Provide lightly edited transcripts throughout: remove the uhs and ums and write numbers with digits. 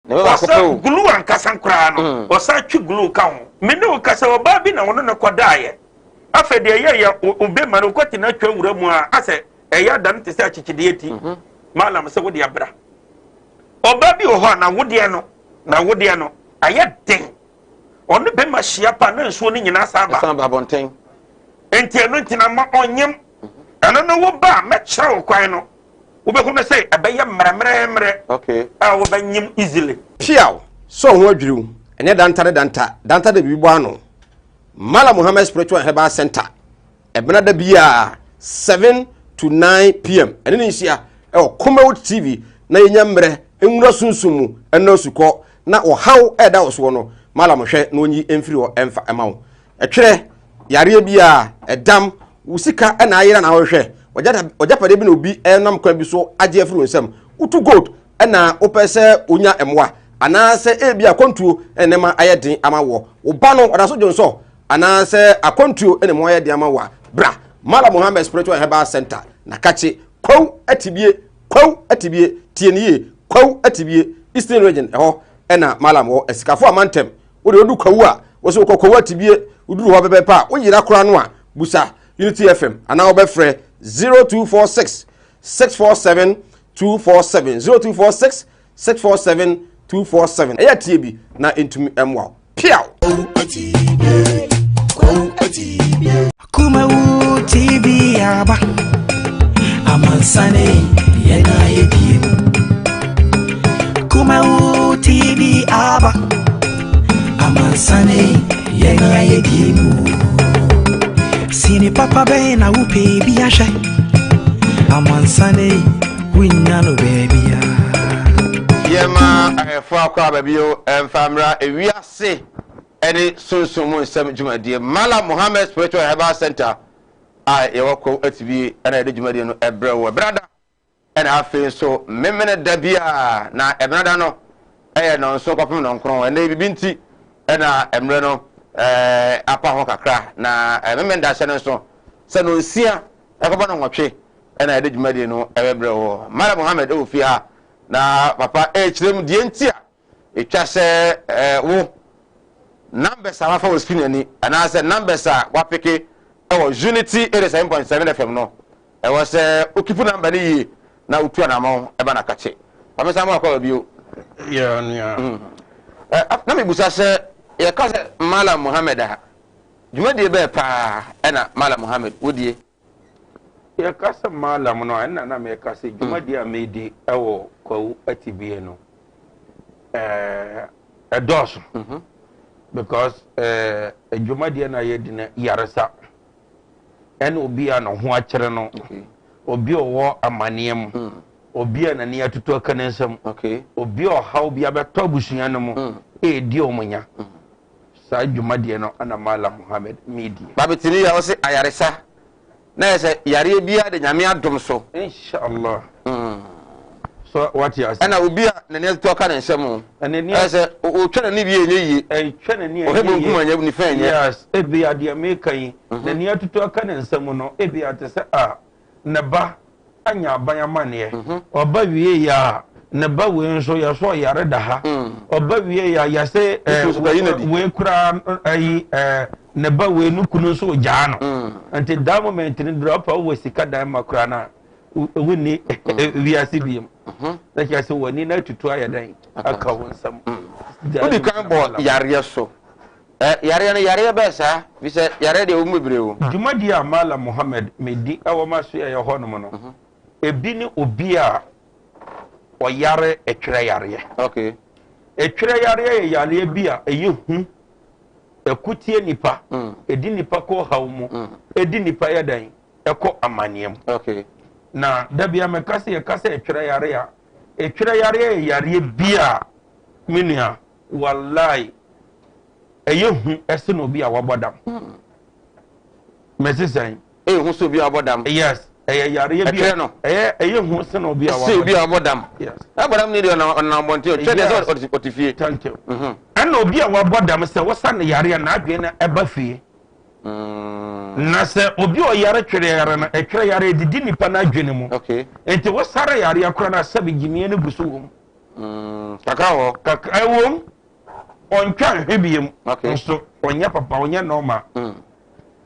Ɔsa glue ankasa koraa no, ɔsan twe glue ka ho. Me ne wo kasa, ɔbaa bi na ɔno ne kɔdaeɛ. Afei deɛ ɛyɛ yɛ obema no wokɔte no atwa wura mu a, asɛ ɛyɛ ada no te sɛ akyekyedeɛ ti. Malam sɛ wode abra. Ɔbaa bi wɔ hɔ a n'awodeɛ no, n'awodeɛ no ayɛ den. Ɔne bɛma hyia pa na nsuo no nyinaa san ba. San ba abɔnten. Nti ɛno nti na ma ɔnyem. Ɛno no wo ba a mɛkyerɛ wo kwan no. Wobɛhu no sɛ ɛbɛyɛ mmerɛmmerɛmmerɛ okay. a wobɛnyem easily. Piaw! Sɛ wo ho adwiriw, ɛnyɛ danta ne danta, danta de biribi bɔ ano. Mala Muhammad Spiritual and Herbal Center, ɛbena da biara 7 to 9 pm, ɛne ne nhyia ɛwɔ Kumawood TV na yɛnya mmerɛ nwura sunsum mu ɛnna asukɔ na ɔhaw ɛda wo soɔ no, Malam hwɛ na ɔnyi mfiri hɔ ɛmfa ɛma wo. Ɛtwerɛ, yareɛ biara, ɛdam, wo sika na ayera na wohwehwɛ, w'agyapadeɛ bi na obi nam kwan bi so agye afiri wo nsam, wotu gold na wopɛ sɛ wonya mmoa, anaasɛ ebi akwantuo na nneɛma ayɛ den ama woɔ, wo ba no ɔda so dwonsɔ, anaasɛ akwantuo na mu ayɛ den ama wo a, bra Malam Muhammad Spiritual and Herbal Center na kakye Kwawu Atibie, Kwawu Atibie, tie ne yie, Kwawu Atibie, Eastern Region, ɛhɔ ɛna Malam wɔ, Asikafo Amantam. Wode wodu Kwawu a, wo sɛ wokɔ Kwawu Atibie, woduru hɔ pɛpɛɛpɛ a, woyera koraa no a, busa Unity FM anaa wobɛfrɛ 0246 647 247 0246 647 247. Ɛyɛ tie bi na ɛntumi mmoa wo. Piaw! Kumawu TV aba amansane yɛn ayɛ biem. Kumawu TV aba amansane yɛn ayɛ biem. Sini papa bɛn na wopɛ bi ahwɛ amansane wonya no baabia. Yɛma ahwɛfo akɔ aba bio mfa mmra ewiase ne sunsum mu nsɛm dwumadie. Mallam Muhammad Spiritual and Herbal Center a yɛwɔ Kwawu Atibie na yɛde dwumadie no brɛ wo. Ɛbenada ɛna afei nso Memene da biara na Ɛbenada no ɛyɛ nnɔnson kɔpem nnɔnkron. Ɛnɛ yi biribi nti ɛna mmerɛ no apa ho kakra na Memene da hyɛ no nso sɛ nnɔnsia ɛkɔbɔ nnɔnwɔtwe ɛna yɛde dwumadie no ɛbɛbrɛ wo. Mallam Muhammad ɛwɔ fie ha na papa ɛrekyerɛ mu deɛ nti a Etwa sɛ wo numbers a wafa wɔ screen ani anaasɛ numbers a wapeke wɔ Unity 87.7 FM no, ɛwɔ sɛ wo keep number no yie na wotu anamɔn ba no akakye. Ma me nsan ma wakɔ bio. Yeah, nua. Na mebusa sɛ yɛka sɛ Mallam Mohammed a, dwumadie bɛɛ paa ɛna Mallam Mohammed wodie? Yɛka sɛ Mallam no a, ɛnna na meka sɛ dwumadi a medi wɔ Kwawu Atibie no, ɛdɔɔso. Mhm. Because dwumadie no a yɛdi no yaresa ɛne obi a ne ho akyerɛ no, obi a ɔwɔ amanneɛ mu, mm. obi a n'ani atutu aka ne nsam, obi a ɔhaw bi abɛtɔ abusua no mu, mm. ɛredi wɔn nya. Mm. Saa dwumadie no na Mallam Muhammad meedie. Babetini yɛ ɔse ayaresa na yɛ sɛ yareɛ biara de Nyame adom so. Inshallah. So wate ase. Ɛna obi a n'ani atotɔ aka ne nsam o. Ɛyɛ sɛ otwa n'ani wie ɛnyɛ yie. Ɛtwa n'ani ɛnyɛ yie. Ɔhwɛ bonkum ɛnyɛ nifa ɛnyɛ. Yes, ebi adeɛ meka yi n'ani atotɔ aka ne nsam no ebi ate sɛ a ne ba anya aban amanneɛ. Ɔba wieeɛ a, ne ba wei nso yɛsɛ ɔyare da ha. Ɔba wieeɛ a, yɛsɛ wei koraa ayi ne ba wei no kunu nso ogyaa no. Nti that moment no duru apa wowɔ sika dan ma koraa no a, wonni wiase biem. Na kyerɛ sɛ w'ani no atutu ayɛ dɛn aka wo nsam. Wodi kan bɔ yareɛ so. Yareɛ no, yareɛ bɛɛ saa? Fi sɛ yareɛ deɛ wɔn bebree o. Dwumadie a Mallam Mohammed medi wɔ m'asoɛeɛ hɔ nom no, ebi ne obi a ɔyare ɛtwerɛ yareɛ. Okay. Ɛtwerɛ yareɛ yɛ yareɛ bi a ɛyɛ hu, ɛko tia nipa, ɛdi nipa kɔ ɔhaw mu, ɛdi nipa yɛ dɛn, ɛkɔ amaneɛ mu. Okay. Na da bia mɛka sɛ yɛka sɛ ɛtwerɛ yareɛ a, ɛtwerɛ yareɛ yɛ yareɛ bi a me nua, Wallai, ɛyɛ hu ɛsen obi a wabɔ dam. Mɛsi sɛn? Ɛyɛ hu sɛ obi a wabɔ dam. Yes, ɛyɛ yareɛ bi a. Ɛtwerɛ no. Ɛyɛ ɛyɛ hu sen obi a wabɔ dam. Sɛ obi a wabɔ dam. Yes. Abɔ dam ni deɛ ɔnam abɔnten ɔtwerɛ deɛ sɛ ɔte fie. Thank you. Mhm. Ɛna obi a wabɔ dam sɛ wosa ne yareɛ n'adwene no ɛba fie. Mm. Na sɛ obi a ɔyare twerɛ yare no ɛtwerɛ yare ɛdidi nipa n'adwene mu. Okay. Nti wosare yareɛ koraa na sɛbi gyimie no gu so wɔ mu. Kakra wɔ hɔ. Kakra ɛwom, ɔntwa nhwe biem. Okay. Nso ɔnyɛ papa, ɔnyɛ normal.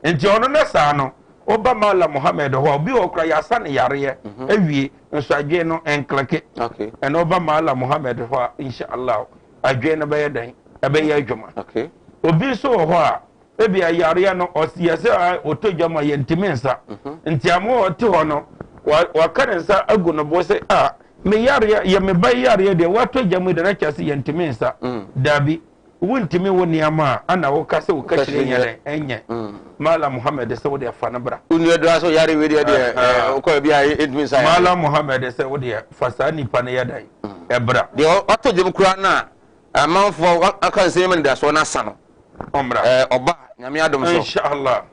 Nti ɔno ne saa no, woba Mallam Mohammed hɔ a, obi wɔ hɔ koraa yɛasa ne yareɛ awie, nso adwene no ɛnkleke. Okay. Ɛna woba Mallam Mohammed hɔ a, insha Allah, adwene no bɛyɛ dɛn? Ɛbɛyɛ adwuma. Okay. Obi nso wɔ hɔ a, ebia yareɛ no, ɔsi yɛ sɛ ah, ɔtɔ dwa mu a yɛntumi nsa. Nti ama ɔte hɔ no, waka ne nsa agu ne bo sɛ, ah, me yareɛ, yɛ me ba yi yareɛ deɛ, watɔ dwa mu yi deɛ, na kyerɛ sɛ yɛntumi nsa. Dabi. Wontumi wo nneɛma a ana woka sɛ wo kahyire nyɛ dɛn? Ɛnyɛ. Mallam Muhammad sɛ wo deɛ fa no bra. Wo nua dura so yare wei deɛ deɛ wokɔ baabi a ɛntumi nsa yare. Mallam Muhammad sɛ wo deɛ fa saa nipa no yɛ dɛn? Ɛbra. Deɛ watɔ gyam koraa no a amanfoɔ aka nsɛm yi ma anidasoɔ no asa no. Ɔmmra. Ɔba Nyame adom so. Inshallah.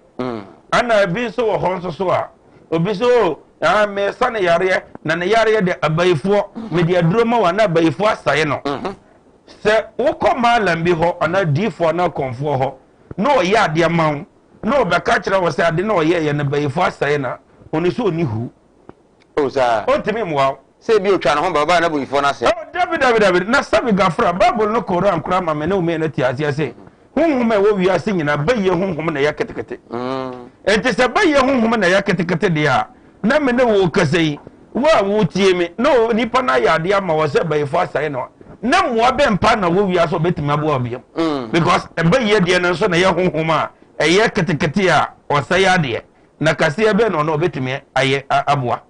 Ana ebi nso wɔ hɔ nso so a obi sɛ o ah mesa ne yareɛ na ne yareɛ de abayifoɔ mede aduro ma wa na abayifoɔ asae no. Sɛ wokɔ mallam bi hɔ anaa diifoɔ anaa kɔmfoɔ hɔ na ɔyɛ adeɛ ma wo na ɔbɛka kyerɛ wo sɛ ade na ɔyɛeɛ no bayifoɔ asɛe no a, ɔno sɛ ɔnni hu. O saa. Ɔntumi mmoa wo. Sɛ ebi otwa ne ho ba, ɔbaa na bayifoɔ no asɛe. Oh, dabi, dabi, dabi. Na sɛbi gafra, Bible no Koran koraa ma me ne wo mmienu te aseɛ se, honhom a ɛwɔ wiase nyinaa, bayie honhom na ɛyɛ ketekete. Enti sɛ bayie honhom na ɛyɛ ketekete deɛ a, na me ne wo rekasa yi, wo a woretie me, na onipa no ayɛ adeɛ ama wɔ sɛ bayifo asɛe no a, na mmoa bɛn paa na wɔ wiase a ɔbɛtumi aboa wo biom? Because bayie deɛ no nso na ɛyɛ honhom a ɛyɛ ketekete a ɔsɛe adeɛ, na kaseɛ bɛn na ɔno ɔbɛtumi ayɛ aboa?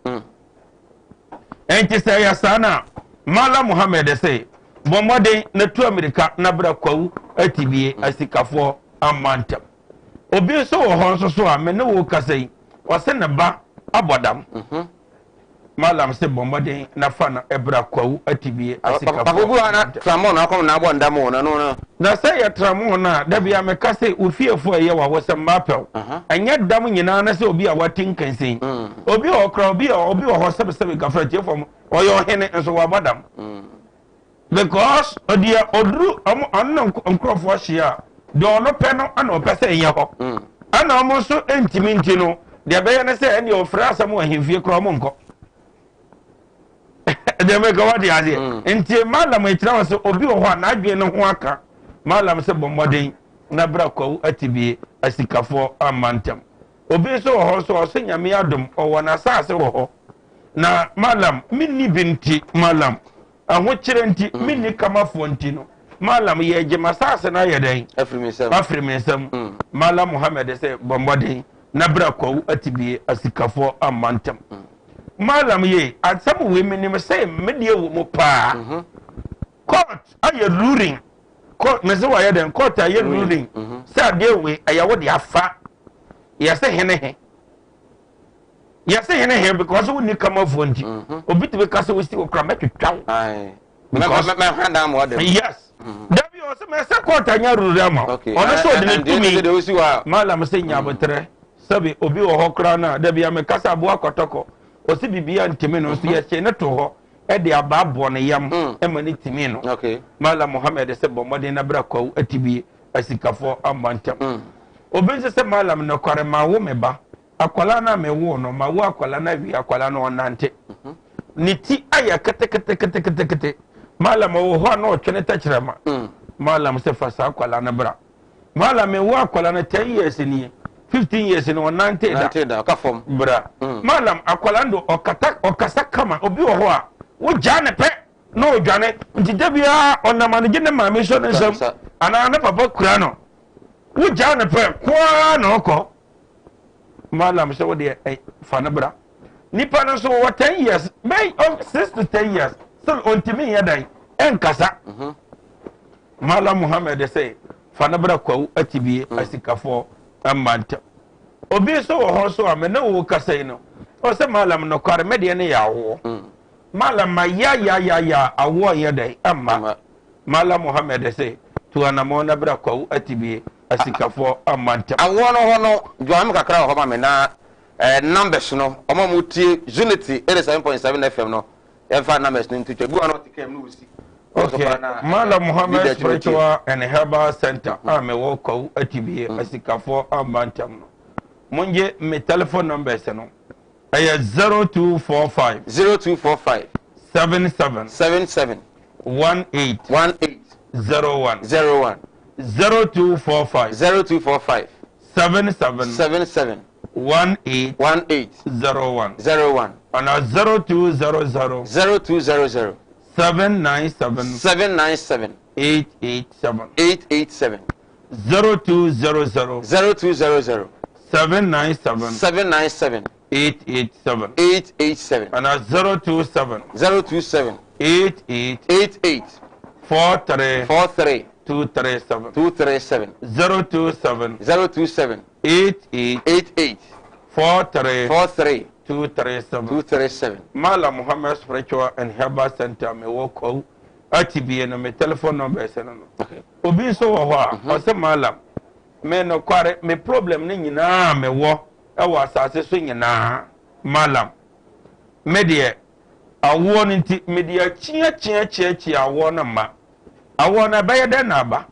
Enti sɛ ɛyɛ saa no a, Mallam Muhammad se, bɔ mmɔden na tu amirika na bra Kwawu Atibie asikafoɔ amma ntɛm. Obi nso wɔ hɔ nso so a me ne wo kasa yi, ɔse ne ba abɔ dam. Mhm. Malam se bɔ mmɔden na fa no bra Kwawu Atibie asikafoɔ. Papa obi wɔ ha na tramɔɔ na akɔm na abɔ ndam o na no no. Na sɛ yɛ tramɔɔ no a, da bia meka se wo fiefoɔ ɛyɛ w'awosɛm mapɛw. Ɛnyɛ dam nyinaa ne sɛ obi a wate nkansin. Mm. Obi wɔ hɔ koraa obi obi wɔ hɔ sɛbesɛbe gafra tiefoɔ mo ɔyɛ ɔhene nso wabɔ dam. Mm. Because ɔdeɛ ɔduru ɔmo ɔno ne nkorɔfoɔ hyia a deɛ ɔno pɛ no ɛna ɔpɛ sɛ ɛnyɛ hɔ. Mm. Ɛna ɔmo nso ntumi nti no deɛ ɛbɛyɛ ne sɛ ɛndeɛ ɔfrɛ asɛm wɔ ahemfie koraa ɔmo nkɔ. Deɛ mɛka wate aseɛ. Mm. Nti malam ɛkyerɛ wɔ sɛ obi wɔ hɔ a n'adwene no ho aka malam sɛ bɔ mmɔden na bra kwawu atibie asikafoɔ amma ntɛm. Obi nso wɔ hɔ nso ɔsɛ Nyame adom ɔwɔ n'asaase wɔ hɔ na malam menni bi nti malam ahokyerɛ nti mm. menni kamafoɔ nti no malam yɛgye m'asaase no ayɛ dɛn afiri me nsam mm. Malam Muhammad sɛ bɔ mmɔden na bra kwawu atibie asikafoɔ amma ntɛm mm. Malam ye asɛm wei menim sɛ medeɛ wɔ mu paa mm-hmm. Court ayɛ ruling court mese wayɛ dɛn court ayɛ ruling mm-hmm. sɛ adeɛ wei ɛyɛ wo de afa yɛsɛ hene he yɛsɛ hene he because wonni kamafoɔ nti mm-hmm. obi tumi ka sɛ wosi wo kora mɛtwitwa wo because yes mm-hmm. dabi ɔsɛ mɛsɛ court anya ruling ama ɔno sɛ ɔde ne tumi malam sɛ nyabotrɛ sɛbi obi wɔ hɔ koraa no a dabi ameka sɛ aboa kɔtɔkɔ ɔsɛ biribia ntumi no nso yɛhyɛ ne to hɔ de abaa bɔɔ ne yam mm. ma ne timii no. Okay. Malam Muhammad sɛ bɔ mmɔden na bra kwawu atibie asikafoɔ amma ntɛm. Mm. Obi nso sɛ Malam nɔkware ma wo me ba akwalaa no a mewoo no ma wo akwalaa no awie akwalaa no ɔnante. Mm -hmm. Ne ti ayɛ keteketeketekete. Malam ɔwɔ hɔ a na ɔtwe ne tɛkyerɛma. Mm. Malam sɛ fa saa akwalaa no bra. Malam ewu akwadaa no 10 years nie, 15 years ni, ɔnante da. Nante da, ɔka fam. Bra. Malam akwadaa no do ɔkata ɔkasa kama. Obi wɔ hɔ a wogyaa ne pɛ na ɔdwane nti da biara ɔnam anigye ne maame sɔ ne nsam anaa ne papa kura no. Wogyaa ne pɛ koaa na ɔkɔ. Malam sɛ wodeɛ ɛ fa no bra. Nipa no nso wɔ 10 years bɛyɛ 6 to 10 years still ɔntumi nyɛ dan ɛnkasa. Mm -hmm. Mallam Muhammed sɛ, Fa no bra Kwawu Atibie asikafoɔ mma ntɛm. Obi nso wɔ hɔ nso a me ne wo rekasa yi no, ɔsɛ Mallam nokware me deɛ no yɛ awoɔ. Mallam ma yayayaya awoɔ nyɛ dɛn mma. Mallam Muhammed sɛ, Tu anamɔn na bra Kwawu Atibie asikafoɔ mma ntɛm. Awoɔ no hɔ no, dwane me kakra wɔ hɔ ma me na eh, numbers no, wɔn a wɔtie Unity 87.7 FM no, Yɛmfa numbers no nto twa. Bi wɔ hɔ na ɔte kaa mu na ɔsi. Okay, Malam Muhammad Spiritual and Herbal Center a mewɔ Kwawu Atibie Asikafoɔ Amba ntam no, mongye me telephone numbers no. Ɛyɛ 0245. 0245. 77. 77. 18 18 01 01 0245 0245 77 77 18 18 01 01 anaa 0200 0200 797 797 887 887 0200 0200 797 797 887 887 anaa 027 027 88 88 43 43 237 237 027 027 88 88 43 43 237 237. Malam Muhammad Spiritual and Herbal Center mewɔ Kwawu Atibie no me telephone number ɛsɛ no no. Okay. Obi nso wɔ hɔ a ɔsɛ Malam me nokware me problem no nyinaa mewɔ ɛwɔ asase so nyinaa Malam me deɛ awoɔ no nti mede akyiakyiakyiakyia awoɔ no mma awoɔ no ɛbɛyɛ dɛn na aba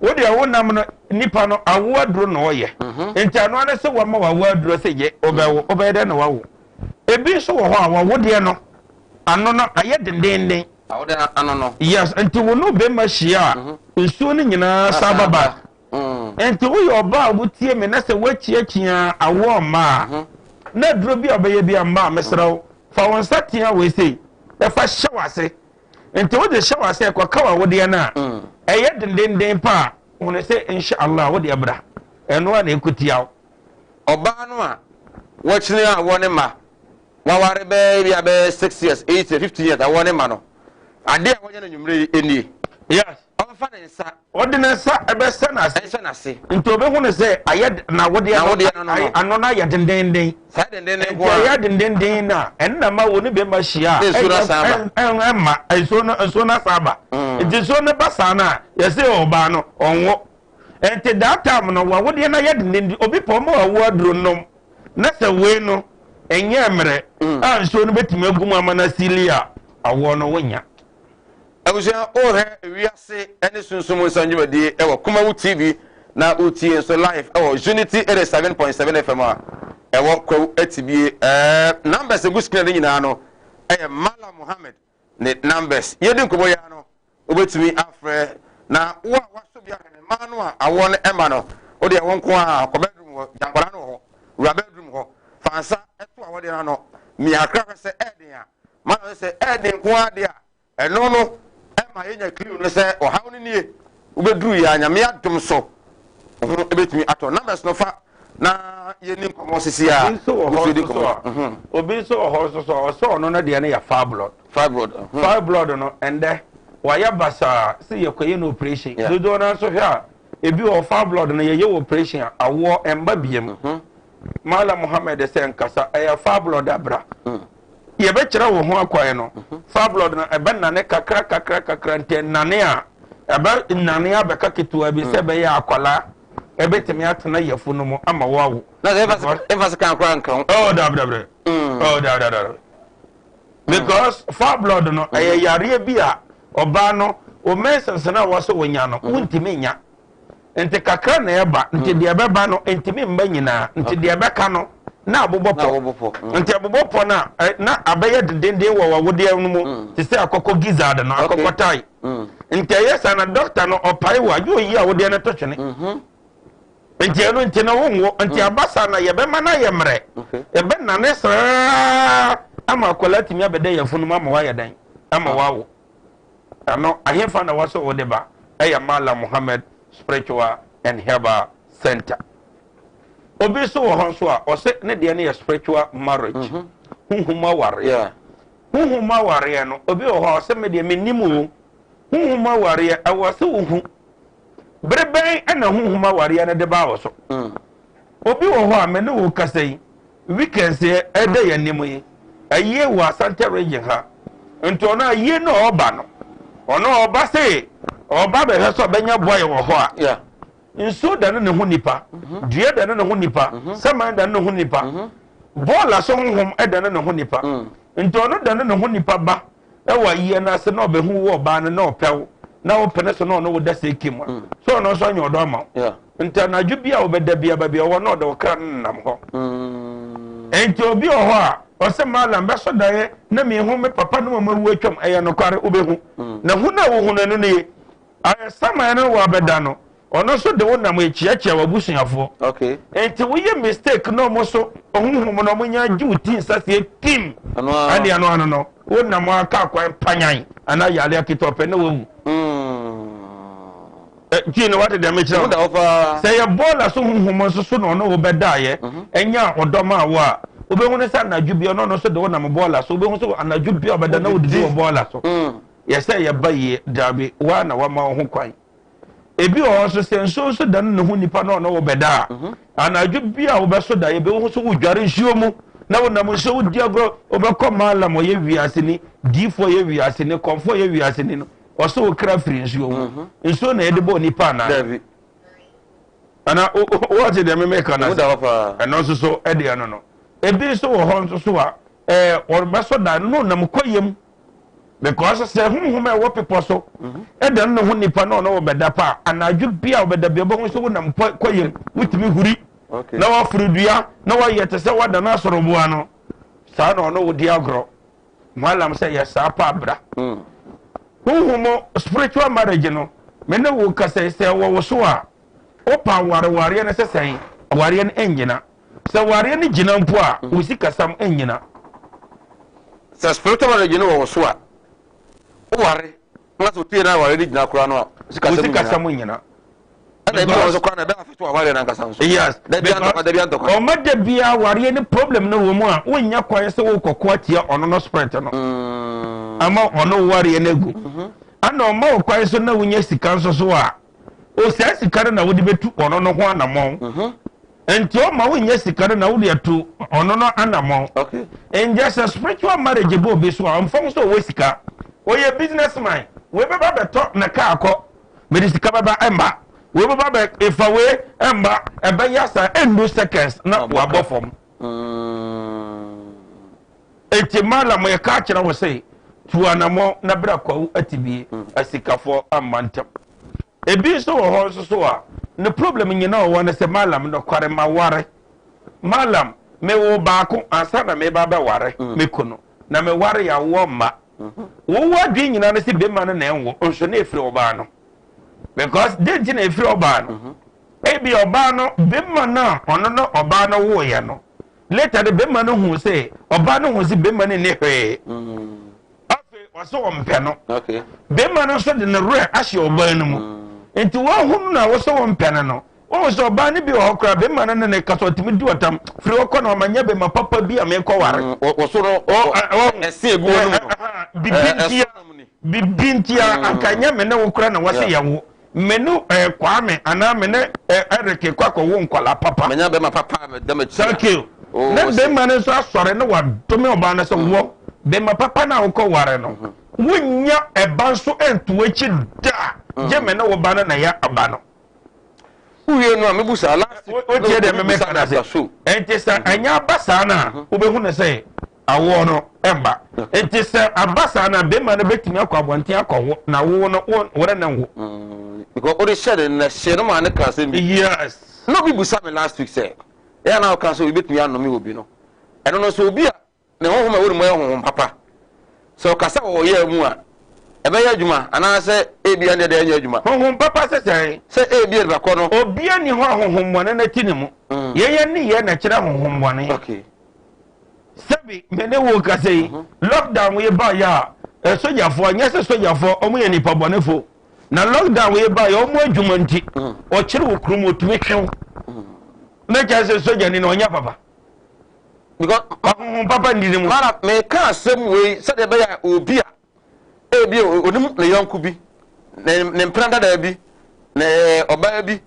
wo deɛ wo nam no nipa no awoɔ aduro na ɔyɛ nti ano ano sɛ wɔma wawoɔ aduro sɛ yɛ wobɛwo wobɛyɛ dɛn na wawo ebi nso wɔ hɔ a wɔwo deɛ no ano no ayɛ dendenden. Awode ano no. Yes, nti wo no bɛma hyia a nsuo no nyinaa sa baba. Nti woyɛ ɔbaa a wotie me na sɛ woakyiakyia awoɔ mma a na aduro bi a ɔbɛyɛ bi a mma a mesrɛ wo fa wo nsa tea wei sei ɛfa hyɛ w'ase. Nti wode hyɛ w'ase ɛkɔka w'awodeɛ no a ɛyɛ dendenden pa a hunu sɛ insha Allah wode bra ɛno a na ɛkɔtia wo. Ɔbaa no a wɔkyene a wɔ ne mma waware bɛyɛ bi a bɛyɛ 6 years, 8 years, 15 years a wɔ ne mma no adeɛ a wɔnyɛ no nwummerɛ yi nie. Yes. Ɔmfa ne nsa. Ɔde ne nsa ɛbɛsɛ n'ase. Ɛhyɛ n'ase. Nti obehu ne sɛ ayɛ n'awodeɛ N'awodeɛ no no. ano no ayɛ dendenden. Saa dendenden Nti ayɛ dendenden na ɛnna ma wo ne bɛma hyia a Na nsuo no asan aba. ɛmma nsuo no asan aba. Nti nsuo no ba saa no a yɛsɛ ɔbaa no ɔnwo. Nti that time no w'awodeɛ no ayɛ dendenden obi pɛ ɔma wawo aduro nom na sɛ wei no ɛnyɛ mmerɛ a nsuo no bɛtumi agu mu ama no asili a awoɔ no wonya. Abusua, wohwɛ wiase ne sunsum nsɛm dwumadie wɔ Kumawu TV na wotie nso live wɔ Unity 87.7 FM a ɛwɔ Kwawu Atibie. Ɛɛ numbers egu screen no nyinaa no ɛyɛ Malam Muhammad ne numbers. Yɛdi nkɔmmɔ yi ara no wobɛtumi afrɛ na wo a wasɔ bi ahwɛ ne mmaa no a awoɔ no ɛma no wo deɛ wo nko a kɔ bedroom hɔ gyankwadaa no wɔ hɔ wura bedroom hɔ fa nsa ɛto awɔdeɛ no ano mia kakra hwɛ sɛ ɛɛden a mana sɛ ɛɛden nko ara deɛ a ɛno no ɛma yɛnya clue no sɛ ɔhaw no nie wobɛduru yɛ a Nyame adom so ho ɛbɛtumi atɔ. Numbers no fa na yɛni nkɔmmɔ sisi a. Obi nso wɔ hɔ nso so a obi nso wɔ hɔ nso so a ɔsɛ ɔno no deɛ no yɛ fibroid. Fibroid. Fibroid no ɛndɛ wayɛ basaa sɛ yɛkɔyɛ no operation dodoɔ no nso hwɛ a ebi wɔ fibroid no yɛyɛ wɔ operation a awoɔ ɛmba biem. Malam Muhammad sɛ nkasa ɛyɛ fibroid abra yɛbɛkyerɛ wo ho akwan no fibroid no ɛbɛnane kakra kakra kakra nti ɛnane a ɛbɛnane abɛka ketewa bi sɛ ɛbɛyɛ akwalaa ɛbɛtumi atena yɛfo no mu ama woawo. Na sɛ ɛfa se kan koraa nka ho. Oh, dabi dabi. Oh, dabi dabi dabi. Because fibroid no ɛyɛ yareɛ bi a ɔbaa no o menses no a wɔsɛ wɔnya no wontumi nya. Nti kakra na ɛba nti deɛ ɛbɛba no ntumi mba nyinaa nti deɛ ɛbɛka no na abobɔ pɔ nti abobɔ pɔ no a na abɛyɛ dendenden wɔ w'awodeɛ no mu te sɛ akɔkɔ gizzard no akɔkɔ tae nti ɛyɛ saa na dɔkta no ɔpae wɔ agye oyi awodeɛ no to twene nti ɛno nti no wonwo nti aba saa na yɛbɛma no ayɛ mmerɛ ɛbɛnane saa ama akwadaa tumi abɛda yafunu mu ama wayɛ dɛn ama wawo. Ɛno ahefa na wɔsɛ wode ba ɛyɛ Malam Muhammad Spiritual and Herbal Center. Obi nso wɔ hɔ nso a ɔsɛ ne deɛ no yɛ spiritual marriage. Honhom awareɛ. Honhom awareɛ no obi wɔ hɔ a ɔsɛ me deɛ mennim o. Honhom awareɛ ɛwɔ sɛ wohu. Bere bɛn ɛna honhom awareɛ no de baa wɔ so. Obi wɔ hɔ a me ne wo kasa yi weekends yɛ ɛda yɛn anim yi ayie wɔ Asante region ha nti ɔno ayie no a ɔba no ɔno ɔba se ɔba bɛhwɛ sɛ ɔbɛnya boy wɔ hɔ a nsuo dane ne ho nipa, dua dane ne ho nipa, saman dane ne ho nipa, bɔɔla so honhom dane ne ho nipa nti ɔno dane ne ho nipa ba ɛwɔ ayie no ase na ɔbɛhu wo ɔbaa no na ɔpɛ wo na wopene so na ɔno wo da sɛ kim a so ɔno nso anya ɔdɔ ama wo nti anadwo bi a wobɛda bi aba bi ɔwɔ na ɔde wo kra no nenam hɔ. Nti obi wɔ hɔ a Ɔsɛ Malam bɛsɔ daeɛ na mehu me papa ne wɔn awu atwam. Ɛyɛ nokware, wobɛhu. Na hu no a wohu no, ɛno nie. Ayɛ saman no wabɛda no, ɔno nso de wo nam ekyiakyia w'abusuafoɔ. Okay. Nti woyɛ mistake na ɔmo so ɔhuhum na ɔmo nya gye wo ti nsaseɛ tim. Ɛne ɛno ano no, wo nam aka kwan panyan anaa yare aketewa pɛ na wawu. Gyi no wate deɛ mekyerɛ wo. Sɛ yɛ bɔɔla so huhum nso so na ɔno wo bɛdaeɛ ɛnya ɔdɔ maa wo a, wobɛhu no sɛ anadwo bi ɔno ɔno nso de wo nam bɔɔla so. Wobɛhu sɛ anadwo bi a ɔbɛda na wodidi wɔ bɔɔla so. Yɛ sɛ yɛba yie, daabi, woa na wama wo ho kwan. Ebi wɔ hɔ nso sɛ nsuo nso da no ne ho nipa na ɔne wo bɛda a, anadwo bi a wobɛso da yɛbɛhu sɛ wodware nsuo mu na wonam nsuo wodi agorɔ, wobɛkɔ maalam ɔyɛ wiaseni, diifoɔ yɛ wiaseni, kɔmfoɔ yɛ wiaseni no, ɔsɛ wo kra firi nsuo mu. Nsuo na yɛde bɔ nipa anaa? Daabi. Ana wɔte deɛ memeka no Emu da hɔ paa. ɛno nso so ɛdeɛ no no. Ebi nso wɔ hɔ nso so a, ɛɛ wɔbɛsɔ da no nam kɔ yam. Because sɛ honhom a ɛwɔ pepɔ so ɛda no ne ho nipa na ɔno wɔ bɛda pa a, anadwo bi a ɔbɛda bi ɔbɛhu sɛ wonam kɔ yam, wotumi huri na waforo dua na wayɛ te sɛ wada no asoroboa no, saa na ɔno wodi agorɔ. Malam sɛ yɛ saa pa abra. Honhom spiritual marriage no, me ne wo kasa sɛ ɛwɔ wo so a, wopa awarewareɛ no sɛ sɛn, awareɛ no ɛngyina. Sɛ awareɛ no gyina mpo a, wo sikasɛm nnyina. Sɛ spiritual marriage no wɔ wo so a, woware na sɛ otie na awareɛ no gyina koraa no a, wo sikasɛm nnyina. Ɛna ebi wɔ so koraa na ɛbɛ afɛto awareɛ no ankasa nso. Yes. Dabi antɔkwa, dabi antɔkwa. Ɔma da bia awareɛ no problem no wɔ mu a, wonnya kwan sɛ wokɔko atia ɔno no spirit no. Ama ɔno wareɛ no agu. Ɛna ɔma wo kwan so na wonya sika nso so a, o saa sika no na wode bɛtu ɔno no ho anammɔn. Nti ɔma wonya sika no na wode atu ɔno no anammɔn. Ngyɛ sɛ spiritual marriage bɔ obi so a, ɔmfa ho sɛ ɔwɔ sika, ɔyɛ business man, wei bɛba bɛtɔ ne kaa kɔ, mede sika bɛba ɛmba, wei bɛba bɛ efa wei ɛmba, ɛbɛyɛ asa ɛnnu seconds na wabɔ fam. Enti Malam yɛka akyerɛ wo sɛ tu anammɔn na bra Kwawu Atibie, asikafoɔ amma ntɛm. Ebi nso wɔ hɔ nso so a, ne problem nyinaa ɔwɔ ne sɛ Malam nɔkware maware. Malam, mewoo baako ansa na meba abɛware me kunu, na meware yɛ awoɔ mma. Wowɔ adwene nyinaa ne sɛ bɛma no na ɛnwo, nso na ɛfiri ɔbaa no. Because deɛ nti na ɛfiri ɔbaa no, ebi ɔbaa no, bɛma no a ɔno ne ɔbaa no woeɛ no, later de bɛma no hu sɛ, ɔbaa no hu sɛ bɛma no nni hwee. Afei ɔsɛ ɔmpɛ no. Bɛrima no nso de ne werɛ ahyɛ ɔbaa no mu. Nti wɔahunu no a wɔsɛ wɔmpɛ no no, wɔhu sɛ ɔbaa no bi wɔ hɔ koraa, bɛrima no ne ne kasa ɔtumi di ɔtam firi hɔ kɔ na ɔma nyɛ bɛrima papa bi a mekɔ ware. Wɔso no ɛse egu wɔn mu no. Bibi ntia, bibi ntia, anka nyɛ me ne wo koraa na wɔsɛ yɛwo. Me ne Kwame anaa me ne Eric kɔ akɔwo nkwadaa papa. Menya bɛrima papa a meda m'akyi. Thank you. Oh, Ne bɛrima no nso asɔre na wadome ɔbaa no sɛ wɔ bɛrima papa no a wokɔ ware no, wonnya ɛba nso nto akyi da. Gye me ne wo ba no na ɛyɛ aba no. Wowie no a mebu saa last. Wotie deɛ memeka no ase. Ɛnti sɛ ɛnyɛ aba saa no a, wobɛhu no sɛ awoɔ no mba. Nti sɛ aba saa no a, bɛrima no bɛtumi akɔ abɔnten akɔwo, na wo no, wo wo ne no nwo. Because wode hyɛ ne na hyɛ no maa ne ka asɛm bi. Yes. Na obi busa me last week sɛ, ɛyɛ na woka sɛ obi bɛtumi anome obi no, ɛno no sɛ obi a ne honhom a ɛwɔ ne mu yɛ honhom papa, sɛ ɔkasa wɔ ɔyɛ mu a, ɛbɛyɛ adwuma anaasɛ ebia ne deɛ ɛnyɛ adwuma. Honhom papa sɛ sɛn? Sɛ ebia nipa kɔ no. Obia ni hɔ a honhommɔne no te ne mu. Yɛn yɛn nneyɛɛ na ɛkyerɛ honhommɔne. Okay. Sɛbi me ne wo kasa yi, lockdown yi ba yɛ a, sogyafoɔ, nyɛ sɛ sogyafoɔ, wɔn yɛ nipa bɔnefo. Na lockdown yi ba yɛ, wɔn adwuma nti, ɔkyere wo kurom, ɔtumi twe wo. Ne kyerɛ sɛ sogyani no ɔnyɛ papa. Because Ɔhohom papa nni ne mu. Mara meka asɛm wei sɛdeɛ ɛbɛyɛ a obi a ebi onim ne yɔnko bi, ne ne mpena dadaa bi, ne ɔbaa bi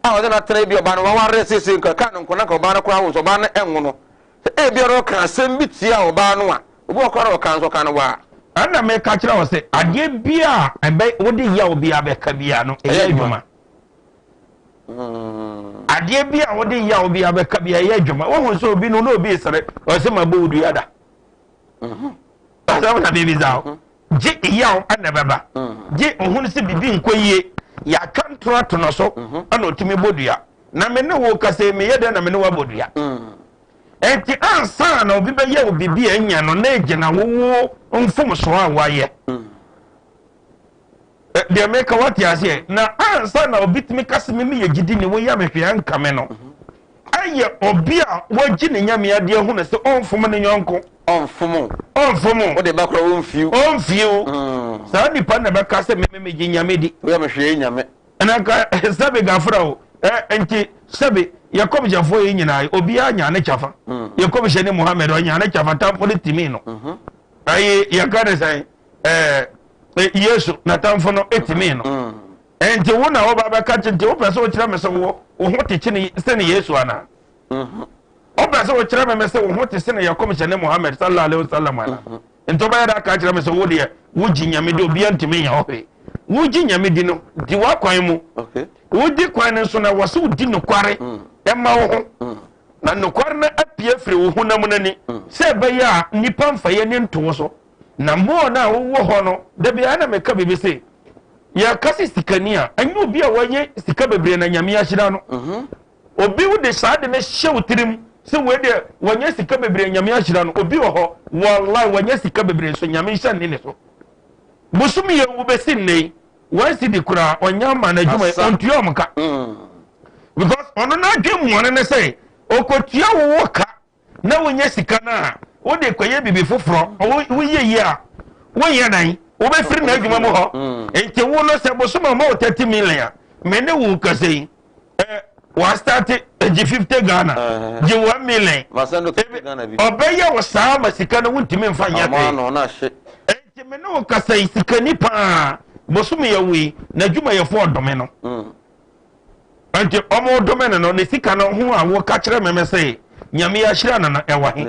a ɔde no atena ebi ɔbaa no waware seesei nka kaa no nko na nka ɔbaa no koraa wo nso ɔbaa no ɛnwo no. Sɛ ebi ɔno ɔka asɛm bi tia ɔbaa no a, obi wɔ koraa na ɔka nso ɔka no waa. Ɛna meka kyerɛ wo sɛ adeɛ bi a ɛbɛ wode yaw bi abɛka biara no ɛyɛ adwuma. Adeɛ bi a wode yaw bi abɛka bi ɛyɛ adwuma. Wohu sɛ obi no na obi resere ɔsɛ ma bɔ wo dua da. Asɛm na bebisa wo. Gye yaw ɛna ɛbɛba. Gye ohun sɛ biribi nkɔ yie. Yɛatwa ntorɔ ato no so ɛna ɔtumi bɔ dua. Na me ne wo kasa yi meyɛ dɛn na me ne wo abɔ dua? Enti ansa na obi bɛyɛ wo biribi a ɛnyɛ no, na egyina wo wo mfomsoɔ a woayɛ. Deɛ meka wate aseɛ. Na ansa na obi tumi ka sɛ me meyɛ gyidi ni, woyɛ me hwee anka me no, ɛyɛ obi a wagye ne Nyame adi ahu no sɛ ɔmfom ne yɔnko. Ɔmfom. Ɔmfom. Wode ba koraa ɔmfiw. Ɔmfiw. Saa nipa na ɛbɛka sɛ me megye Nyame di. Woyɛ me hwee Nyame. Ɛna nka sɛbe gafra o. Ɛ nti sɛbe yɛ kɔmhyɛfoɔ yi nyinaa obiara nyaa ne kyafa. Yɛ kɔmhyɛni Muhammad ɔnyaa ne kyafa tamfo no timii no. Ayi yɛka ne sɛn ɛɛ Yesu n'atamfo no timii no. Nti wo na woba bɛka kye nti wopɛ sɛ wokyerɛ me sɛ wo wo ho te kyene sene Yesu anaa? Wopɛ sɛ wokyerɛ me me sɛ wo ho te sene yɛ kɔmhyɛni Muhammad sallallahu alaihi wasallam anaa? Nti wobɛyɛ dɛ aka akyerɛ me sɛ wo deɛ wogye Nyame di, obiara ntumi nyɛ wo hwee. Wogye Nyame di no, di w'akwan mu. Wodi kwan no nso na ɛwɔ sɛ wodi nokware ma wo ho. Na nokware no apue afiri wo honam no ani sɛ ɛbɛyɛ a nnipa mfa yɛn ani nto wo so. Na mmoa no a wowɔ hɔ no, da biara na meka biribi se, yɛka sɛ sikani a, ɛnyɛ obi a wanya sika bebree na Nyame ahyira no. Obi wode saa ade no hyɛ wo tirim sɛ wei deɛ wanya sika bebree Nyame ahyira no. Obi wɔ hɔ, wallahi wanya sika bebree nso Nyame nhyira nni ne so. Bosome yi awu bɛsi nnɛ yi, one cedi koraa ɔnya ama n'adwuma yi, ɔntua wɔn ka. Because ɔno n'adwene mmuane ne sɛ ɔkɔtua wo wo ka na wonya sika no a, wode kɔyɛ biribi foforɔ, woyɛ yie a, wonyɛ dan, wobɛfiri n'adwuma mu hɔ. Nti wo no sɛ bosome ɔma wo 30 million a, me ne wo kasa yi, wastate gye 50 Ghana, gye 1 million. Ɔbɛyɛ wo saa ma sika no wontumi mfa nyɛ hwee. Nti me ne wo kasa yi, sikani paa, bosome yɛ wo yi, n'adwumayɛfoɔ ɔdome no. Nti ɔmo dome no no, ne sika no ho a woka kyerɛ me me se Nyame ahyira no no ɛwɔ he?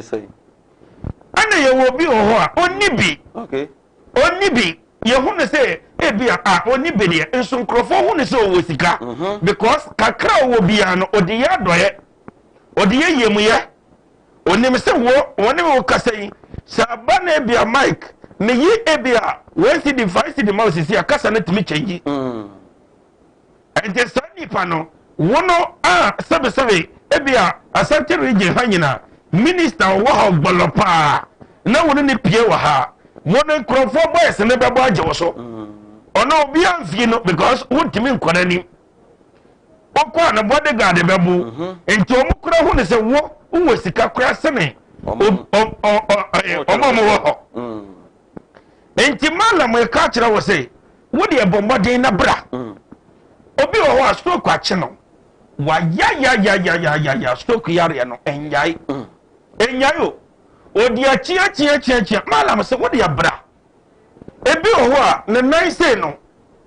Ɛna yɛwɔ obi wɔ hɔ a ɔnni bi. Ɔnni bi. Yɛhu no sɛ ebi a a ɔnni bi deɛ, nso nkurɔfoɔ hu no sɛ ɔwɔ sika. Because kakra a ɔwɔ biara no, ɔde yɛ adɔeɛ, ɔde yɛ yamuyɛ. Ɔnim sɛ wo, wɔne wo kasa yi, sɛ aba no ebi a Mike, meyi ebi a 1 cedi, 5 cedi ma wo sisi a, kasa no tumi kyɛngyi. Ɛnti saa nipa no, wo no a sɛbesɛbe ebia Asante region ha nyina minister ɔwɔ ha ɔgbɔlɔ paa na wo ne no pie wɔ ha, wo no nkurɔfoɔ boys no bɛbɔ agye wo so. Ɔno obiara mfii no because wontumi nkɔ n'anim. Wokɔ a ne bodyguard bɛbo. Mhm. Nti wɔn kora hu ne sɛ wo wowɔ sika kora sene ɔmo a wɔwɔ hɔ. Mm. Nti malam ɛka kyerɛ wo sɛ wo deɛ bɔ mmɔden na bra. Mm. Obi wɔ hɔ a stroke akye no wayayayayayaya stroke yareɛ no ɛnyae. Mm. Ɛnyae o. Ɔdi akyiakyiakyiakyia malam sɛ wo deɛ bra. Ebi wɔ hɔ a ne nan sei no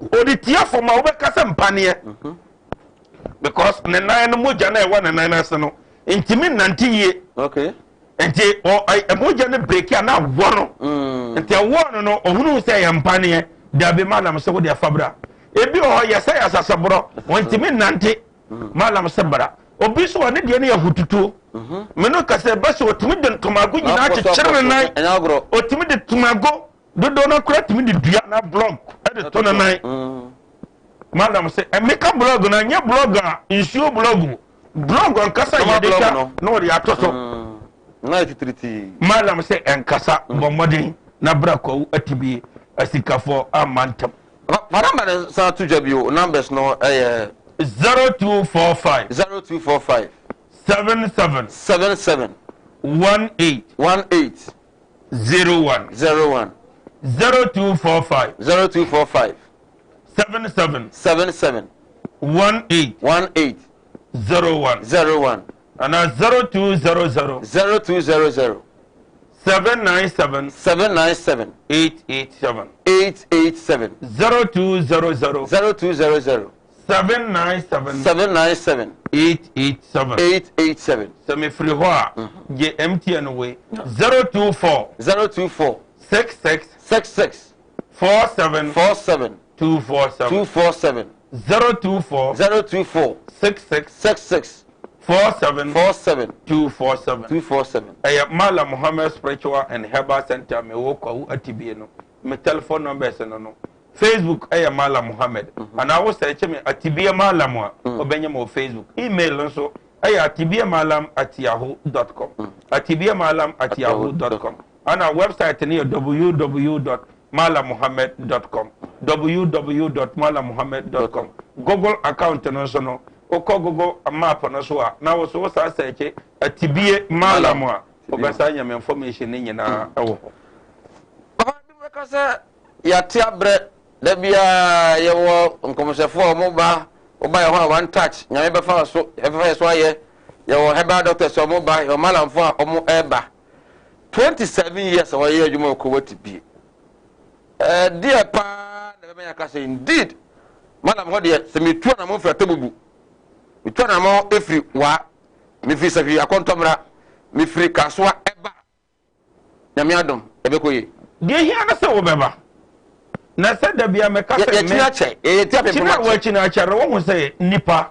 ɔde tia fam a wobɛka sɛ mpaneɛ. Mm-hmm. Because ne nan no mogya no a ɛwɔ ne nan no ase no ntumi nnante yie. Okay. Nti mogya no breki a na awɔ no. Nti ɛwɔ no no ɔhunu sɛ ɛyɛ mpaneɛ. Dabi malam sɛ wode afa bra. Ebi wɔ hɔ yɛsɛ yɛ asasaborɔ wɔntumi nnante. Malam sɛ bra. Obi nso wɔ ne deɛ no yɛ ahotutuo. Me no kasa ɛba sɛ ɔtumi de ntomago nyinaa kyekyere ne nan. Ɔtumi de tomago dodoɔ no koraa tumi de dua na blɔg de to ne nan. Malam sɛ ɛmeka blɔg no ɛnyɛ blɔg a nsuo blɔg o. Blɔg ankasa yɛde twa na ɔde ato so. Na ɛtitiritii. Malam sɛ ɛnkasa bɔ mmɔden na bra kwawu atibie asikafoɔ amma ntɛm. Fa number no san to dwa bio, numbers no yɛ. 0245. 0245. 77. 77. 18. 18. 01. 01. 0245. 0245. 77. 77. 18. 18. 01. 01. Anaa 0200. 0200. 797. 797. 887. 887. 0200. 0200. 797. 797. 887. 887. Sɛ mefiri hɔ a, gye MTN wei. 024. 024. 66. 66. 47. 47. 247. 247. 024. 024. 66. 66. 47. 47. 247. 247. Ɛyɛ Mallam Muhammad Spiritual and Herbal Center mewɔ Kwawu Atibie no. Me telephone numbers no no. Facebook ɛyɛ Mallam Muhammad. Anaa wo search me Atibie Mallam a, wobɛnya me wɔ Facebook. Email nso ɛyɛ atibiemalam at yahoo dot com. Atibiemalam at yahoo dot com. Ɛna website no yɛ www dot malammuhammad dot com. www dot malammuhammad dot com. Google account no nso no, wokɔ Google map no so a, na wo so wo saa sɛɛkye Atibie Malam a, wobɛsa anya me information no nyinaa ɛwɔ hɔ. Papa bi bɛka sɛ yɛate abrɛ da biara yɛwɔ nkɔmhyɛfoɔ a wɔn ba woba yɛ hɔ a one touch nyame bɛfa so ɛbɛfa yɛ so ayɛ yɛwɔ herbal doctors a wɔn ba yɛwɔ malamfoɔ a wɔn ɛreba 27 years a wɔyɛ adwuma wɔ Kuwait bi ɛdeɛ paa na ɛbɛma yɛaka sɛ indeed malam hɔ deɛ sɛ metu anamɔ firi atɛbubu metu anamɔ ɛfiri wa mefiri sahwi akɔntɔmmra mefiri kasoa ɛba Nyame adom, ɛbɛkɔ yie. Deɛ ehia ne sɛ wobɛba. Na sɛ da bia mɛka sɛ yɛkyini akyɛ, yɛyɛ ti apempem akyɛ. Kyini a wɔakyini akyɛ no, wohu sɛ nipa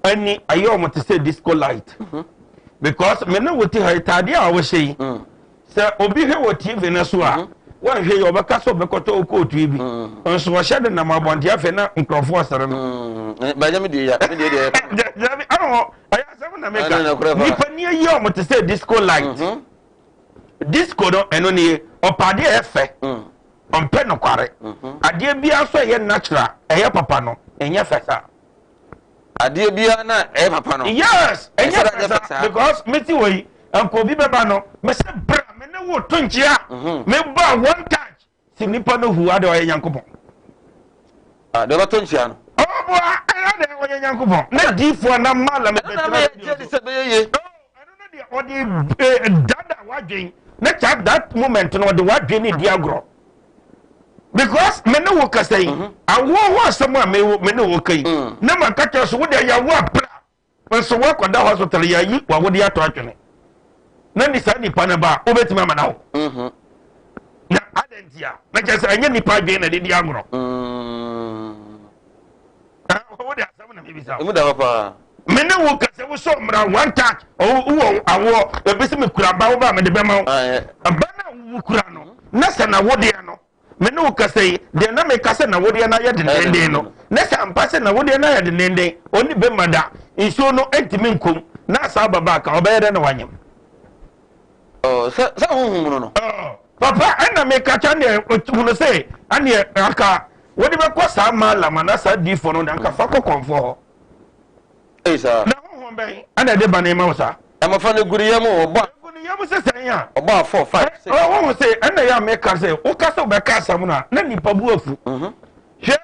ani ayɛ wɔn te sɛ disco light. Mhm. Because me ne wo te ha yi, taadeɛ a wɔhyɛ yi, mm. sɛ obi hwɛ wɔ TV no so a, mhm. wɔnhwɛ yi ɔbɛka sɛ ɔbɛkɔtɔ wo kootu yi bi. Mm. Nso wɔhyɛ de nam abɔnten afei na nkurɔfoɔ sere no. Bɛnyɛ me deɛ ya, me deɛ deɛ. Dabi, ɛwɔ ɛyɛ asɛm na meka. Nipa ni ayi wɔn te sɛ disco light. Mhm. Disco no ɛno nie ɔpɛ adeɛ ɛyɛ fɛ mm. Ɔmpɛ nokware mhm. Adeɛ biara nso ɛyɛ natural ɛyɛ papa no ɛnyɛ fɛ saa. Adeɛ biara na ɛyɛ papa no. Yes, ɛnyɛ fɛ saa because me ti wɔ yi nka obi bɛba no mɛ sɛ bra me ne wo to nkyia mhm. Me ba one touch Si nipa no hu ade ɔyɛ Nyankopɔn. Ah, deɛ ɔbɛtɔ nkyia no. Ɔboa ɛyɛ deɛ ɔyɛ Nyankopɔn. Na diifoɔ na mala me bɛtena. Ɛna meyɛ gye di sɛ bɛyɛ yie. Ɛno no deɛ ɔde dada wadwen. Na kya that moment no ɔde wadwen ne di agorɔ. Because me ne wo kasa yi, mhm. awoɔ ho asɛm a me ne wo ka yi, mm. na ma ka kyerɛ so wo deɛ yɛawo abra. Nso woakɔda hospital yɛayi w'awode ato atwene na ni saa nipa no ba a wobɛtumi ama no awo mhm. na adɛn nti a na kyerɛ sɛ ɛnyɛ nipa adwene na ɛde di agorɔ mm. Wode asɛm na mebisa wo da hɔ paa me ne wo kasɛ wo sɛ mmara one touch wowɔ awoɔ ebi sɛ mekura ba wo ba mede bɛma wo ba no a wowokura no na sɛ na wodeɛ no Me ne wo kasa yi, deɛ na meka sɛ n'awodeɛ no ayɛ dendeenden no, na sɛ ampa sɛ n'awodeɛ no ayɛ dendeenden, ɔnni bɛmma da, nsuo no ntumi nkɔ mu, na asan aba back a, ɔbɛyɛ dɛn na wanyem? Oh, sɛ sɛ honhom no no. Oh, papa, ɛna meka kyɛ neɛ hunu sɛ ɛneɛ anka wode bɛkɔ saa malam anaa saa diifoɔ no de anka fa kɔ kɔmfoɔ hɔ. Ei saa. Na honhom bɛn ɛna ɛde ba ne ma wo saa? Mmɔfra no gu ne yam o, ɔbɔ a. Egu ne yam sɛ sɛn a. Ɔbɔ a four, five, six. Ɛ wohu sɛ ɛna yɛ a meka sɛ woka sɛ wobɛka asɛm no a na nipa bu afu. Mhm. Hwɛ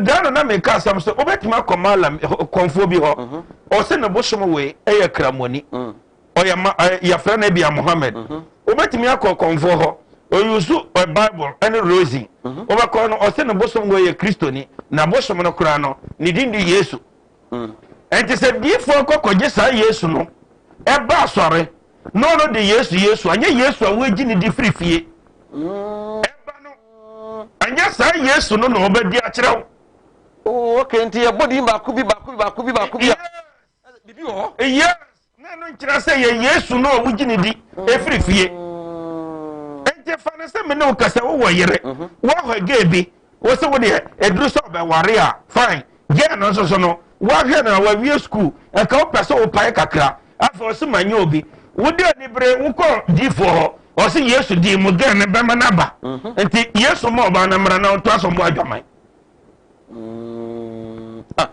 Ghana na meka asɛm sɛ wobɛtumi akɔ malam kɔnfoɔ bi hɔ. Mhm. Ɔsɛ ne bosom wei ɛyɛ kramoni. Mm. Ɔyɛ ma yɛfrɛ no ebia Mohammed. Mhm. Wobɛtumi akɔ kɔnfoɔ hɔ. Ɔyusu Bible ɛne rosy. Wobɛkɔ no ɔsɛ ne bosom wei yɛ Kristoni. Na bosom no koraa no ne din de Yesu. Enti sɛ diyifoɔ kɔ kɔgye saa Yesu no ba asɔre na ɔno de Yesu Yesu, ɛnyɛ Yesu a woagyi ne di firi fie ɛba no, ɛnyɛ saa Yesu no na ɔbɛdi akyerɛ wo. Oh, okay, nti yɛbɔ din baako bi baako bi baako bi baako bi a. Biribi wɔ hɔ. Yes. Na ɛno nkyerɛ sɛ yɛ Yesu no a wogye ne di ɛfiri fie. Enti fa no sɛ me ne wo kasa wowɔ yere, mhm. woahwɛ gay bi, wo sɛ wo deɛ ɛduru sɛ ɔbɛware a fine. Gay no nso so no, woahwɛ no a wawie sukuu, ɛka wopɛ sɛ wopae kakra, afei ɔse manyɛ obi. Wode anibere wokɔ diifoɔ hɔ, ɔse Yesu dii mu gay no bɛma no aba. Mhm. Nti Yesu ma ɔbaa no mmara na ɔntoa so mmɔ adwaman. Mm. Ah,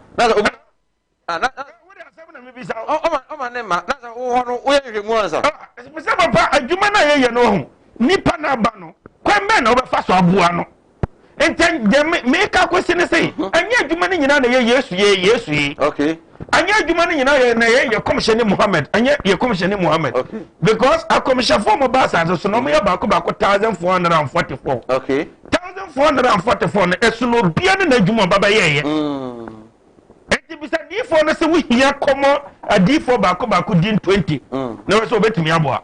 Ah, na, na, Wode asɛm na mebisa wo. Ɔma, ɔma ne mma, na sɛ wowɔ hɔ no, woyɛ nhwehwɛmu ansa. Ah, sɛ papa, adwuma no a yɛyɛ no ho, nipa no aba no, kwan bɛn na wobɛfa so aboa no? Nti deɛ meka kɔsi ne sɛ, mhm. ɛnyɛ adwuma no nyinaa na ɛyɛ Yesu yɛ Yesu yi. Okay. Ɛnyɛ adwuma no nyinaa yɛ na ɛyɛ yɛ kɔmhyɛ ne Muhammad, ɛnyɛ yɛ kɔmhyɛ ne Muhammad. Okay. Because akɔmhyɛfoɔ mo ba asase so na wɔn yɛ baako baako 1444. Okay. 1444 no, ɛsono obiara ne n'adwuma ɔba bɛyɛɛyɛ. Mm. Enti bisa adiyifoɔ no sɛ wohia kɔmɔ adiyifoɔ baako baako din 20 mm. na wɔ sɛ wɔbɛtumi aboa.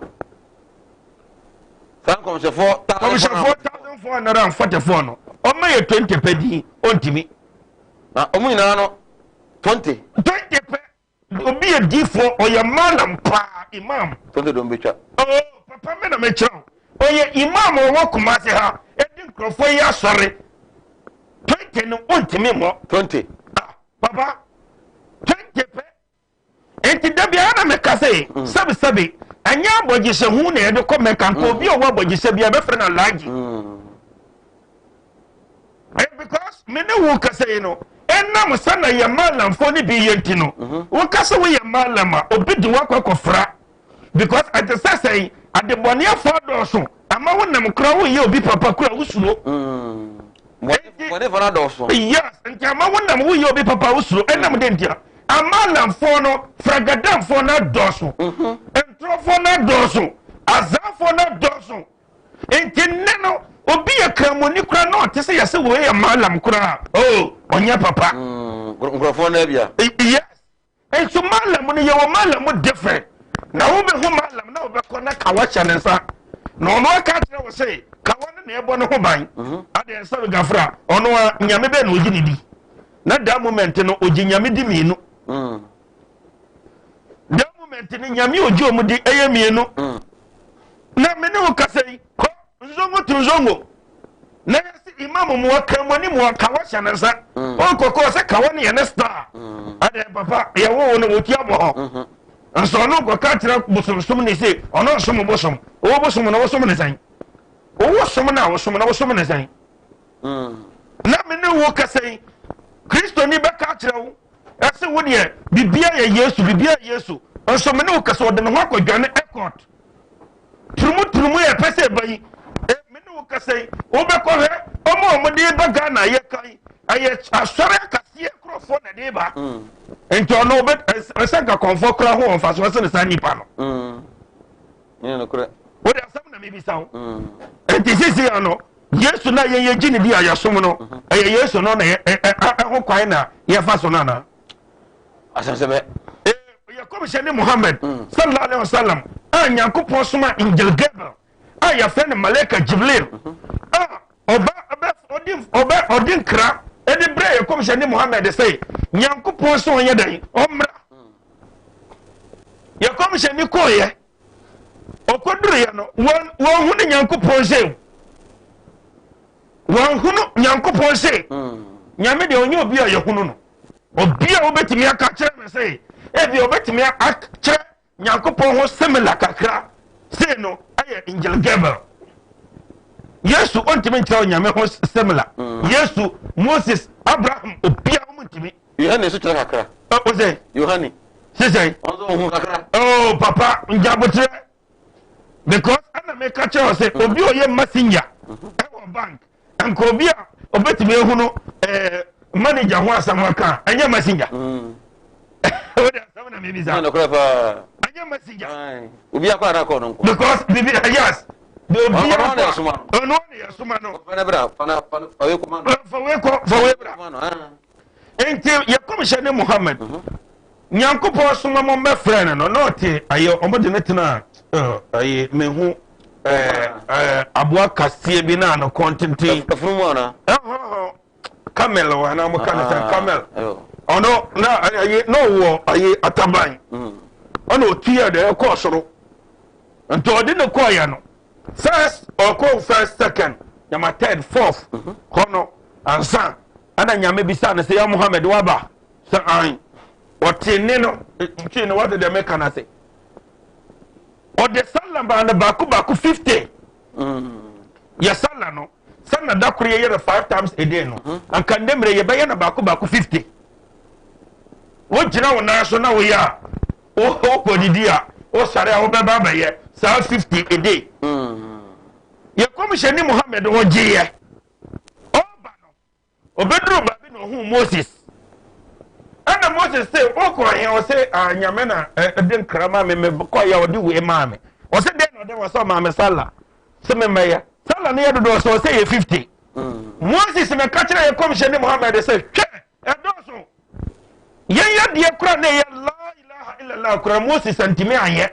Saa nkɔmhyɛfoɔ kɔmhyɛfoɔ 1444 no ɔma yɛ 20 pɛ din ɔntumi. Na ɔmo nyinaa no 20. 20 pɛ obi yɛ diifoɔ ɔyɛ malam paa imam. 20 dɔm bɛtwa. Oh, papa me na mekyerɛ wo ɔyɛ imam ɔwɔ Kumasi ha ɛdi nkurɔfoɔ yi asɔre 20 no ɔntumi mmɔ. 20. Ah, papa 20 pɛ nti biara na meka sɛ mm. sɛbesɛbe ɛnyɛ abɔgyesɛ ho na yɛde kɔ mɛka nka obi a ɔwɔ abɔgyesɛ bi a bɛfrɛ no alagye mm. eh, because me ne wo kasa yi no ɛnam sɛ na yɛ malamfoɔ no bi yɛ nti no mhm. woka sɛ woyɛ malam a obi de woakɔ akɔfra because ɛte sɛ sɛn adebɔneɛfoɔ adɔɔso ama wo nam kora woyɛ obi papa kora wosuro mm. bɔnefoɔ no adɔɔso yes nti ama wo nam woyɛ obi papa wosuro ɛnam de ntia amalamfoɔ no fragadamfoɔ no adɔɔso mhm. ntorɔfoɔ no adɔɔso azaafoɔ no adɔɔso nti nnɛ no obi yɛ kramoni koraa na ɔte sɛ yɛsɛ wei yɛ malam koraa o oh, ɔnyɛ papa mm, nkurɔfoɔ no abia yes Nso Mallam no yɛwɔ Mallam different na wobɛhu Mallam na wobɛkɔ na kawa hyɛ ne nsa na ɔno aka akyerɛ wo se kawa no na ɛbɔ ne ho ban mhm. adeɛ nsa no gafra ɔno a nyame bɛɛ na ɔgye ne di na that moment no ɔgye nyame di mmienu mm. that moment no nyame ɔgye ɔmu di ɛyɛ mmienu mm. Na me ne wo kasa yi, kɔ nzongo to nzongo. Na yɛsi imam mu ɔkramoni mu kawa hyɛ ne nsa. Mm. Ɔnkɔkɔ sɛ kawa no yɛ ne star. Mm. Adɛn papa yɛwo wo no wɔti abɔ hɔ. Mm-hmm. Nso ɔno nkɔka kyerɛ bosomsom ne se ɔno nsom bosom. Ɔwɔ bosom no wosom ne sɛn? Ɔwɔ som no a wosom no wosom ne sɛn? Mm. Na me ne wo kasa yi, Kristoni bɛka akyerɛ wo ɛsɛ wo deɛ bibia yɛ Yesu, bibia yɛ Yesu. Nso me ne wo kasa ɔde ne ho akɔdwane ɛkɔt. Turumuturumu yɛ pɛ sɛ ɛba yi e, me ne wo kasa yi wobɛkɔhwɛ ɔmo a ɔmo ba Ghana yɛ kan ɛyɛ asɔre akaseɛ nkurɔfoɔ na ɛde ba mm. nti ɔno ɔbɛ ɛsɛ nka kɔnfoɔ kora ho ɔnfa so ɛsɛ ne saa nipa no mm. wode asɛm na mebisa wo mm. nti sisi ano yesu na yɛn yɛgye ne di a yɛsom no mm-hmm. ɛyɛ yesu no na ɛho kwan na yɛfa so no anaa Asɛm sɛ bɛ. Yɛ kɔmhyɛni Muhammad mm. sallallahu alaihi wasallam a Nyankopɔn soma Angel Gabriel a yɛfrɛ no Malaika Jibril mhm. a ɔba ɔbɛ ɔdi ɔbɛ ɔdi nkra ɛde brɛ yɛ kɔmhyɛni Muhammad sɛ Nyankopɔn sɛ ɔnyɛ dɛn ɔmmra mm. yɛ kɔmhyɛni kɔɔyɛ ɔkɔduruyɛ no wɔn wɔn hu ne Nyankopɔn sɛ wɔn hunu Nyankopɔn sɛ mm. Nyame deɛ ɔnyɛ obi a yɛhunu no. Obi a wobɛtumi aka kyerɛ me sɛ ebi obɛtumi akyerɛ Nyankopɔn ho similar kakra sei no ɛyɛ Angel Gabriel. Yesu ɔntumi nkyerɛ Onyame ho similar. Mm. Yesu, Moses, Abraham, obia wɔn ntumi. Yohane nso kyerɛ kakra. Ɔ sɛ. Yohane. Sisɛn. Ɔnso ohun kakra. Oh papa njabotrɛ because ɛna meka kyerɛ wɔ sɛ obi ɔyɛ messenger ɛwɔ bank nka obi a obetumi ehunu ɛɛ manager ho asɛm aka ɛnyɛ messenger mm. o de asɛm na mi bisa ɛnyɛ messenger obi akɔ ara kɔ no nko because bibi eh, yes de obi akɔ ɔno na yɛ soma no fa wei kɔ fa wei bra nti yɛ kɔmhyɛ ne muhammed mhm. Nyankopɔn soma mo mbɛfrɛ no no na ɔte ayɛ ɔmo de no tena ɛyɛ mehu ɛɛ aboa kaseɛ bi na ano kɔn tenten. Afunumu ana? Ɛhɔhɔ camel wɔ anaa mo ka no sɛ ah, camel. Ɔno na ɛyɛ na ɔwɔ ɛyɛ ataban. Mm. Ɔna ɔtu yɛ dɛ ɛkɔɔ soro. Nti ɔde no kɔɔ yɛ no first ɔkɔ first second nyama third fourth mhm. hɔ no ansa ɛna nyame bisa no sɛ ya Muhammad waba. Sɛ an ɔte nne no twi no wate deɛ meka no ase ɔde sala maa no baako baako 50 mm. yɛ sala no sɛ na da koro yɛyɛ no five times a day no mm-hmm. anka nnɛ mmerɛ yɛbɛyɛ no baako baako 50 wogyina wo nan so na woyɛ a wokɔdidi a wosɔre a wobɛba abɛyɛ saa 50 a day mm. yɛ kɔmhyɛni Muhammad ɔgyeeɛ ɔba no Obeduruu baabi na ohuu Moses. Ɛna Moses se, wokɔ he? Ɔse, ah, Nyame na ɛde nkra maa me, mekɔeɛ a ɔde wei maa me. Ɔse, dɛn na ɔde ma? Ɔse, ɔmaa me sala sɛ memmɛyɛ. Sala no yɛ dodoɔ sɛ ɔsɛ yɛ 50. Mm. Moses na ka kyerɛ yɛ kɔmhyɛni Muhammad sɛ, hwɛ, ɛdɔɔso. Yɛn adeɛ kora na ɛyɛ la ilaha illallah kora Moses antumi anyɛ.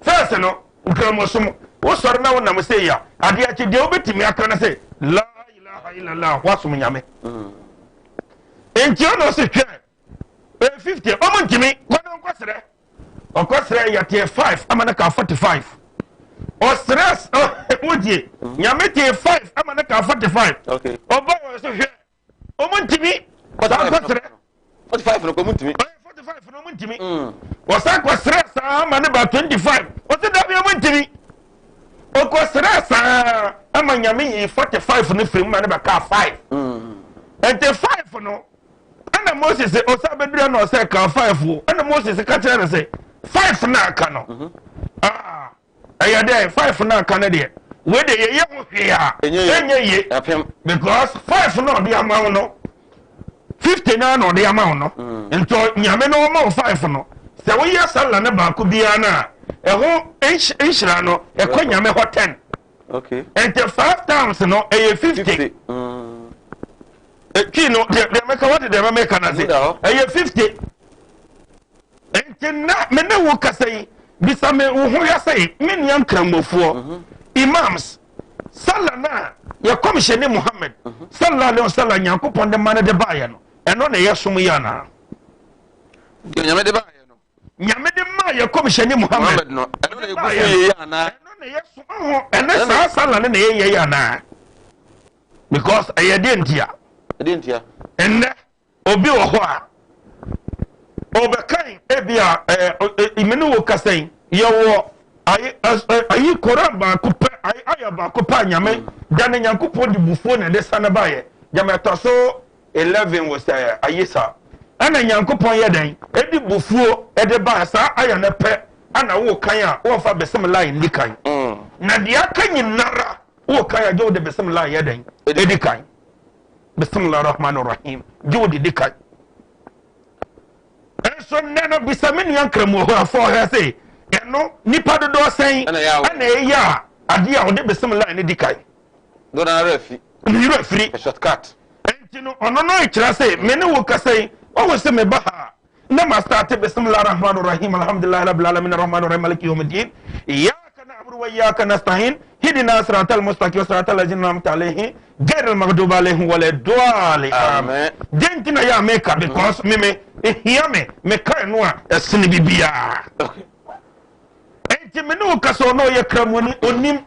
Fɛs no, nkramosom, wosɔre na wonam sɛ yi a, adeɛ akyi deɛ wobɛtumi aka no sɛ la ilaha illallah wasom nyame. Mm. Nti ɔno ɔse hwɛ, ɛyɛ 50, ɔmo ntumi, kɔ no nkɔsrɛ. Ɔkɔsrɛ yɛtee 5 ama no ka 45. Ɔsrɛ, wotie, nyame tee 5 ama no ka 45. Ɔba wɔ so hwɛ, ɔmo ntumi saa kɔsrɛ. 45 no kɔ ɔmo ntumi. 45 no ɔmo ntumi. Wɔsan kɔsrɛ saa ma ne ba 25. Ɔsɛ dabi, ɔmo ntumi. Ɔkɔsrɛ saa ama Nyame yi 45 no firi mu ma ne bɛkaa 5. Nti 5 no ɛna Moses ɔsa bɛdura na ɔsɛ ka 5 o. Ɛna Moses ka kyerɛ no sɛ 5 no aka no. Ah, ɛyɛ dɛ 5 no aka no deɛ, wei de yɛyɛ ho hwee a ɛnyɛ yie, because 5 no ɔde ama wo no, 50 naa na ɔde ama wo no. Nti Nyame no ɔma wo 5 no, sɛ woyɛ sala no baako biara no a, ɛho nhyira no ɛkɔ Nyame hɔ 10. Nti 5 times no ɛyɛ 50. Twi no deɛ mɛka, wate deɛ mɛka no ase, ɛyɛ 50. Nti na me ne wo kasa yi, bisa me wo ho hwɛ sɛ me nua nkramofoɔ, imams, sala no a yɛkɔmhyɛne Muhammad sallallahu alaihi wasallam, Nyankopɔn de ma no de baeɛ no, ɛno na ɛyɛ som yi anaa? Deɛ Nyame de baeɛ no. Nyame de maa yɛkɔmhyɛne Muhammad no, ɛno na ɛgu so yɛ yi anaa? Ɛno na ɛyɛ som ho, ɛne saa sala no na ɛyɛ yi anaa? Because ɛyɛ deɛ ntia. Ɛdeɛ ntia. Ɛnnɛ obi wɔ hɔ a ɔbɛkan ebi a ɛɛ mene wo kasa yi, yɛwɔ ayi ayi Koran baako pɛ, ayi ayɛ baako pɛ a Nyame da ne Nyankopɔn de bufuo na ɛde sane baayɛ. Gyama ɛtɔ so 11 wɔ sɛ ayi sa ɛna Nyankopɔn yɛ dɛn ɛde bufuo ɛde baa saa ayɛ no pɛ, ɛna wo kan a wɔmfa bɛsɛm line ni kan, na deɛ aka nyinara wo kan a gye wo de bɛsɛm line yɛ dɛn ɛdi kan. Bisimilah Rahman Rahim, gye wo didi kan. Nso nnɛ no, bisa me nua nkramu hɔ afɔ ɔhɛ sɛ ɛno nipa dodoɔ sɛn ɛna ɛyɛ a adeɛ a ɔde bisimilah ne di kan. Dɔn ara afi. Ne yɛrɛ afiri. Shortcut. Nti no ɔno no ekyerɛ sɛ me ne wo kasa yi, wɔwɔ sɛ me ba ha na ma start bisimilah Rahman Rahim, alhamdulilahi rabbil alamin, Rahman Rahim, maliki yawmiddin, iyyaka na'budu wa iyyaka nasta'in, hidina siratal mustaqim, siratal ladzina an'amta alaihim, ghayril maghdubi alaihim waladdallin, amen. Den nti na yɛ a meka? Because me ehia me meka ɛno a ɛsene bibiara. Nti me ne wo kasa, ɔno ɔyɛ kramoni, onim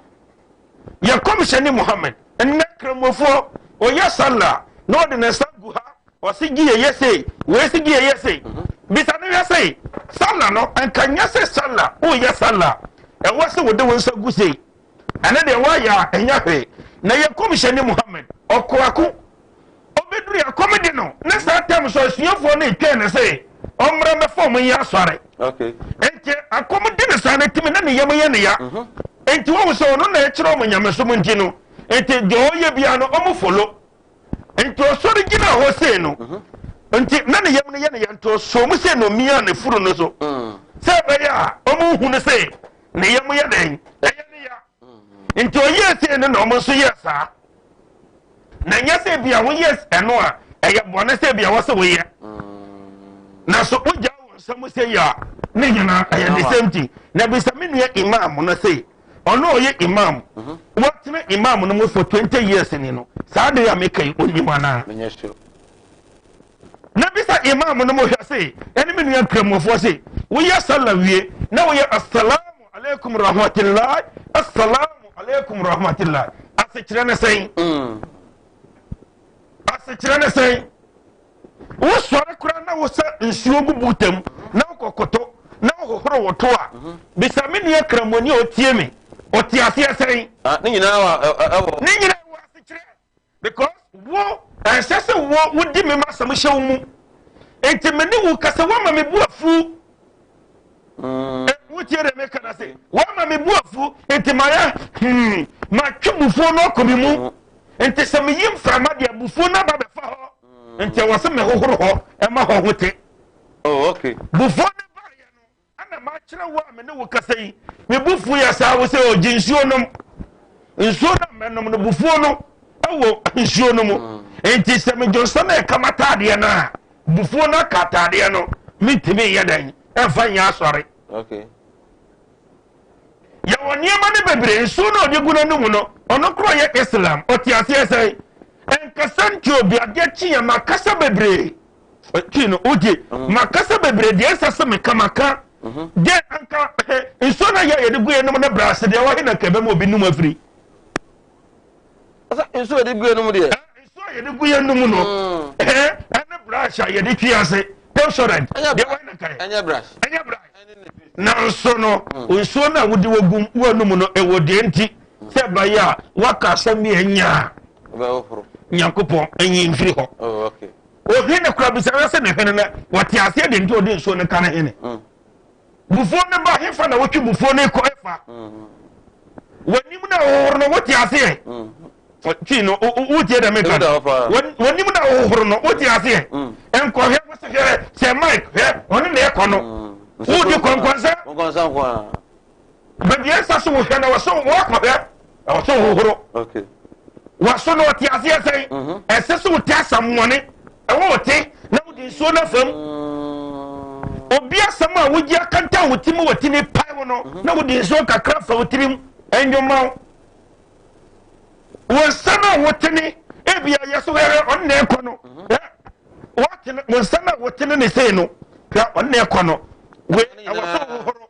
yɛ kɔmhyɛne Muhammad. Nnɛ kramofoɔ ɔyɛ sala na ɔde ne nsa gu ha, ɔsi gye yɛ sei, wei si gye yɛ sei. Bisa no hwɛ sei, sala no nka nyɛ sɛ sala woyɛ sala ɛwɔ sɛ wode wo nsa gu sei, ɛne deɛ woayɛ a ɛnyɛ hwee. Na yɛ kɔmhyɛne Muhammad ɔkoako ɔbɛduru yɛ akɔm de no ne saa tam so asuafoɔ no etwɛn ne sɛ ɔmmra mɛfa ɔmo yɛ asɔre. Nti akɔm de ne saa no timi na ne yam yɛ ne ya. Nti wɔn sɛ ɔno na ɛkyerɛ ɔmo nyamesom, nti no nti deɛ ɔyɛ bia no ɔmo follow. Nti ɔsɔre gyina hɔ sei no, nti na ne yam no yɛ ne ya, nti ɔsɔ mu sei na ɔmia ne furu no so sɛ ɛbɛyɛ a ɔmo hu no sɛ ne yam yɛ dɛn ɛyɛ ne ya. Nti ɔyɛɛ sei no na ɔmo nso yɛ saa. Na nyɛ sɛ bia woyɛ ɛno a ɛyɛ bɔne sɛ bia wɔ sɛ woyɛ na so wogya wo nsɛm sɛ yɛ a, ne nyinaa ɛyɛ the same thing. Na bisa me nua imam no sɛ ɔno a ɔyɛ imam, wɔtena imam no mu for 20 years ni no, saa de a meka yi onim anaa? Na bisa imam no mu hwɛ se ɛne me nua nkramofoɔ se woyɛ sala wie na woyɛ assalamu alaikum rahmatullahi, assalamu alaikum rahmatullahi, asekyerɛ ne sɛn? Asekyerɛ ne sɛn? Wosɔre koraa na wosa nsuo gu butam na wokɔkoto na wohohoro wo to a, bisa me nua kramoni a ɔtie me, ɔte aseɛ sɛn? Ne nyinaa wɔ ɛwɔ. Ne nyinaa wɔ asekyerɛ, because wo ɛnsɛ sɛ wo wodi me ma asɛm hyɛ wo mu. Nti me ne wo kasa, woama me bu afu. Wotie deɛ meka na se woama me bu afu, nti mayɛ matwe bufuo no akɔ me mu. Nti sɛ meyi mframa deɛ, bufuo no aba bɛfa hɔ, nti ɛwɔ sɛ mehohoro hɔ ɛma hɔ ho te. Oh, okay. Bufuo no baeɛ no ɛna makyerɛ wo a me ne wo kasa yi, me bufuo yɛ saa, wo sɛ ɔgye nsuo nom, nsuo no a mɛnom no, bufuo no ɛwɔ nsuo no mu. Nti sɛ medwo nsa na ɛka m'ataadeɛ no a, bufuo no aka ataadeɛ no, mentumi nyɛ dɛn ɛmfa nyɛ asɔre. Yɛwɔ nneɛma no bebree. Nsuo no a ɔde gu n'anum no, ɔno korɔ yɛ Islam, ɔte aseɛ sɛn? Nkasa nti obi adeɛ kye yɛ makasa bebree twi no wogye makasa bebree deɛ ɛsɛ sɛ meka maka deɛ anka nsuo no yɛ yɛde gu yɛn nom ne brase deɛ wɔhe na kɛbɛ mu obi num afiri. Nsuo yɛde gu yɛn nom deɛ. Nsuo a yɛde gu yɛn nom no ɛne brush a yɛde twi ase, Pepsodent deɛ wɔhe na kɛyɛ? Ɛnyɛ brush. Ɛnyɛ brush. Nanso no, nsuo no a wode wɔ w'anum no, ɛwɔ deɛ nti sɛ ɛbɛyɛ a woaka asɛm bi a ɛnyɛ a Nyankopɔn nyi mfiri hɔ. Oh, Ohene kora bisa no sɛ ne hwene no, wɔte aseɛ deɛ nti ɔde nsuo no ka ne hene. Bufuo no ba hefa na wotwe bufuo no kɔ efa. W'anim na wohohoro no, wote aseɛ. Tii no, wotie dɛ meka no. W'anim na wohohoro no, wote aseɛ. Nkɔhwɛ wo sɛ hwɛ sɛ Mike hwɛ ɔne na ɛkɔ no. Wodi kɔnkɔnsa. Baabi a ɛsɛ so wohwɛ na wɔso wɔakɔhwɛ ɛwɔ so wohohoro. Wɔso no ɔte aseɛ sɛn? Ɛsɛ sɛ wote asɛmmɔne ɛwɔ wote na wode nsuo no afam. Obi asɛm a wogye akantan wo ti mu wɔ timi pae wo no na wode nsuo kakra fa wo tirim ɛnwoma wo. Wo nsa no a wotene ebi a yɛ so hwɛ ɔno na ɛkɔ no. Wɔtene wo nsa no a wotene ne sei no hwɛ ɔno na ɛkɔ no. Wei ɛwɔ so wohoro.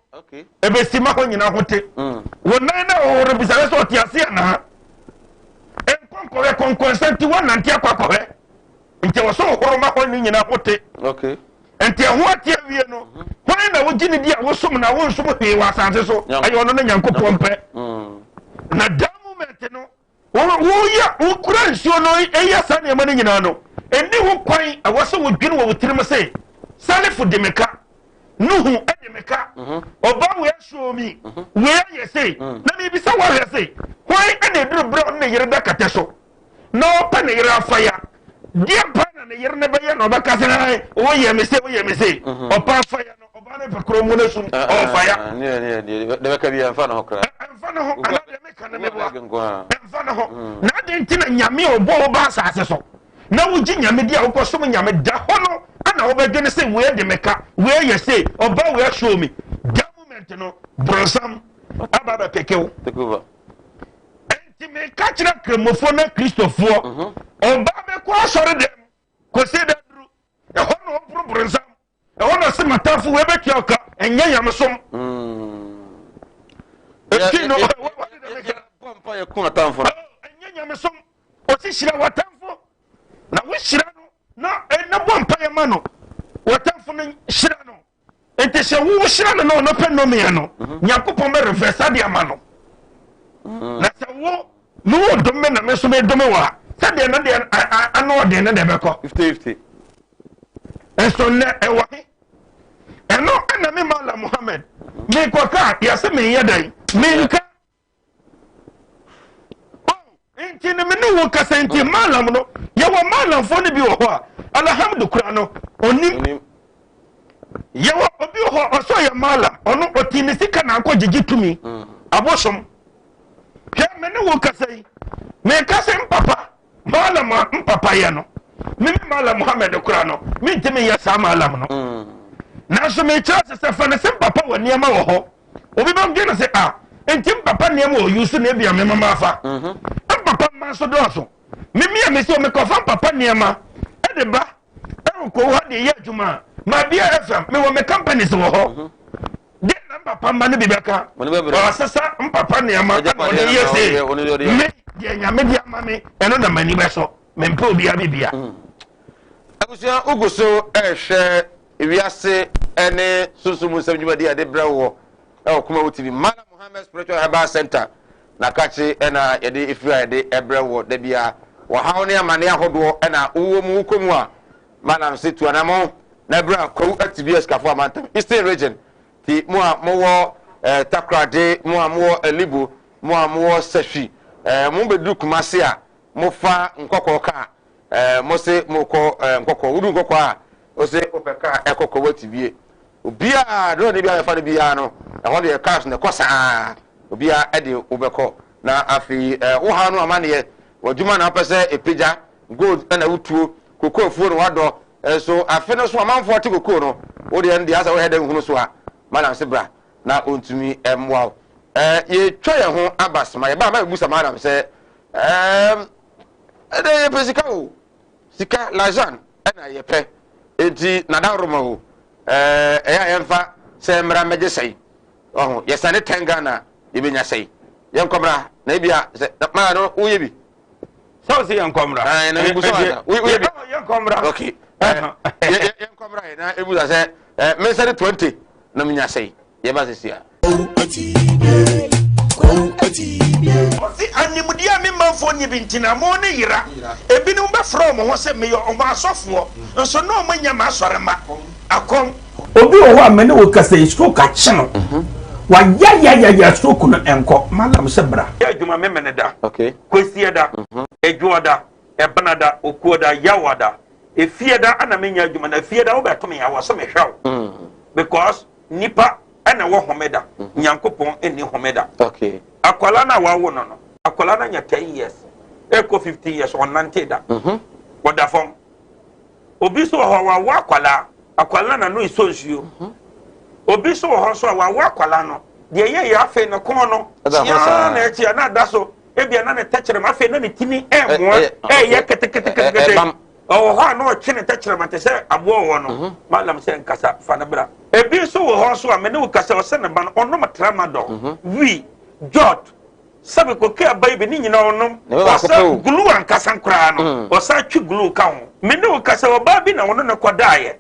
Ebesi ma hɔ nyinaa ho te. Wo nan na wohoro bisa sɛ ɔte ase anaa. Nkɔnkɔhwɛ kɔnkɔnsa nti woanante akɔ akɔhwɛ. Nti ɛwɔ sɛ wohoro ma hɔ ne nyinaa ho te. Nti ɛho ate awie no, hwan na wogye ne di a wosom na wonsom hwee wɔ asase so? Ɛyɛ ɔno ne Nyankopɔn pɛ. Na that moment no, woyɛ wokura nsuo no ɛyɛ saa nneɛma no nyinaa no, ɛnni ho kwan ɛwɔ sɛ wodwene wɔ wo tirim sɛ Salifo de me ka, Nuhu de me ka, ɔbaa wei ahyɛ mi, wei ayɛ sei. Na mebisa woahwɛ se, hwan na ɛduru berɛ a ɔne ne yere da kɛtɛ so na ɔpɛ ne yere afa ya? Deɛ paa na ne yere no bɛyɛ na ɔbɛka sɛ woyɛ me sei, woyɛ me sei. Ɔpɛ afa ya no, ɔbaa no pɛ koro mu no sum, ɔfa ya. Ɛmfa ne ho koraa. Ɛmfa ne ho, anaa deɛ meka no meboa. Ɛmfa ne ho. Na adɛn nti na Nyame a ɔbɔɔ wo ba asase so na wogye Nyame di a wokɔsom Nyame da hɔ no ana wobɛdwene sɛ wei de me ka, wei yɛ sei, ɔbaa wei ashow me. That moment no, bronsam aba abɛpeke wo. Enti meka kyerɛ Kramofoɔ ne Kristofoɔ, ɔbaa bɛkɔ asɔre dɛm kɔsi da duru, ɛhɔ na ɔboro bronsam. Ɛhɔ na se matamfo wei bɛtua wo ka, ɛnyɛ nyamesom. Enti no, bɔ mpa yɛ kun atamfo no. Ɛnyɛ nyamesom. Ɔsi hyira w'atamfo na wohyira no na ɛna bɔ mpa yɛ ma no. W'atamfo no hyira no. Nti sɛ wo hyira no na ɔno pɛ nnomeɛ no, Nyankopɔn bɛ reverse ade ama no. Na sɛ wo me wo dome na me nso me dome wo a, sɛdeɛ no deɛ ano ɔden no na ɛbɛkɔ. 50-50. Nso nnɛ ɛwɔ he? Ɛno ɛna me Malam Muhammad mekɔka a yɛse menyɛ dɛn? Menka. Nti no me ne wo kasa nti Malam no yɛwɔ Malamfoɔ no bi wɔ hɔ a alhamdu kora no onim. Yɛwɔ obi wɔ hɔ ɔsɛ ɔyɛ Malam ɔno ɔti ne sika na akɔ gyegye tumi abosom. Hwɛ me ne wo kasa yi meka sɛ mpapa Mallam a mpapa yɛ no, me me Mallam Muhammad koraa no, mentumi nyɛ saa Mallam no. Nanso mekyerɛ ase sɛ fa no sɛ mpapa wɔ nneɛma wɔ hɔ. Obi bɛdwe no sɛ, ah, nti mpapa nneɛma wɔ yusu na ebia me mama afa. Mpapa mma nso dɔɔso. Me me a mesi mekɔfa mpapa nneɛma de ba ɛwɔ kowu ha de yɛ adwuma a, Mabia FM, mewɔ me companies wɔ hɔ. Deɛ na mpapa mma no bi bɛka? Ɔsesa mpapa nneɛma ɛna ɔde yɛ sei. Me deɛ Nyame de ama me, ɛno na m'ani bɛsɔ. Mempɛ obiara bibia. Abusua, wogu so rehwɛ wiase ne sunsum mu nsɛm dwumadi a yɛde brɛ woɔ wɔ Kumawu TV, Malam Muhammad Spiritual Herbal Center, Nakakye na yɛde efiri a yɛde brɛ woɔ da biara. Wɔhaw ne amane ahodoɔ na wowɔ mu, wokɔ mu a, Malam se tu anamɔn na bra Kwawu Atibia Sikafo Amantam, Eastern Region. Ti mo a mowɔ eh, Takorade, mo a mowɔ Alibo, mo a mowɔ Sahwi, eh, mo bɛduru Kumase a, mofa Nkɔkɔɔ kaa, eh, mo se mokɔ eh, Nkɔkɔɔ. Wodu Nkɔkɔɔ a, wose wopɛ kaa ɛkɔ Kwawu Atibie. Obiara, drɔni biara bɛfa no biara no, ɛhɔ deɛ cars no ɛkɔ saa, obiara de wobɛkɔ. Na afei eh, wo haw no amaneɛ, w'adwuma na wopɛ sɛ ɛpagya, gold na wotuo, kokoo afuo na wadɔ, nso afe no so amanfoɔ te kokoo no, wo deɛ no deɛ asɛ wohɛ dɛ nhunu so a, madam se bra na ɔntumi mmoa wo. Eh, yɛtwa yɛn ho aba soma, yɛba a mɛbɛbusa madam sɛ, eh, ɛdɛ yɛpɛ sika o, sika, l'argent ɛna yɛpɛ, enti nadaworoma o, eh, ɛyɛ a yɛmfa sɛ mmra mmɛgye sɛe, ɔho, yɛsane 10 Ghana yɛbɛnya sɛe, yɛnkɔ mmra, na ebia sɛ, maa no woyɛ bi. Sɛ ɔsɛ yɛn nkɔmra. Ɛɛ na ebusa wa woyɛ bi. Yɛn nkɔmra. Ok. Yɛn nkɔmra yɛ na ebusa sɛ ɛɛ mensɛde 20 na menya sɛe. Yɛba sisi a. Ɔse animdeɛ a me manfoɔ nni bi nti na mo ne yera. Ebinom bɛfrɛ wɔn ho sɛ meyɛ wɔn asɔfoɔ, nso na wɔn nyɛ m'asɔremma. Akɔm. Obi wɔ hɔ a me ne wo kasa yi stroke akye no. Wayayayaya stroke no ɛnkɔ. Mallam sɛ bra. Yɛ adwuma Memeneda, Kwasiada, Adwoada, Ɛbenada, Okuoda, Yawoada, Efiada ana menya adwuma na Efiada wobɛto me a wɔ se mehwɛ wo because nipa ɛna ɛwɔ homeda Nyankopɔn nni homeda. Akwadaa no a wawo no no akwadaa no anya 10 years ɛkɔ 15 years ɔnnante da ɔda fam. Obi nso wɔ hɔ wawo akwadaa akwadaa no n'ano esɔ nsuo. Obi nso wɔ hɔ nso a wawo akwadaa no deɛ ɛyɛ yɛ afei ne kɔn no kyiaa na ɛkyia na ada so. Ebia na ne tɛkyerɛma afei na ne tini ɛmoa ɛyɛ keteketekete. Ɔwɔ hɔ a na ɔtwe ne tɛkyerɛma te sɛ aboa ɔwɔ no. Mhm. Malam sɛ nkasa fa no bra. Ebi nso wɔ hɔ nso a me ne wo kasa ɔsɛ ne ba no ɔnom tramadol, mhm. wii, jot, sɛbi koke aba yi bi ne nyinaa ɔnom. Ɔsɛ glue ankasa koraa no mm. ɔsan twe glue ka ho. Me ne wo kasa ɔbaa bi na ɔno ne kɔdaeɛ.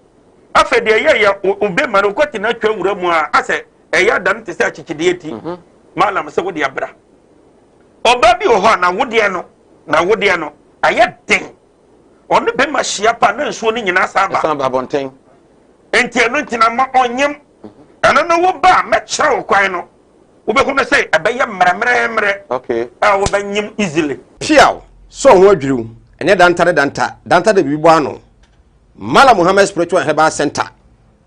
Afei deɛ ɛyɛ yɛ obema no kɔte no atwa wura mu a asɛ ɛyɛ ada no te sɛ akyekyedeɛ ti. Mhm. Malam sɛ wode abra. Ɔbaa bi wɔ hɔ a n'awodeɛ no n'awodeɛ no ayɛ den. Ɔne bɛrima hyia pa na nsuo no nyinaa san ba. Ɛsan ba abɔnten. Nti ɛno nti na ma ɔnyem. Ɛno no wo ba a mɛkyerɛ wo kwan no wobɛhu no sɛ ɛbɛyɛ mmerɛmmerɛmmerɛ okay. a wobɛnyem easily. Piaw! Sɛ ɔho adwiriw, ɛnyɛ danta ne danta, danta de biribi bɔ ano. Mala Muhammad Spiritual and Herbal Center.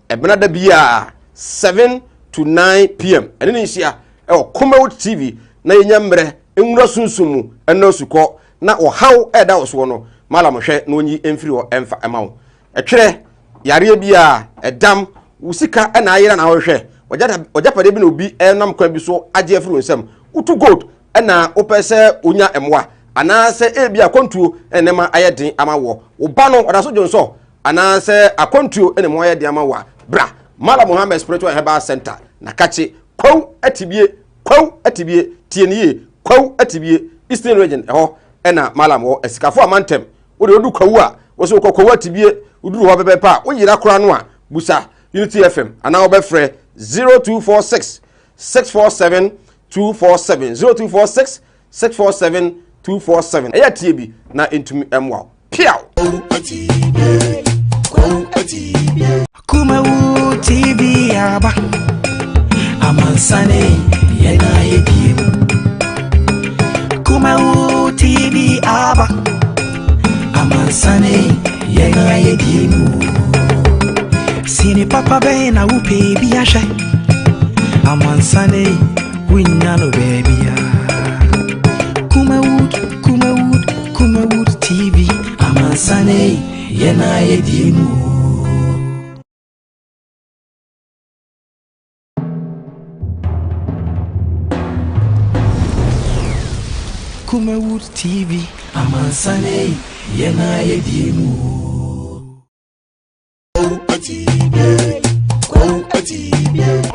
Ɛbena da biara 7 to 9 pm ɛne ne nhyia ɛwɔ Kumawood TV na yɛnya mmerɛ nwura sunsum mu ɛnɔ asukɔ na ɔhaw ɛda wɔ soɔ no malam hwɛ na ɔnyi mfiri hɔ ɛmfa ɛma wo ɛtwerɛ yareɛ biara ɛdam wo sika ɛna ayera na wohwɛ ɔgyapadeɛ bi na obi ɛnam kwan bi so agye afiri wo nsam wotu gold ɛna wopɛ sɛ wonya mmoa anaasɛ ebi akwantuo ɛna nneɛma ayɛ den ama wɔ wo ba no ɔda so dwonsɔ anaasɛ akwantuo ɛna mu ayɛ den ama wɔ a bra Mala Muhammad Spiritual and Herbal Center na kakye kwaw atibie kwaw atibie tie ne yie kwaw atibie Eastern Region ɛhɔ ɛna Malam wɔ asikafo amantam wode wodu kwawu a wɔsɛ wokɔ kwawu atibie woduru hɔ pɛpɛpɛ a woyera koraa no a busa Unity FM anaa wobɛfrɛ 0246 647 247 0246 647 247 ɛyɛ tie bi na ɛntumi mmoa wo piaw Kumawu TV aba amansane yɛn ayɛ bie mu Kumawu TV aba amansane yɛn ayɛ bie mu Sini papa bɛn na wopɛ bi ahwɛ amansane wunnya no baabia Kumawood Kumawood Kumawood TV amansane yɛn ayɛ die mu. Kumawood TV amansane yɛn ayɛ die mu.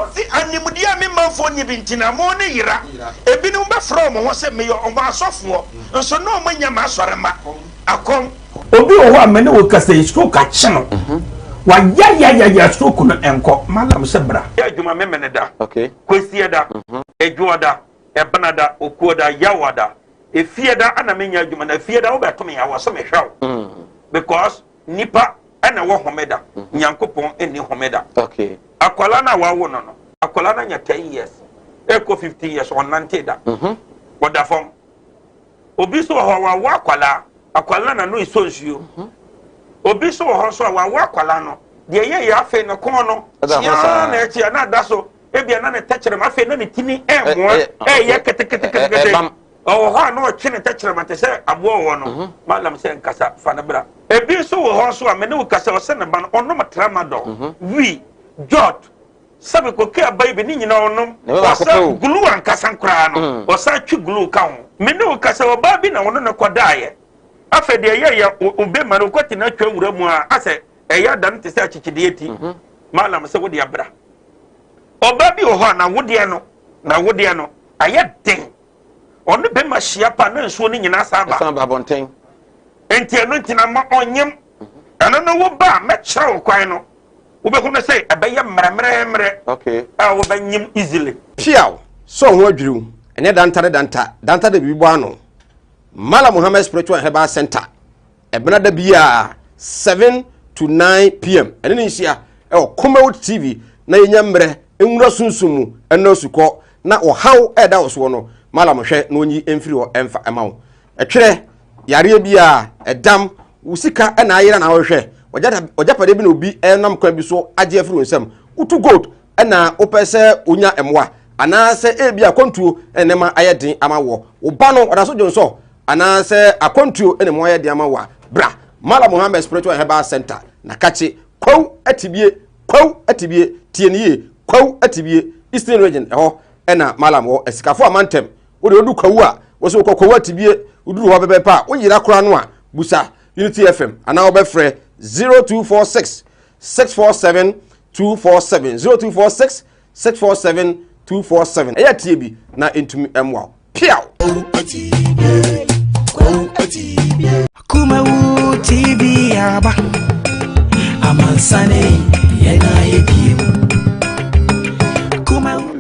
Ɔse animdeɛ a me manfoɔ nni bi nti na mo ne yera. Ebinom bɛfrɛ wɔn ho sɛ meyɛ wɔn asɔfoɔ, nso na wɔn nyɛ m'asɔremma. Akɔm. Obi wɔ hɔ a me ne wo kasa yi stroke akye no. Wayayayaya stroke no ɛnkɔ. Mallam sɛ bra. Yɛ adwuma Memeneda, Kwasiada, Adwoada, Ɛbenada, Okuoda, Yawoada, Efiada ana menyɛ adwuma na Efiada wobɛto me a wɔ se mehwɛ wo because Nipa na ɛwɔ homeda, Nyankopɔn nni homeda. Okay. Akwadaa no a wawo no no, akwadaa no anya 10 years, ɛkɔ 15 years, ɔnnante da. Mhm. Ɔda fam. Obi nso wɔ hɔ a wawo akwadaa, akwadaa no n'ano esɔ nsuo. Mhm. Obi nso wɔ hɔ nso a wawo akwadaa no, deɛ ɛyɛ yɛ afei ne kɔn no, kyiaa na ɛkyia na ada so, ebia na ne tɛkyerɛma afei na ne tini ɛmoa, ɛyɛ keteketekete. Ɔwɔ hɔ a na ɔtwe ne tɛkyerɛma te sɛ aboa ɔwɔ no. Mhm. Malam sɛ nkasa fa no bra. Ebi nso wɔ hɔ nso a me ne wo kasa ɔsɛ ne ba no ɔnom tramadol, mhm. wii, jot, sɛbi koke aba yi bi ne nyinaa ɔnom. Ɔsɛ glue ankasa koraa no mm. ɔsan twe glue ka ho. Me ne wo kasa ɔbaa bi na ɔno ne kɔdaeɛ. Afei deɛ ɛyɛ yɛ obema no kɔte no atwa wura mu a asɛ ɛyɛ ada no te sɛ akyekyedeɛ ti. Mhm. Malam sɛ wode abra. Ɔbaa bi wɔ hɔ a n'awodeɛ no n'awodeɛ no ayɛ den. Ɔne bɛma hyia pa na nsuo no nyinaa san ba. Ɛsan ba abɔnten. Nti ɛno nti na ma ɔnyem. Ɛno no wo ba a mɛkyerɛ wo kwan no. Wobɛhu no sɛ ɛbɛyɛ mmerɛmmerɛmmerɛ a wobɛnyem easily. Piaw! Sɛ wo ho adwiriw, ɛnyɛ danta ne danta, danta de biribi bɔ ano. Mallam Muhammad Spiritual and Herbal Center, ɛbena da biara 7 to 9 pm, ɛne ne nhyia ɛwɔ Kumawood TV na yɛnya mmerɛ nwura sunsum mu ɛnɔ asukɔ na ɔhaw ɛda wo soɔ no, Mallam hwɛ na ɔnyi mfiri hɔ ɛmfa ɛma wo. Ɛtwerɛ, yareɛ biara, ɛdam, wo sika na ayera na wohwehwɛ, w'agyapadeɛ bi na obi nam kwan bi so agye afiri wo nsam, wotu gold na wopɛ sɛ wonya mmoa, anaasɛ ebi akwantuo na nneɛma ayɛ den ama woɔ, wo ba no ɔda so dwonsɔ, anaasɛ akwantuo na mu ayɛ den ama wo a, bra Malam Muhammad Spiritual and Herbal Center na kakye Kwawu Atibie, Kwawu Atibie, tie ne yie, Kwawu Atibie, Eastern Region, ɛhɔ ɛna Malam wɔ, Asikafo Amantam. Wode wodu Kwawu a, wo sɛ wokɔ Kwawu Atibie, woduru hɔ pɛpɛɛpɛ a, woyera koraa no a, busa Unity FM anaa wobɛfrɛ 0246 647 247, 0246 647 247. Ɛyɛ tie bi na ɛntumi mmoa wo. Piaw! Kumawu TV aba amansane yɛn ayɛ biem. Kumawu.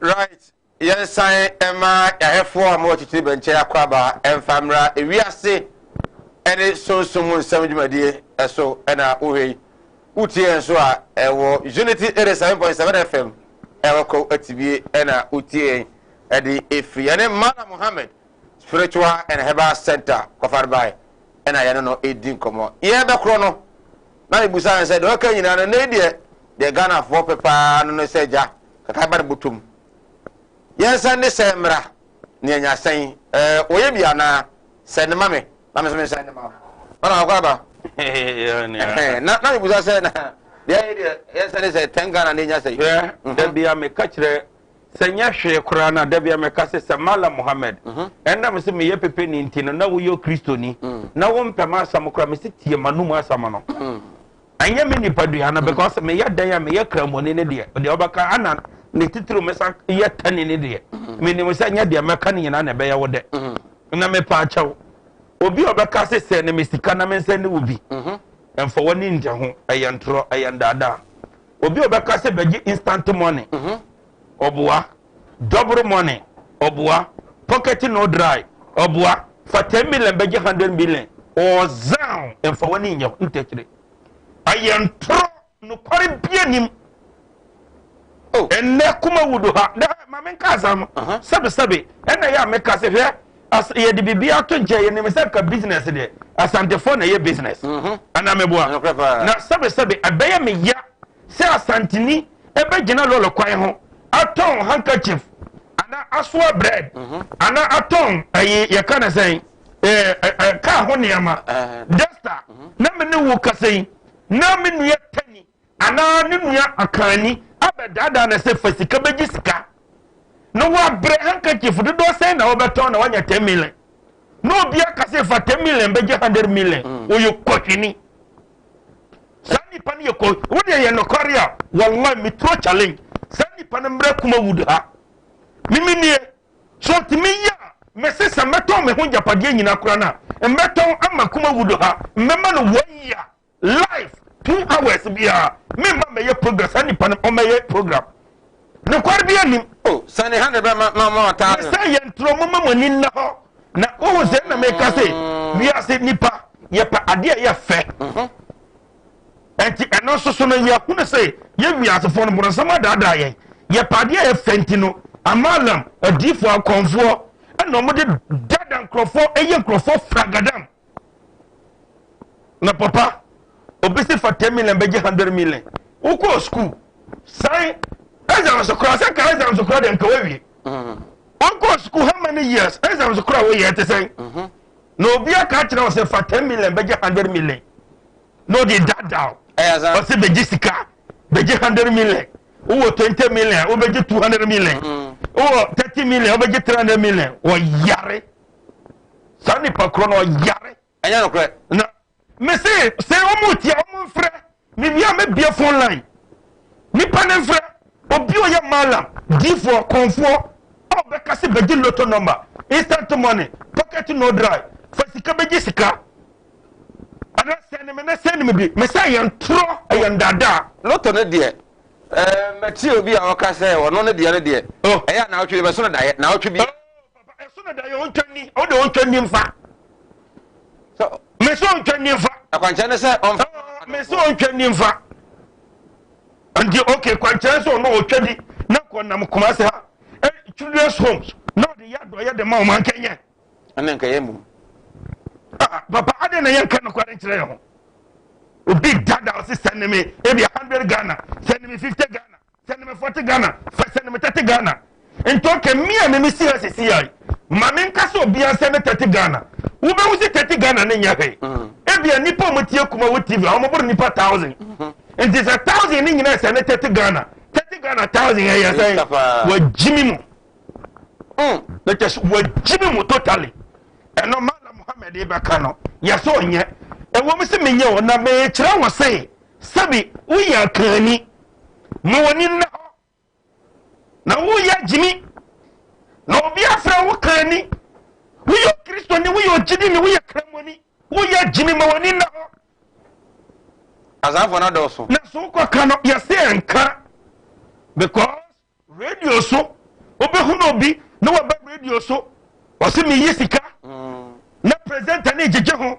Right. Yɛnsan mma yɛahwɛfoɔ a mowɔ titire bɛnkyɛn akwaaba mfa mmra ewiase ne sunsum mu nsɛm dwumadie so na wohwɛ yi. Wotie yɛn nso a, ɛwɔ Unity 87.7 FM ɛwɔ Kwawu Atibie na wotie yɛn de ɛfiri. Yɛne Mallam Mohammed Spiritual and Herbal Center Kɔfarebae na yɛne no ɛredi nkɔmmɔ. Yɛrebɛkorɔ no, na mebusa no sɛ deɛ ɔka nyinaa no, nnɛ yi deɛ, deɛ Ghanafoɔ pɛ paa no ne sɛ gya kakra ba ne bɔtɔm. Yɛnsan ne sɛ mmra na yɛanya sɛn? Ɛɛ, wɔyɛ bi anaa? Sɛ ne ma me, na me nso mensan ne ma wo. Ɔna wakɔ aba. Na na mebusa sɛ na deɛ ɛyɛ deɛ yɛnsan ne sɛ 10 Ghana na ɛnya sɛ. Hwɛ, mhm. da bia meka kyerɛ sɛ nyɛ hwee koraa na da bia meka sɛ sɛ Malam Muhammad mhm. ɛnam sɛ meyɛ pepe ne nti no na woyɛ kristoni mm. na wompɛ m'asɛm koraa mese tie m'anom asɛm no mm. Ɛnyɛ me nipadua no because meyɛ dɛn a meyɛ kramoni no deɛ deɛ ɔbɛka ana ne titiriw mesa yɛ tani no deɛ menim sɛ nyɛ deɛ mɛka no nyinaa na ɛbɛyɛ wo dɛ na mepa akyɛw obi a ɔbɛka se sɛ ne me sika na mensɛ ne wo bi mfa w'ani ngye ho ɛyɛ ntorɔ ɛyɛ ndaadaa obi a ɔbɛka se bɛgye instant money ɔboa double money ɔboa pocket no dry ɔboa fa ten million bɛgye hundred million ɔɔzan mfa w'ani nyɛ ntakyire ɛyɛ ntorɔ nokware bia nim oh. Ɛnɛ kuma wudu ha dɛ ma menka asɛm sɛbesɛbe ɛna yɛ a meka sɛ hwɛ as yɛde biribi ato nkyɛn yɛnim sɛ nka business deɛ asantefoɔ na ɛyɛ business mhm. anaa meboa na sɛbesɛbe ɛbɛyɛ me ya sɛ Asanteni bɛgyina lɔre kwan ho atɔn handkerchief anaa asoa bread mhm. anaa atɔn ɛyi yɛka ne sɛn ɛɛ ɛɛ kaa ho nneɛma duster mhm. na me ne wo kasa yi na me nua tani anaa ne nua akanni abɛdaadaa na sɛ fa sika bɛgye sika na wabrɛ handkerchief dodoɔ sɛn na wɔbɛtɔn na wanya ten million na obi aka sɛ fa ten million bɛgye hundred million mm. wɔyɛ kɔhwini. Saa nipa no yɛ kɔ wo deɛ yɛ nokware a wallahi me throw challenge saa nipa no mmerɛ kuma wood ha mimi nie so ɔtumi yɛ a mese sɛ mɛtɔn me ho gyapadeɛ nyina kora no a mmɛtɔn ama kuma wood ha mmɛma no one year life 2 hours biara memma mɛyɛ program saa nipa no ɔmɛyɛ program nokware bi anim. O sani ha de bɛ ma ma ma ɔtaa no. Sɛ yɛn turo mo ma mo ani nna hɔ na wohu sɛ na meka sɛ wiase nipa yɛpɛ adeɛ a ɛyɛ fɛ mhm. nti ɛno nso so no yɛhunu sɛ yɛ wiasefoɔ no borɔnsam adaadaa yɛn yɛpɛ adeɛ a ɛyɛ fɛ nti no amalam adiifoɔ akɔmfoɔ ɛna wɔde dada nkurɔfoɔ ɛyɛ nkurɔfoɔ fragadam na papa obi si fa ten million bɛgye hundred million wokɔɔ school san exams koraa sɛ ka exams koraa deɛ nka wawie wokɔɔ school how many years exams koraa woyɛ te sɛn na obi aka akyerɛ wo sɛ fa ten million bɛgye hundred million na ɔde daadaa ɔsɛ bɛgye sika bɛgye hundred million wowɔ twenty million wobɛgye two hundred million wowɔ thirty million wobɛgye three hundred million wɔyare saa nipa korɔ no ɔyare. Ɛnyɛ nokorɛ. Na mese sɛ wɔn tia wɔn mfrɛ mewie a mɛbie phone line nipa ne mfrɛ obi ɔyɛ malam diifoɔ kɔnfoɔ a ɔbɛka se bɛgye lotto number instant money pocket no dry fa sika bɛgye sika. Ana sɛne me na sɛne me bi. Mesɛ ɛyɛ ntorɔ, ɛyɛ ndaadaa. Lotto no deɛ, ɛɛ mɛte obi a ɔka sɛ ɔno ne deɛ no deɛ, Oh. ɛyɛ a naawɔtwe bi bɛso no daeɛ, naawɔtwe bi. Oh, papa, ɛso no daeɛ, ɔntwa nni, ɔde ɔntwa nni mfa. So, Mesɛ ɔntwa nni mfa. akwankyerɛ ne sɛ ɔmfa. Oh, mesɛ ɔntwa nni mfa. Nti okay, kwankyerɛ sɛ ɔno ɔtwa di na kɔ nam Kumasi ha, eh, children's homes, na ɔde yɛ adɔeɛ de ma ɔmo ankɛnyɛ. Ɛne nka yɛ mu. Ah, papa, adɛn na yɛnka nokware nkyerɛ yɛn ho? Obi dada ɔse sɛne me ebi 100 Ghana, sɛne me 50 Ghana, sɛne me 40 Ghana, sɛne me 30 Ghana. Nti okay, me a me me si ha sisi ya yi, ma me nka sɛ obi ansɛne me 30 Ghana. Wobɛhu sɛ 30 Ghana ne nyɛ hwee. Ebi a nipa a wɔtie Kumawu TV a wɔboro nipa 1000. Nti sɛ 1000 ne nyinaa sɛne 30 Ghana, 30 Ghana 1000 ɛyɛ sɛn? Wɔagyi me mu. Na kyɛ sɛ wɔagyi me mu totally. Ɛno Malam Muhammad bɛka no, yɛ sɛ ɔnyɛ. Ɛwɔ mu sɛ menyɛ o, na mekyerɛ wo se, sɛbi woyɛ akanni, ma w'ani nna hɔ, na woyɛ agyimi, na obi afrɛ wo kanni, woyɛ Okristoni, woyɛ ogyidini, woyɛ kramoni, woyɛ agyimi, ma w'ani nna hɔ. Asaafo no adɔɔso. Na so wokɔka no, yɛse ɛnka, because radio so wobɛhunu obi na waba radio so ɔse meyi sika mm. na presenter ne gyegye ho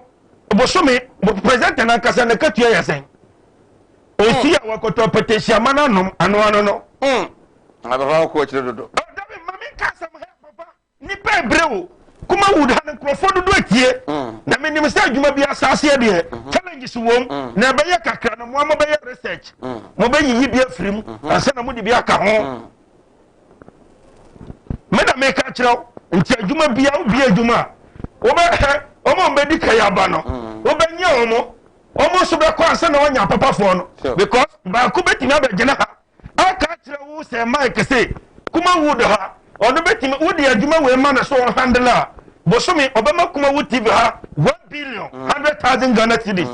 bosome presenter no ankasa ne katua yɛ sɛn ɔsi a wakɔtɔ pɛtɛhyiama no anom ano ano no mm. Papa wokɔ akyire dodo. Dabi ma menka asɛm hɛ papa. Nnipa ɛbrɛ o. Kumawood ha no nkurɔfoɔ dodo atie. Mm. Na menim sɛ adwuma bi asaseɛ deɛ mm-hmm. challenges wom mm. na ɛbɛyɛ kakra no moa mobɛyɛ research. Mm. Mobɛyiyi bi afiri mu mm-hmm. ansa na mode bi aka ho. Me na meka kyerɛ wo nti adwuma bia wobie adwuma a wobɛhɛ wɔn a wɔbɛdi kan aba no wobɛnyɛ wɔn wɔn nso bɛkɔ ansa na wɔanya apapafoɔ no because baako bɛtumi abɛgyina ha Aka akyerɛ wo sɛ Mike se Kumawood ha ɔno bɛtumi wode adwuma wei ma no so ɔhandle a bosome ɔbɛma Kumawood TV ha 1 billion 100,000 Ghana cedis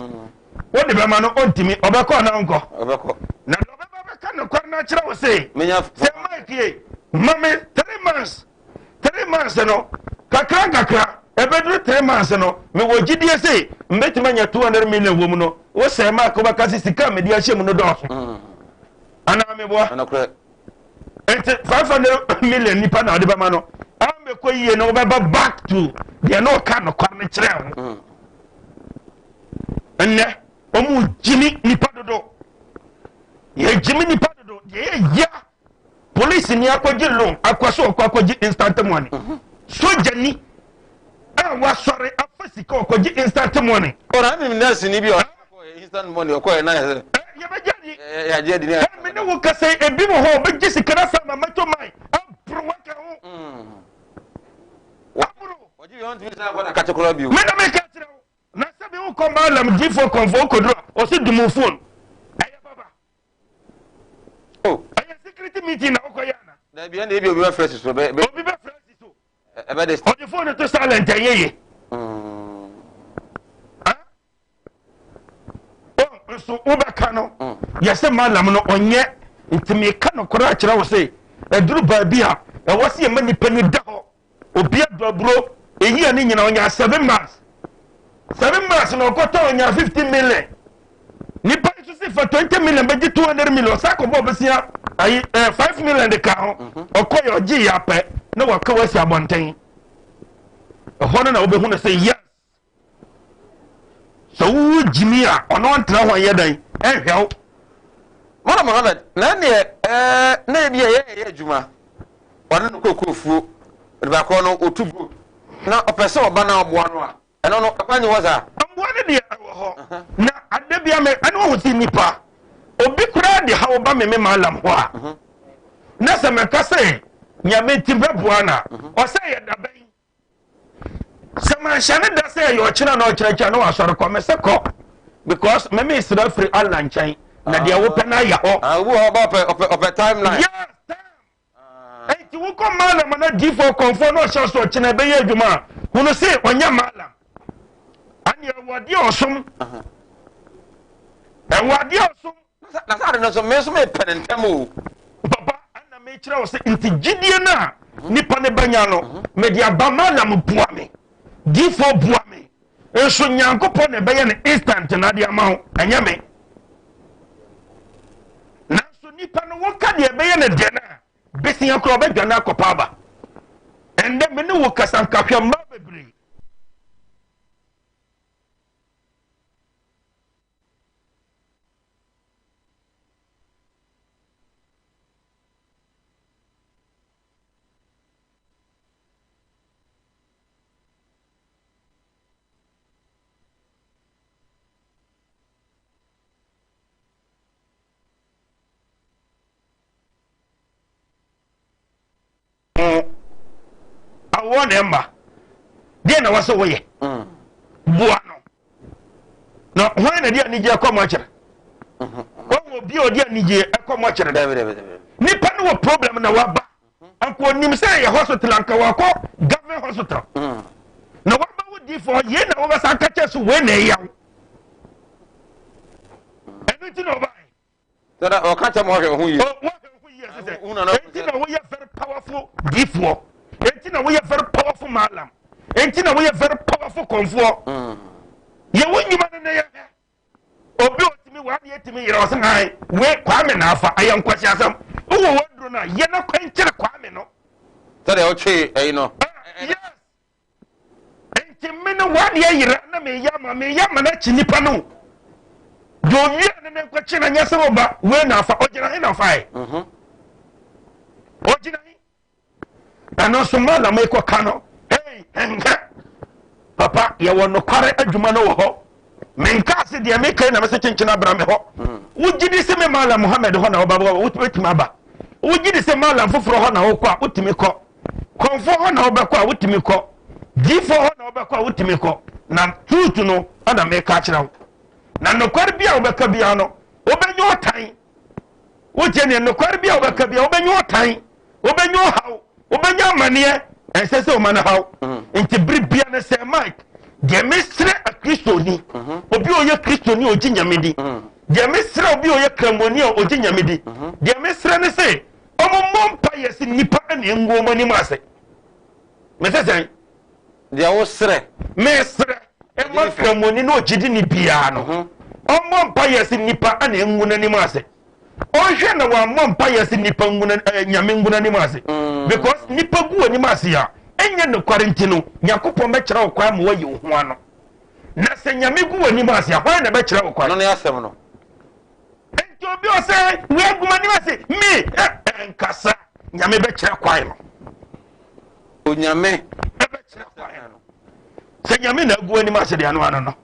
wode bɛma no ɔntumi ɔbɛkɔ anaa ɔnkɔ na deɛ ɔbɛba bɛka nokware no akyerɛ wo se sɛ Mike ye ma me 3 months 3 months no kakra nkakra ɛbɛduru 3 months no mewɔ gyidie se mbɛtumi anya 200 million wɔ mu no wo sɛ Mike wobɛka se sika a mede ahyɛ mu no dɔɔso mm. Anaa meboa? Nti 500 million nipa na ɔde bɛma no ambɛkɔ yie no wobɛba back to deɛ na ɔka nokware no kyerɛ ho mm. Nnɛ ɔmu gyimi nipa dodo yɛgyimi nipa dodo deɛ yɛyɛ Polisi ni akɔgye loan akɔ so ɔkɔ akɔgye instant money. Mhm. Soja ni a wasɔre afa sika ɔkɔgye instant money. Ɔra mi nurse ni bi a ɔkɔ instant money ɔkɔ yɛ nan sɛ. Yɛbɛgye adi. Yɛagye adi ne. Ɛmi ne wo kasa yi ebi wɔ hɔ ɔbɛgye sika na fɛ ma mɛtɔ man aburo waka ho. Mm. Aburo. Ɔgye bi ɔntumi san akɔ na kakyɛ bio. Mi na mi ka kyerɛ wo na sɛbi wokɔ maalam difoɔ kɔnfɔ okoduro a ɔsi dumu phone ɛyɛ baba. Oh. Ɛyɛ security meeting na wokɔ yɛ ana? Dabi ɛna ebi obi bɛ fɛ si so bɛ. Obi bɛ fɛ si so. Ɛbɛ de. Ɔde phone to silent ɛyɛ ye. Mm. Oh, nso wobɛka no mm. yɛsɛ malam no ɔnyɛ nti meka nokorɛ akyerɛ wo se ɛduru baabi a ɛwɔ sɛ yɛma nnipa ni da hɔ Obi adɔ aburo eyi a ne nyina ɔnya seven months seven months na ɔkɔtɔ ɔnya 50 million nipa nso si fa 20 million bɛgye 200 million ɔsan kɔbɔ ɔbɛsia ayi ɛɛ 5 million de ka ho mhm. ɔkɔ yɛ ɔgye yɛ apɛ na waka wasi abɔnten ɛhɔ no na wobɛhu no sɛ yes Sɛ wowu gyimi a, ɔno ɔntena hɔ nyɛ dɛn nhwɛ wo. Mɔna Mohammed, na ɛneɛ ɛɛ na ebi a yɛyɛ yɛ adwuma, ɔne no kɔ kurofuo, onipa korɔ no ɔtu gold, na ɔpɛ sɛ ɔba na ɔboa no a, ɛno no ɛkwan nni hɔ saa? Mmoa no deɛ ɛwɔ hɔ, na ada bia me ɛne wahu sɛ nipa, obi koraa de haw ba me me mallam hɔ a, na sɛ mɛka sɛ Nyame nti bɛboa no a, ɔsɛ yɛ dabɛn? Sɛ manhyɛ ne da sɛ ɛyɛ ɔkyena na ɔkyerɛkyerɛ na wasɔre kɔ mese kɔ because me mesrɛ firi Allah nkyɛn na deɛ wopɛ no ayɛ hɔ. Ah, obi wɔ hɔ ɔba ɔpɛ ɔpɛ ɔpɛ timeline. Yes, time. Enti wokɔ malam na difoɔ kɔnfoɔ na ɔhyɛ so ɔkyena ɛbɛyɛ adwuma a hunu se ɔnyɛ malam. Ɛne ɛwɔ adeɛ ɔsom. Ɛwɔ adeɛ ɔsom. Na saa ade no nso, me nso mepɛ no ntɛm o. Papa, ɛna mekyerɛ wo sɛ nti gyidie no a nipa no bɛnya no, mede aba. Malam boa me, difoɔ boa me. Nso Nyankopɔn na ɛbɛyɛ no instant na ade ama wo, ɛnyɛ me. Nanso nipa no woka deɛ ɛbɛyɛ no deɛ no a, besia koraa ɔbɛdwane akɔpa aba. Ɛndɛ me ne wo kasa nka hwɛ mmaa bebree. Awoɔ na ɛmma deɛ na wɔsɛ woyɛ mm. boa no na hwan na de anigyeɛ kɔ mɔkyerɛ mm-hmm. wɔn obi a ɔde anigyeɛ ɛkɔ mɔkyerɛ nipa no wɔ problem na waba Anka onim sɛ ɛyɛ hospital anka wakɔ government hospital. Mm. Na waba wo di fɔ yei na wɔbɛsa aka kyɛ so wei na ɛya wo. Ɛno nti na ɔbae. Sɛdɛ ɔka kyɛ ma ɔhwɛ ho yie. Wɔhwɛ ho yie sɛ ɛnti na woyɛ very powerful difoɔ. Ɛnti na woyɛ very powerful malam. Ɛnti na woyɛ very powerful kɔnfoɔ. Mm. Yɛ wo nnwuma no na yɛhwɛ. Obi a otumi wɔ adeɛ tumi yera ɔsɛ han we Kwame na afa ɛyɛ nkwasi asɛm wowɔ waduro no a yɛ na kwankyere Kwame no. Sɛdeɛ wotwe ɛyi no. Ah, yes. Nti me no wadeɛ yera na meyɛ ama meyɛ ama no akyi nipa no. Deɛ owia no ne nkɔkye na nyɛ sɛ ɔba wei na afa ɔgyina he na ɔfae. Mhm. Ɔgyina he. Ɛno nso ma na mekɔka no hei ɛnkɛ papa yɛwɔ nokware adwuma no wɔ hɔ menka ase deɛ meka na mese kyenkyena abra me hɔ hmm. wogye di sɛ me malam muhammed hɔ na woba wobɛtumi aba wogye di sɛ malam foforɔ hɔ na wokɔ a wotumi kɔ kɔmfoɔ hɔ na wobɛkɔ a wotumi kɔ diifoɔ hɔ na wobɛkɔ a wotumi kɔ na truth no ɛna meka akyerɛ wo na nokware bi a wobɛka biara no wobɛnyɛ ɔtan Wotie neɛ nokware bi a wobɛka bi a wobɛnya ɔtan, wobɛnya ɔhaw, wobɛnya amaneɛ, ɛnsɛ sɛ ɔma no haw. Mm. Nti bere bia no sɛ Mike, deɛ mesrɛ akristoni, mm-hmm. obi a ɔyɛ kristoni a ɔgye nyame di, mm. deɛ mesrɛ obi a ɔyɛ kramoni a ɔgye nyame di, mm-hmm. deɛ mesrɛ ne sɛ ɔmommɔ mpa yɛ sɛ nnipa ne ngu ɔmo anim ase. Mesɛ sɛn? Deɛ wosrɛ. Mesrɛ ɛma kramoni na ɔgyedi ne biara no mhm. ɔmmɔ mpa yɛ sɛ nnipa na ɛngu n'anim ase ɔnhwɛ na wammɔ mpa yɛ sɛ nnipa ngu eh, nyame ngu n'anim ase mm. because nnipa gu anim ase a ɛnyɛ nokware nti no nyankopɔn bɛkyerɛ wo kwan ma wayi wo ho ano na sɛ nyame gu w'anim ase a hwan na bɛkyerɛ wo kwan no ne asɛm no nti obi ɔsɛ wei agu m'anim ase me ɛnkasa nyame bɛkyerɛ kwan no Onyame. Ɛbɛkyerɛ kwan no. Sɛ nyame na agu anim ase deɛ ano ano no.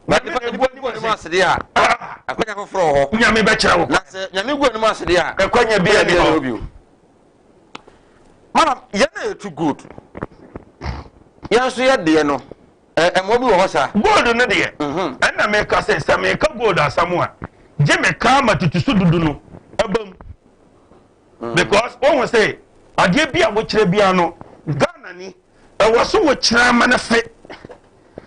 Nyame na agu anim ase deɛ a, ah. akwanya foforɔ wɔ hɔ. Nyame bɛkyerɛ wo. Na sɛ nyame gu anim ase deɛ a, akwanya bi ani hɔ. Madam, yɛn na yɛtu gold. Yɛn nso yɛ deɛ no, ɛmmoa bi wɔ hɔ saa. Gold no deɛ, mhm. ɛna meka sɛ sɛ meka gold asɛm a, gye meka ma tutusu dudu no ɛbam. Mm. Because wɔn sɛ adeɛ bi a wokyerɛ biara no Ghana ni ɛwɔ so wokyerɛ ama no fɛ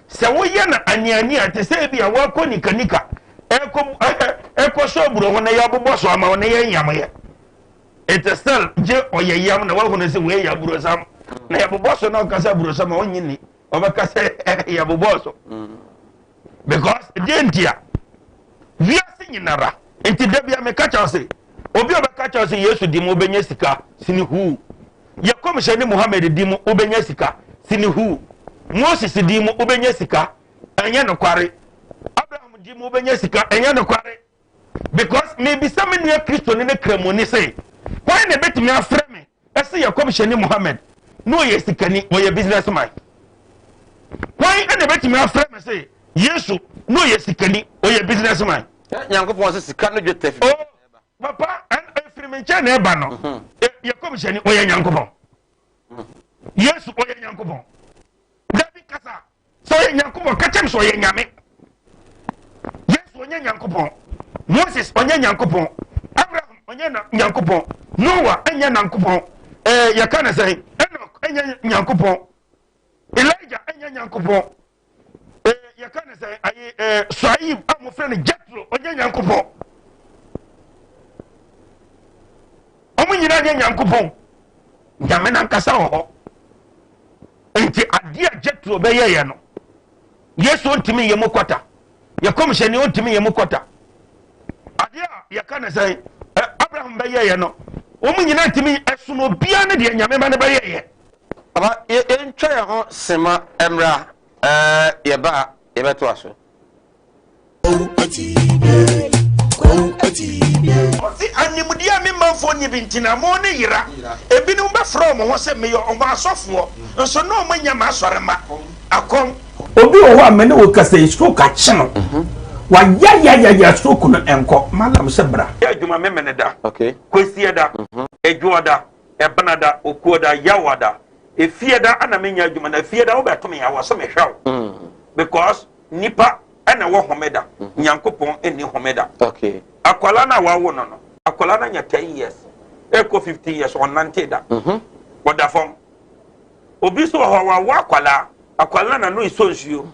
sɛ woyɛ no aniani a te sɛ ebi a wɔakɔ nikanika ɛkɔ ɛkɔ so aburo ho na yɛabobɔ so ama wo na yɛnyamyɛ it is still gye ɔyɛ yam na wahunu sɛ wei yɛ aburosam na yɛbobɔ so na ɔka sɛ aburosam a ɔnye ni ɔbɛka sɛ yɛbobɔɔ so because deɛ nti a wiase nyinara nti da bia meka kyɛw se obi a ɔbɛka kyɛw sɛ yesu di mu wobɛnya sika sini huu yɛ kɔmhyɛ ne muhammed di mu wobɛnya sika sini huu moses di mu wobɛnya sika ɛnyɛ nokware abraham di mu wobɛnya sika ɛnyɛ nokware because mebisa me nua kristoni ne kramoni se hwan na ɛbɛtumi afrɛ me ɛsɛ yɛ kɔmhyɛni Muhammad na ɔyɛ sikani ɔyɛ business man hwan ɛna ɛbɛtumi afrɛ me sɛ Yesu na ɔyɛ sikani ɔyɛ business man. Nyankopɔn sɛ sika no dwetɛ fi. Oh, papa ɛfiri me nkyɛn na ɛba no mhm. yɛ kɔmhyɛni ɔyɛ Nyankopɔn mhm. Yesu ɔyɛ Nyankopɔn dabi kasa Sɛ ɔyɛ Nyankopɔn, ka kyerɛ me sɛ ɔyɛ Nyame. Yesu ɔnyɛ Nyankopɔn. Moses ɔnyɛ Nyankopɔn. Abraham ɔnyɛ Nyankopɔn. Noah ɛnyɛ Nyankopɔn. Ɛɛ yɛka ne sɛn? Enoch ɛnyɛ Nyankopɔn. Elijah ɛnyɛ Nyankopɔn. Ɛɛ yɛka ne sɛn? Ayi ɛɛ Suaib a wɔfrɛ no Jethro ɔnyɛ Nyankopɔn. Wɔn nyinaa nyɛ Nyankopɔn. Nyame nankasa wɔ hɔ. Nti adeɛ a Jethro bɛyɛeɛ no. Yesu ntumi nyɛ mu kɔta. Yɛ kɔmhyɛni ɔntumi nyɛ mu kɔta. Adeɛ a yɛka ne sɛn Abraham bɛyɛeɛ no, wɔn nyinaa ntumi ɛsono obiara ne deɛ Nyame ma no bɛyɛeɛ. Papa, yɛntwa yɛn ho sema mmra, yɛba a yɛbɛtoa so. Ɔse animdeɛ a me manfoɔ nni bi nti na mo ne yera. Ebinom bɛfrɛ wɔn ho sɛ meyɛ wɔn asɔfoɔ, nso na wɔn nyɛ m'asɔremma. Akɔm. Obi wɔ hɔ a me ne wo kasa yi stroke akye no. Wayayayaya stroke no ɛnkɔ. Mallam sɛ bra. Yɛ adwuma Memeneda, Kwasiada, Adwoada, Ɛbenada, Okuoda, Yawada, Efiada ana menyɛ adwuma na Efiada wobɛto me a wɔ se mehwɛ wo because Nipa na ɛwɔ homeda, Nyankopɔn nni homeda. Okay. Akwadaa no a wawo no no, akwadaa no anya 10 years, ɛkɔ 15 years, ɔnnante da. Ɔda fam. Obi nso wɔ hɔ wawo akwadaa, akwadaa no n'ano esɔ nsuo.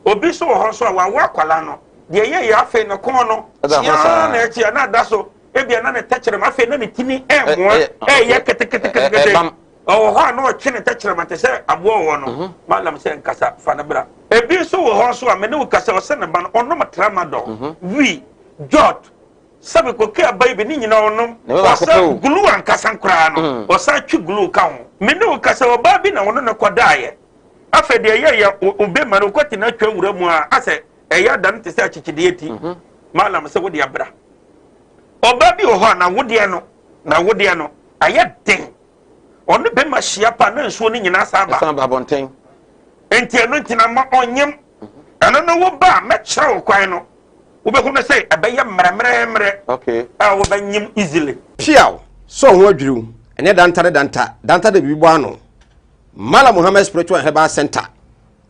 Obi nso wɔ hɔ nso a wawo akwadaa no, deɛ ɛyɛ yɛ afei ne kɔn no, kyiaa na ɛkyia na ada so, ebia na ne tɛkyerɛma afei na ne tini ɛmoa, ɛyɛ keteketekete. Ɔwɔ hɔ a na ɔtwe ne tɛkyerɛma te sɛ aboa ɔwɔ no. Mhm. Malam sɛ nkasa fa no bra. Ebi nso wɔ hɔ nso a me ne wo kasa ɔsɛ ne ba no ɔnom tramadol, mhm. wii, jot, sɛbi koke aba yi bi ne nyinaa ɔnom. Ɔsɛ glue ankasa koraa no mm. ɔsan twe glue ka ho. Me ne wo kasa ɔbaa bi na ɔno ne kɔdaeɛ. Afei deɛ ɛyɛ yɛ obe ma no kɔte na atwa wura mu a asɛ ɛyɛ ada no te sɛ akyekyedeɛ ti. Mhm. Malam sɛ wode abra. Ɔbaa bi wɔ hɔ a na wodeɛ no na wodeɛ no ayɛ den. Ɔne bɛma hyia pa na nsuo no nyinaa san ba. San ba abɔnten. Nti ɛno nti na ma ɔnyem. Ɛno no wo ba a mɛkyerɛ wo kwan no wobɛhu no sɛ ɛbɛyɛ mmerɛmmerɛmmerɛ okay. a wobɛnyem easily. Piaw! Sɛ ɔho adwiriw, ɛnyɛ danta ne danta, danta de biribi bɔ ano. Mala Muhammad Spiritual and Herbal Center,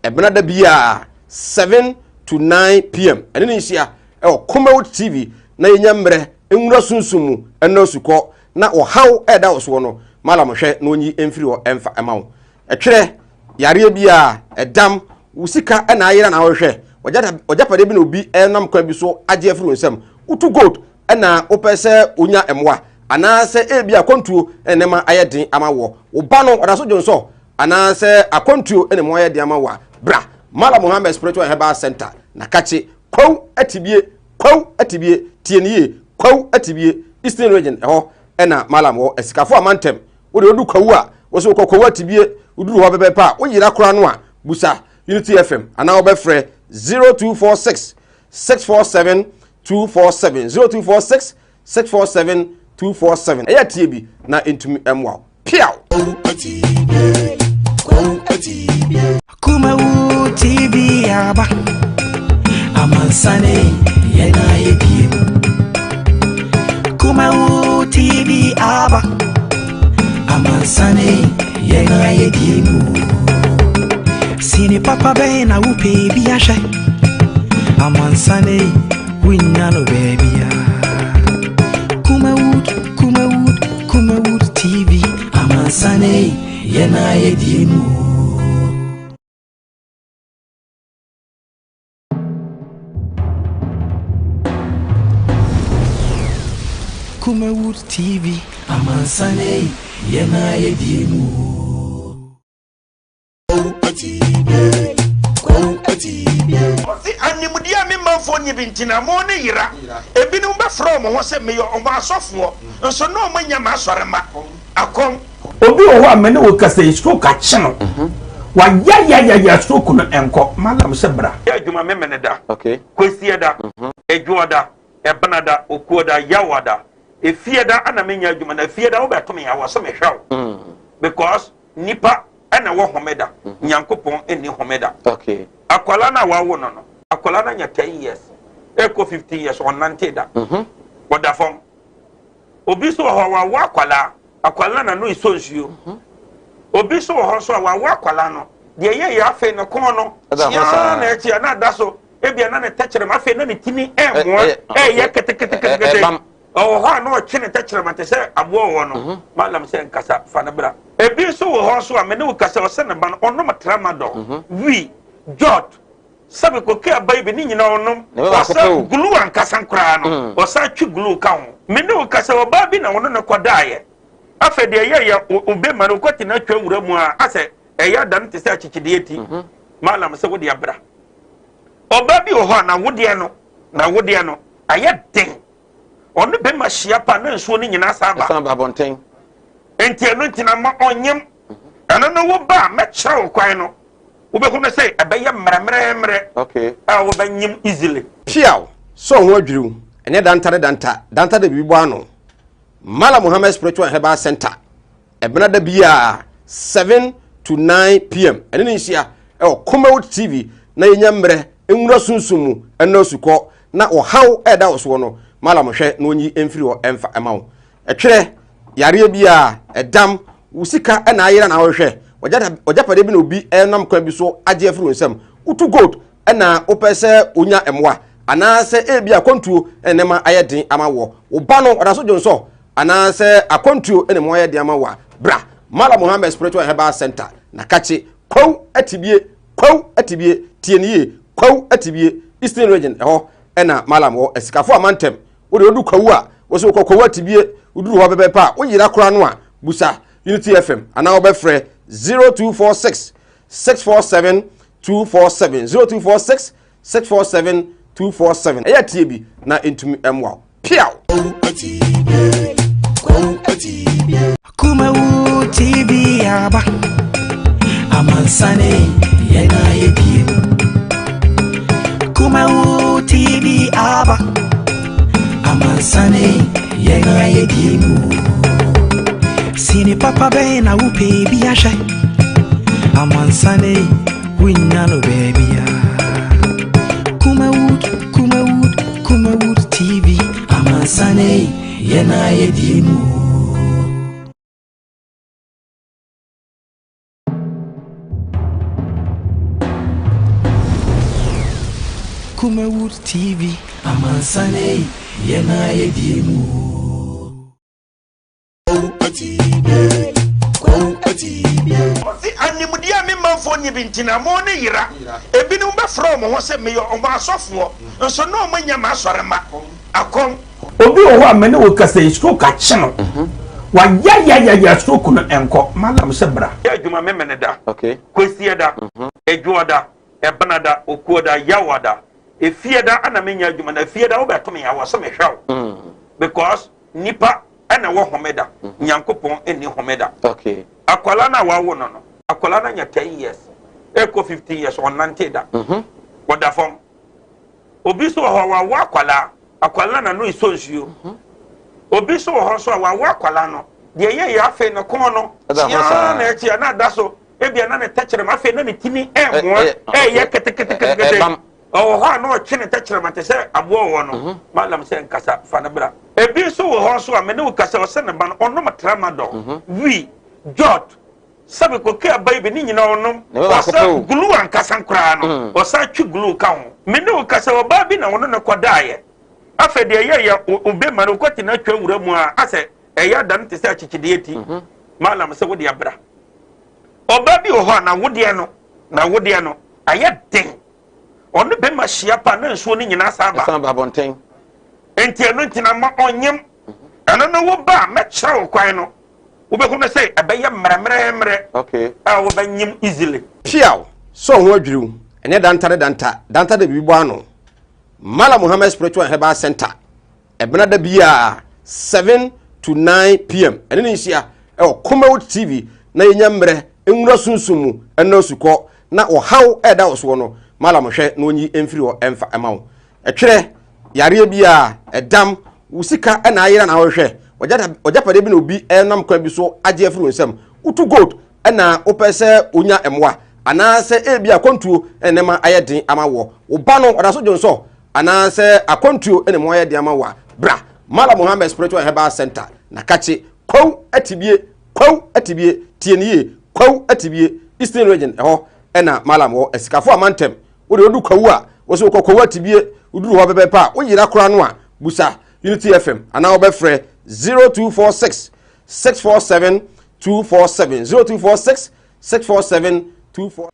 ɛbena da biara 7 to 9 pm, ɛne ne nhyia ɛwɔ Kumawood TV na yɛnya mmerɛ nwura sunsum mu ɛnɔ asukɔ na ɔhaw ɛda wo soɔ no, Malam hwɛ na ɔnyi mfiri hɔ ɛmfa ɛma wo. Ɛtwerɛ, yareɛ biara, ɛdam, wo sika ɛna ayera na wohwehwɛ, ɔgyapadeɛ bi na obi ɛnam kwan bi so agye afiri wo nsam, wotu gold ɛna wopɛ sɛ wonya mmoa, anaasɛ ebi akwantuo ɛna nneɛma ayɛ den ama woɔ, wo ba no ɔda so dwonsɔ, anaasɛ akwantuo ɛna mu ayɛ den ama wo a, bra Malam Muhammad Spiritual and Herbal Center na kakye kwaw atibie Kwawu Atibie, tie no yie, Kwawu Atibie, Eastern Region, ɛhɔ ɛna Malam wɔ, Asikafo amantam. Wode wodu Kwawu a, wo so wokɔ Kwawu Atibie, woduru hɔ pɛpɛpɛ a, woyera koraa no a, busa Unity FM anaa wobɛfrɛ 0246 647 247, 0246 647 247. Ɛyɛ tie bi na ɛntumi mmoa wo. Piaw! Kumawu TV aba amansane yɛn ayɛ bie mu. Kumawu TV aba amansane yɛn ayɛ bie mu. Sini papa bɛn na wopɛ bi ahwɛ amansane wunya no baabia. Kumawood, Kumawood, Kumawood TV amansane yɛn ayɛ die mu. Kumawood TV amansane yɛn ayɛ die mu. Ɔse animdeɛ a me manfoɔ nni bi nti na mo ne yera. Ebinom bɛfrɛ wɔn ho sɛ meyɛ wɔn asɔfoɔ, nso na wɔn nyɛ m'asɔremma. Akɔm. Obi wɔ hɔ a me ne wo kasa yi stroke akye no. Wayayayaya stroke no ɛnkɔ. Mallam sɛ bra. Yɛ adwuma Memeneda, Kwasiada, Adwoada, Ɛbenada, Okuoda, Yawada, Efiada ana menyɛ adwuma na Efiada wobɛto me a wɔ se mehwɛ wo because Nipa na ɛwɔ homeda, mhm. Nyankopɔn nni homeda. Okay. Akwala no a wawo no no, akwala no anya 10 years, ɛkɔ 15 years, ɔnnante da. Mhm. Ɔda fam. Obi nso wɔ hɔ a wawo akwala, akwala no n'ano esɔ nsuo. Mhm. Obi nso wɔ hɔ nso a wawo akwala no, deɛ ɛyɛ yɛ afei ne kɔn no, kyiaa na ɛkyia na ada so, ebia na ne tɛkyerɛma afei na ne tini ɛmoa, ɛyɛ keteketekete. Ɔwɔ hɔ a na ɔtwe ne tɛkyerɛma te sɛ aboa ɔwɔ no. Mhm. Malam sɛ nkasa fa no bra. Ebi nso wɔ hɔ nso a me ne wo kasa ɔsɛ ne ba no ɔnom tramadol, mhm. wii, jot, sɛbi koke aba yi bi ne nyinaa ɔnom. Ɔsɛ glue ankasa koraa no mm. ɔsan twe glue ka ho. Me ne wo kasa ɔbaa bi na ɔno ne kɔdaeɛ. Afei deɛ ɛyɛ yɛ obe ma no kɔte no atwa wura mu a asɛ ɛyɛ ada no te sɛ akyekyedeɛ ti. Mhm. Malam sɛ wode abra. Ɔbaa bi wɔ hɔ a n'awodeɛ no, n'awodeɛ no ayɛ den. Ɔne bɛrima hyia pa na nsuo no nyinaa san ba. Ɛsan ba abɔnten. Nti ɛno nti na ma ɔnyem. Ɛno no wo ba a mɛkyerɛ wo kwan no, wobɛhu no sɛ ɛbɛyɛ mmerɛmmerɛmmerɛ Okay. a wobɛnyem easily. Piaw! Sɛ wo ho adwiriw, ɛnyɛ danta ne danta, danta de biribi bɔ ano. Mallam Muhammad Spiritual and Herbal Center, ɛbena da biara 7 to 9 pm, ɛne ne nhyia ɛwɔ Kumawood TV na yɛnya mmerɛ nwura sunsum mu ɛnna osukɔ na ɔhaw ɛda wo soɔ no, Mallam hwɛ na ɔnyi mfiri hɔ ɛmfa ɛma wo. Ɛtwerɛ, yareɛ biara, ɛdam, wo sika na ayera na wohwehwɛ, w'agyapadeɛ bi na obi nam kwan bi so agye afiri wo nsam, wotu gold na wopɛ sɛ wonya mmoa, anaasɛ ebi akwantuo na nneɛma ayɛ den ama woɔ, wo ba no ɔda so dwonsɔ, anaasɛ akwantuo na mu ayɛ den ama wo a, bra Mallam Muhammad Spiritual and Herbal Center na kakye Kwawu Atibie, Kwawu Atibie, tie ne yie, Kwawu Atibie, Eastern Region, ɛhɔ ɛna Mallam wɔ, Asikafo Amantam. Wode wodu Kwawu a, wo sɛ wokɔ Kwawu Atibie, woduru hɔ pɛpɛɛpɛ a, woyera koraa no a, busa Unity FM anaa wobɛfrɛ 0246 647 247, 0246 647 247. Ɛyɛ tie bi na ɛntumi mmoa wo. Piaw! Kumawu TV aba amansane yɛn ayɛ bie Kumawu TV aba amansane yɛn ayɛ bie mu Sini papa bɛn na wopɛ bi ahwɛ amansane wonya no baabia Kumawood, Kumawood, Kumawood TV amansane yɛn ayɛ bie mu. Kumawood TV amansane yɛn ayɛ bie mu. Ɔse animdeɛ a me manfoɔ nni bi nti na mo ne yera. Ebinom bɛfrɛ wɔn ho sɛ meyɛ wɔn asɔfoɔ, nso na wɔn nyɛ m'asɔremma. Akɔm. Obi wɔ hɔ a me ne wo kasa yi stroke akye no. Wayayayaya stroke no ɛnkɔ. Mallam sɛ bra. Yɛ adwuma Memeneda, Kwasiada, Adwoada, Ɛbenada, Okuoda, Yawoada, Efiada ana menyɛ adwuma na Efiada wobɛto me a wɔ sɛ mehwɛ wo because nipa ɛna ɛwɔ homeda, Nyankopɔn nni homeda. Akwadaa no a wawo no no, akwadaa no anya 10 years ɛkɔ 15 years, ɔnnante da, ɔda fam. Obi nso wɔ hɔ a wawo akwadaa, akwadaa no n'ano esɔ nsuo. Obi nso wɔ hɔ nso a wawo akwadaa no, deɛ ɛyɛ yɛ afei ne kɔn no kyiaa na ɛkyia na ada so, ebia na ne tɛkyerɛma afei na ne tini ɛmoa ɛyɛ keteketekete. Ɔwɔ hɔ a na ɔtwe ne tɛkyerɛma te sɛ aboa ɔwɔ no. Malam sɛ nkasa fa no bra. Ebi nso wɔ hɔ nso a me ne wo kasa ɔsɛ ne ba no ɔnom tramadol, wii, jot, sɛbi koke aba yi bi ne nyinaa ɔnom. Ɔsɛ glue ankasa koraa no ɔsan twe glue ka ho. Me ne wo kasa ɔbaa bi na ɔno ne kɔdaeɛ. Afei deɛ ɛyɛ yɛ obema no ɔkɔte no atwa wura mu a asɛ ɛyɛ ada no te sɛ akyekyedeɛ ti. Malam sɛ wo deɛ bra. Ɔbaa bi wɔ hɔ a n'awodeɛ no n'awodeɛ no ayɛ den. Ɔne bɛrima hyia pa na nsuo no nyinaa san ba. Ɛsan ba abɔnten. Nti ɛno nti na ma ɔnyem. Ɛno no wo ba a mɛkyerɛ wo kwan no, wobɛhu no sɛ ɛbɛyɛ mmerɛmmerɛmmerɛ a wobɛnyem easily. Piaw! Sɛ wo ho adwiriw, ɛnyɛ danta ne danta, danta de biribi bɔ ano. Mallam Muhammad Spiritual and Herbal Center, ɛbena da biara 7 to 9 pm, ɛne ne nhyia ɛwɔ Kumawood TV na yɛnya mmerɛ nwura sunsum mu ɛna osukɔ na ɔhaw ɛda wo soɔ no, Mallam hwɛ na ɔnyi mfiri hɔ ɛmfa ɛma wo. Ɛtwerɛ, yareɛ biara, ɛdam, wo sika na ayera na wohwehwɛ, w'agyapadeɛ bi na obi nam kwan bi so agye afiri wo nsam, wotu gold na wopɛ sɛ wonya mmoa, anaasɛ ebi akwantuo na nneɛma ayɛ den ama woɔ, wo ba no ɔda so dwonsɔ, anaasɛ akwantuo na mu ayɛ den ama wo a, bra Mallam Muhammad Spiritual and Herbal Center na kakye Kwawu Atibie, Kwawu Atibie, tie ne yie, Kwawu Atibie, Eastern Region, ɛhɔ ɛna Mallam wɔ, Asikafo Amantam. Wode wodu Kwawu a, wo sɛ wokɔ Kwawu Atibie, woduru hɔ pɛpɛɛpɛ a, woyera koraa no a, busa Unity FM anaa wobɛfrɛ 0246 647 247, 0246 647 24.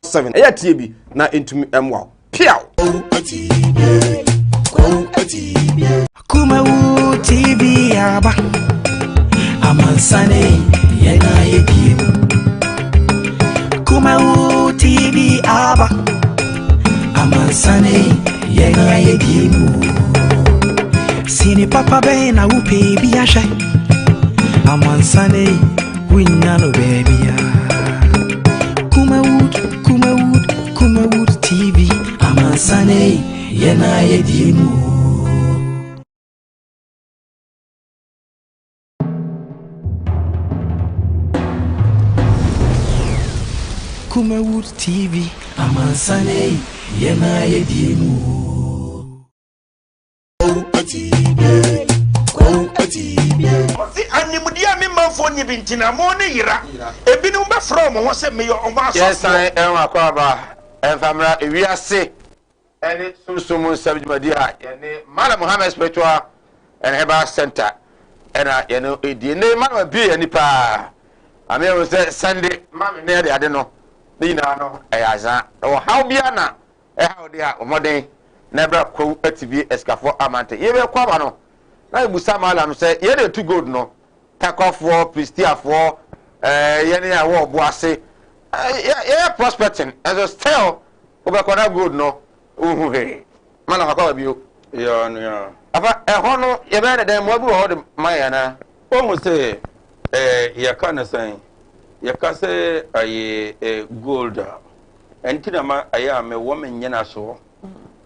7 ɛyɛ tie bi na ɛntumi mmoa wo. Piaw! Kumawu TV aba. Amansane yɛn ayɛ biem. Kumawu TV aba. Amansane yɛn ayɛ biem. Sini papa bɛn na wopɛ bi ahwɛ. Amansane wunya no baabi a. Kumawood, Kumawood, Kumawood TV. Amansane yɛn ayɛ biem. Kumawood TV. Amansane yɛn ayɛ biem. Ɔse animdeɛ a me manfoɔ nni bi nti na mo ne yera. Ebinom bɛfrɛ wɔn ho sɛ meyɛ wɔn asɔfoɔ. Yɛsan ɛho akwaaba ɛmfa mmra ewiase ɛne sunsum mu nsɛm dwumadi a yɛne Malam Muhammad Spiritual and Herbal Center ɛna yɛne ɛdie. Ne Malam abie yɛn ani paa. Ame ɛhu sɛ Sunday ma me ne ɛde ade no ne nyinaa no ɛyɛ azaa. Ɛwɔ haw biara na ɛhaw de a wɔmmɔden na ɛbra kwawu atibie asikafoɔ amante. Yɛbɛkɔ aba no na yɛbusa Malam sɛ yɛn na ɛtu gold no, Takwafoɔ, Pristiafoɔ, ɛɛ yɛn a ɛwɔ ɔbo ase, yɛyɛ prospecting ɛnso still wobɛkɔ na gold no wohu hwee. Malam akɔ aba bio. Yɛ nua. Afa ɛhɔ no yɛbɛyɛ ne dɛn, mmoa bi wɔ hɔ de ma yɛn anaa? Wohu sɛ ɛɛ yɛka no sɛn, yɛka sɛ ɛyɛ ɛɛ gold a, ɛnti na ma ɛyɛ a mewɔ me nnyinasoɔ,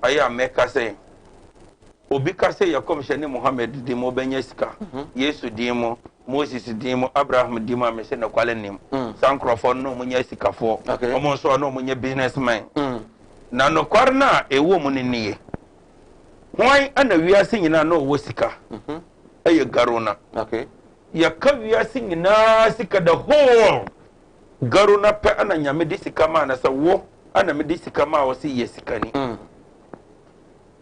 ɛyɛ a mɛka sɛ obi ka sɛ yɛ kɔmhyɛne Muhammad din mu ɔbɛnya sika, Yesu din mu, Moses din mu, Abraham din mu a mese nokware nnim. Saa nkurɔfoɔ no na wɔnyɛ asikafoɔ, wɔn nso a na wɔnyɛ businessmen. Na nokware no a ɛwɔ mu no nie. Hwan na wiase nyinaa na ɔwɔ sika? Ɛyɛ Garona. Yɛka wiase nyinaa sika, the whole Garona pɛ na Nyame de sika maa no sɛ wo na mede sika maa wo sɛ yɛ sikani.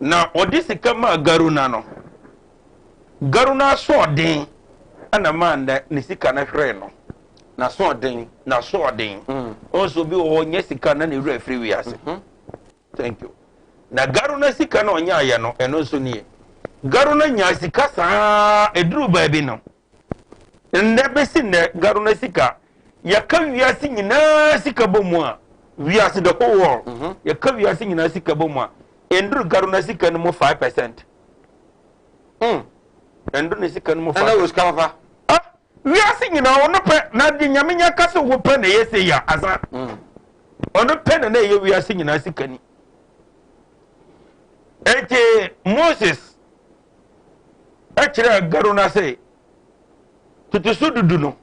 Na ɔde sika maa Garona no, Garona asoɔden na maa nnɛ ne sika no hweree no. N'asoɔden. N'asoɔden. Ɔn sɛ obi wɔ hɔ ɔnya sika na ne werɛ afiri wiase. Thank you. Na Garona sika na ɔnyaayɛ no, ɛno nso nie. Garona nyaa sika saa ɛduru baabi no, nnɛ bɛsi nnɛ Garona sika, yɛka wiase nyinaa sika bɔ mu a, wiase the whole world, yɛka wiase nyinaa sika bɔ mu a, ɛnduru Garona sika no mu 5%. Ɛnduru ne sika no mu 5%. Ɛna wɔ sika papa. Ah, wiase nyinaa ɔno pɛ, na de Nyame nya ka sɛ wo pɛ na ɛyɛ sɛ yɛ asa. Ɔno pɛ na na ɛyɛ wiase nyinaa sikani. Enti Moses kyerɛɛ Garona sɛ totoso dudu no,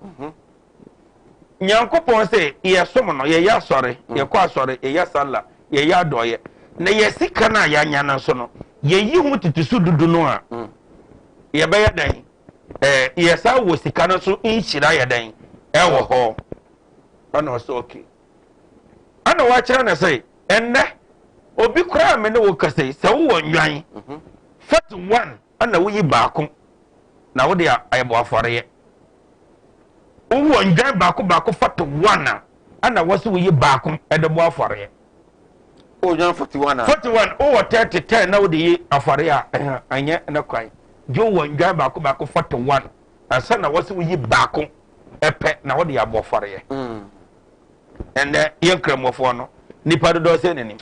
Nyankopɔn sɛ yɛsom no, yɛyɛ asɔre, yɛkɔ asɔre, yɛyɛ sala, yɛyɛ adɔeɛ, na yɛ sika no a yɛanya no nso no, yɛyi ho totoso dudu no a, yɛbɛyɛ dɛn? Ɛɛ, yɛsan wɔ sika no so nhyira yɛ dɛn? Ɛwɔ hɔ. Ɛna ɔsɛ okay. Ɛna wakyerɛ no sɛ ɛnnɛ obi koraa me ne wo kasa yi, sɛ wowɔ nnwan 41 ɛna woyi baako na wode ayɛbɔ afɔreɛ. Wowɔ nnwan baako baako 41 a ɛna wɔsɛ woyi baako ɛde bɔ afɔreɛ. Wowɔ nnwan 41 a? 41, wowɔ 30 10 na wode yi afɔreɛ a, ɛhɛn, ɛnyɛ ne kwan. Gye wowɔ nnwan baako baako 41 ansa na wɔsɛ woyi baako ɛpɛ na wode abɔ afɔreɛ. Ɛnɛ yɛn nkramofoɔ no nipa dodoɔ sɛ n'anim.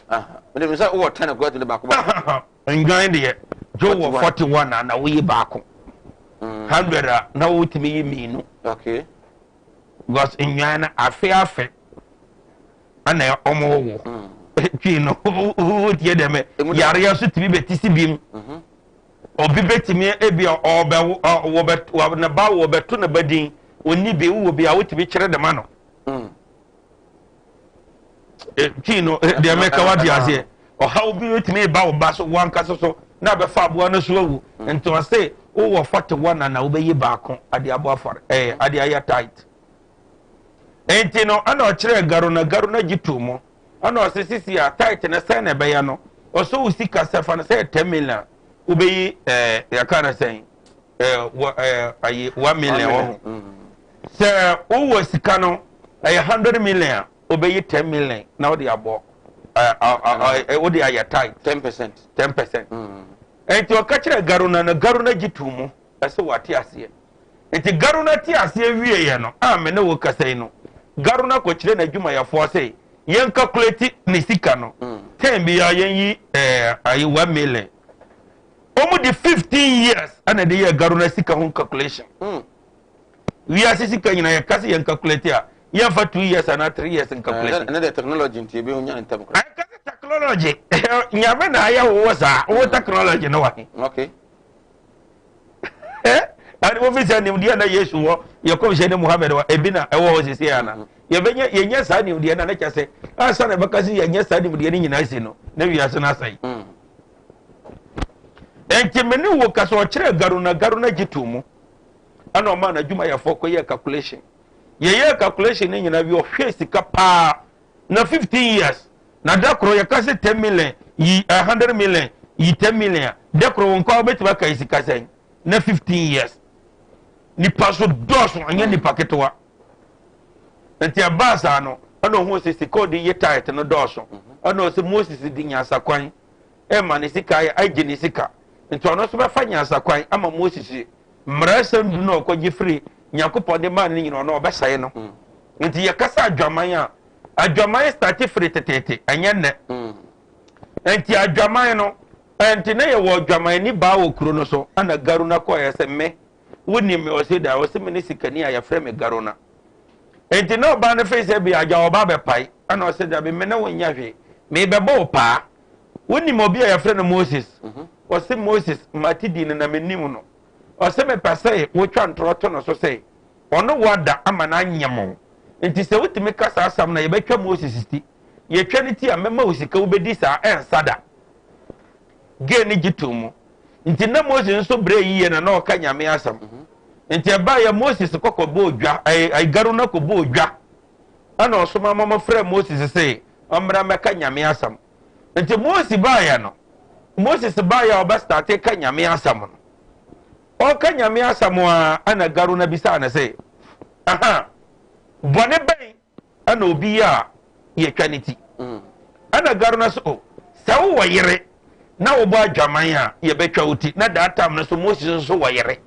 Mede sɛ wowɔ 10 koraa tumi de baako baako. Nnwan deɛ gye wowɔ 41 a na woyi baako. 100 a na wotumi yi mmienu. Okay. Because nnwan no afe afe ɛna wɔn wo. Twi no wotie dɛm yareɛ nso tumi bɛti si bi mu. Obi bɛtumi ebi a ɔbɛwo wɔbɛ ne ba wɔbɛto ne ba din onni bi wowɔ bi a wotumi kyerɛ dɛm ano. Twi no deɛ mɛka wate aseɛ. Ɔhaw bi bɛtumi ba wo ba so wankasa so na abɛfa aboa no so awu. Nti ɔse wowɔ 41 a na wobɛyi baako ade abɔ afɔre ɛɛ ade ayɛ tight. Nti no ɛna ɔkyerɛ Garona, Garona gye too mu. Ɛna ɔse sisi a tight no sɛn na ɛbɛyɛ no, ɔsɛ wo sika sɛ fa no sɛ 10 million wobɛyi ɛɛ yɛka no sɛn ɛɛ wɔ ɛɛ ayi 1 million wɔ ho. Sɛ wowɔ sika no ɛyɛ 100 million a wobɛyi 10 million na wode abɔ ɛɛ wode ayɛ tight. 10%. 10%. Enti ɔka kyerɛɛ Garuna na Garuna gye too mu sɛ wate aseɛ. Enti Garuna te aseɛ wieeɛ no a me ne wo kasa yi no, Garuna kɔkyerɛ n'adwumayɛfoɔ sɛ yɛn calculate ne sika no, tɛn biara yɛnyi ɛɛ ayi 1 million. Wɔn de 15 years ɛna de yɛ Garuna sika ho calculation. Wiase sika nyinaa, yɛka sɛ yɛn calculate a, yɛnfa 2 years anaa 3 years calculation. Ɛnɛ de, technology nti ebi nya ne ntɛm koraa. Ɛka sɛ technology, Nyame na ayɛ wowɔ saa wo technology no wɔ he? Ɛne wofi sɛ nimdeɛ na Yesu wɔ, yɛkɔmhyɛ ne Muhammed wɔ, ebi na ɛwɔ hɔ sisi ana yɛbɛnya yɛnyɛ saa nimdeɛ na ne kyɛ sɛ ansa na ɛbɛka sɛ yɛnyɛ saa nimdeɛ no nyinaa si no na wiase no asɛe. Enti me ne wo ka sɛ ɔkyerɛ Garuna, Garuna gye to mu, ɛna ɔmaa n'adwumayɛfoɔ kɔyɛɛ calculation. Yɛyɛɛ calculation no nyinaa wie, ɔhwɛ sika paa na 15 years na da koro yɛka sɛ 10 million yi, 100 million yi 10 million a, da koro wɔn nkwa wobɛtumi aka yi sika sɛn na 15 years nipa so dɔɔso, ɛnyɛ nipa ketewa. Nti ɛbaa saa no, ɛna ohun sɛ sika ɔde yɛ tithe no dɔɔso, ɛna ɔsɛ Moses di nyansa kwan ɛma ne sika ayɛ agye ne sika, nti ɔno nso bɛfa nyansa kwan ama Moses mmara sɛm du na ɔkɔgye firi Nyankopɔn de maa no nyina, ɔno ɔbɛsɛe no. Nti yɛkasa adwaman a, adwaman start firi teteete, ɛnyɛ nnɛ. Nti adwaman no, nti na yɛwɔ adwaman ni baa wɔ kuro no so, ɛna Garuna kɔɛ sɛ, "Me, wonim me?" Ɔse da, ɔse, "Me ne sikani a yɛfrɛ me Garuna." Nti na ɔbaa no fei sɛ bi agya ɔba bɛpae, ɛna ɔse, "Dabi, me ne wo nyɛ hwee, mebɛbɔ wo paa. Wonim obi a yɛfrɛ no Moses?" Ɔse, "Moses, mate di no na menim no." Ɔsɛ, "Mepɛ sɛ wotwa ntorɔ to no so sɛ ɔno wada ama no anyɛ mo. Nti sɛ wotumi ka saa asɛm no, yɛbɛtwa Moses ti. Yɛtwa ne ti a, mɛma wo sika wobɛdi saa ɛnsa da." Gee ne gye to mu. Nti na Moses nso berɛ yie na na ɔka Nyame asɛm. Nti ɛbaeɛ, Moses kɔkɔ bɔɔ dwa, ɛɛ Garuna kɔbɔɔ dwa, ɛna ɔsoma ma mɔfrɛ Moses sɛ ɔmmra mmɛka Nyame asɛm. Nti Mose baeɛ no, Moses baeɛ a ɔbɛ start ka Nyame asɛm no, ɔka Nyame asɛm a, ɛna Garuna bisaa no sɛ, "Aha, bɔne bɛn ɛna obi yɛ a yɛtwa ne ti?" Ɛna Garuna sɛ, "O, sɛ wowɔ yere na wobɔ adwaman a, yɛbɛtwa wo ti." Na that time no so Moses nso wɔ yere.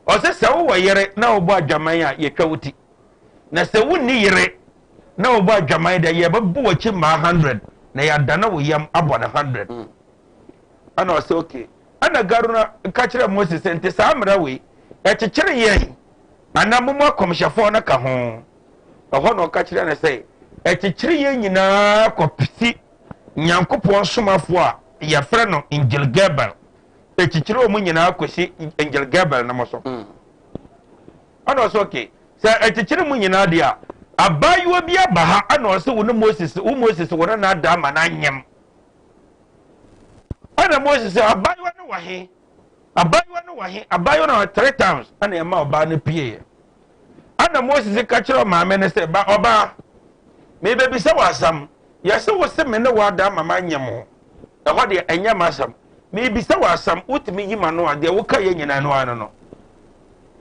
Ɔsɛ, "Sɛ wowɔ yere na wobɔ adwaman a, yɛtwa wo ti. Na sɛ wonni yere na wobɔ adwaman deɛ, yɛbɛbɔ w'akyi mmaa 100 na yɛadane wo yam abɔ no 100." Ɛna ɔsɛ, "Okay." Ɛna Garuna ka kyerɛ Moses sɛ, "Nti saa mmara wei ɛkyekyere yɛn anaa momu akɔmhyɛfoɔ no ka ho?" Ɛhɔ na ɔka kyerɛ no sɛ ɛkyekyere yɛn nyinaa kɔpsi Nyankopɔn somafoɔ a yɛfrɛ no Angel Gabriel. Ɛkyekyere wɔn nyinaa kɔsi Angel Gabriel no mo so. Ɛna ɔsɛ, "Okay, sɛ ɛkyekyere mu nyinaa deɛ a, abaayewa bi aba ha, ɛna ɔsɛ wo ne Moses, wo Moses, wo ne no ada ama no anyam." Ɛna Moses sɛ, "Abaayewa no wɔ he? Abaayewa no wɔ he? Abaayewa no wɔ?" Three times ɛna ɛma ɔbaa no pieeɛ. Ɛna Moses ka kyerɛ maame no sɛ, "Ba, ɔbaa, mebɛbisa wɔ asɛm. Yɛsɛ wo se me ne wo ada ama manyam ho. Ɛhɔ deɛ, ɛnyɛ m'asɛm. Mebisa wɔ asɛm, wotumi yi ma no a, deɛ woka yɛ nyinaa no ano no."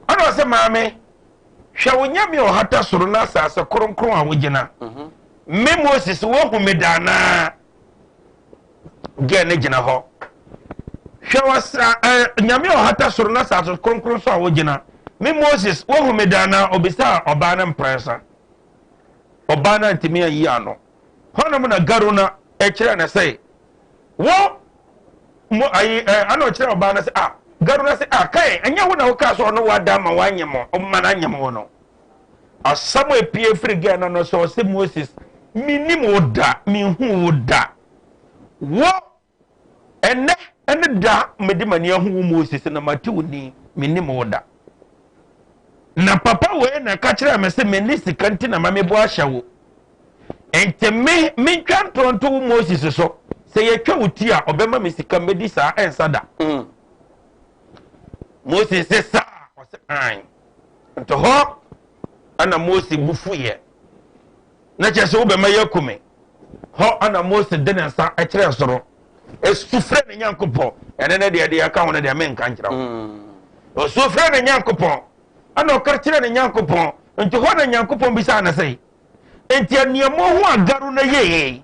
Ɛna ɔsɛ, "Maame, hwɛ wo Nyame a ɔhata soro no asase kronkron a wogyina. Me Moses, woahu me da anaa?" Gɛ ne gyina hɔ. "Hwɛ wasa ɛ Nyame a ɔhata soro no asase kronkron so a wogyina. Me Moses, woahu me da anaa?" Obisaa ɔbaa no mprɛnsa. Ɔbaa no antumi ayi ano. Hɔnom na Garuna ɛkyerɛ no sɛ wo mo ayi ɛ ana ɔkyerɛ ɔbaa no sɛ, ah, Garuna sɛ, "Ah, kae, ɛnyɛ wo na wokaa sɛ ɔno wada ama wanyɛ mo ɔma no anyɛ mo no?" Asɛm a epie firi gɛɛ no no sɛ ɔsɛ, "Moses, menim wo da, menhu wo da. Wo ɛnɛ ɛne da mede m'ani ahu wo Moses na mate wo ni, menim wo da. Na papa wei na ɛka kyerɛ me sɛ menni sika nti na ma mebɔ ahyɛ wo. Nti me mentwa ntoronto wo Moses so sɛ yɛtwa wo ti a, ɔbɛma me sika mmɛdi saa ɛnsa da." Moses sɛ saa? Ɔsɛ an. Nti hɔ ɛna Mose bu fuyɛ na kyerɛ sɛ wobɛma yɛ akume. Hɔ ɛna Mose de ne nsa ɛkyerɛ soro esu frɛ ne Nyankopɔn. Ɛne ne deɛ ɛka ho no deɛ, menka nkyerɛ wo. Osu frɛ ne Nyankopɔn, ɛna ɔka kyerɛ ne Nyankopɔn. Nti hɔ na Nyankopɔn bisa ne sɛ, "Nti nneɛma ho agaru no yie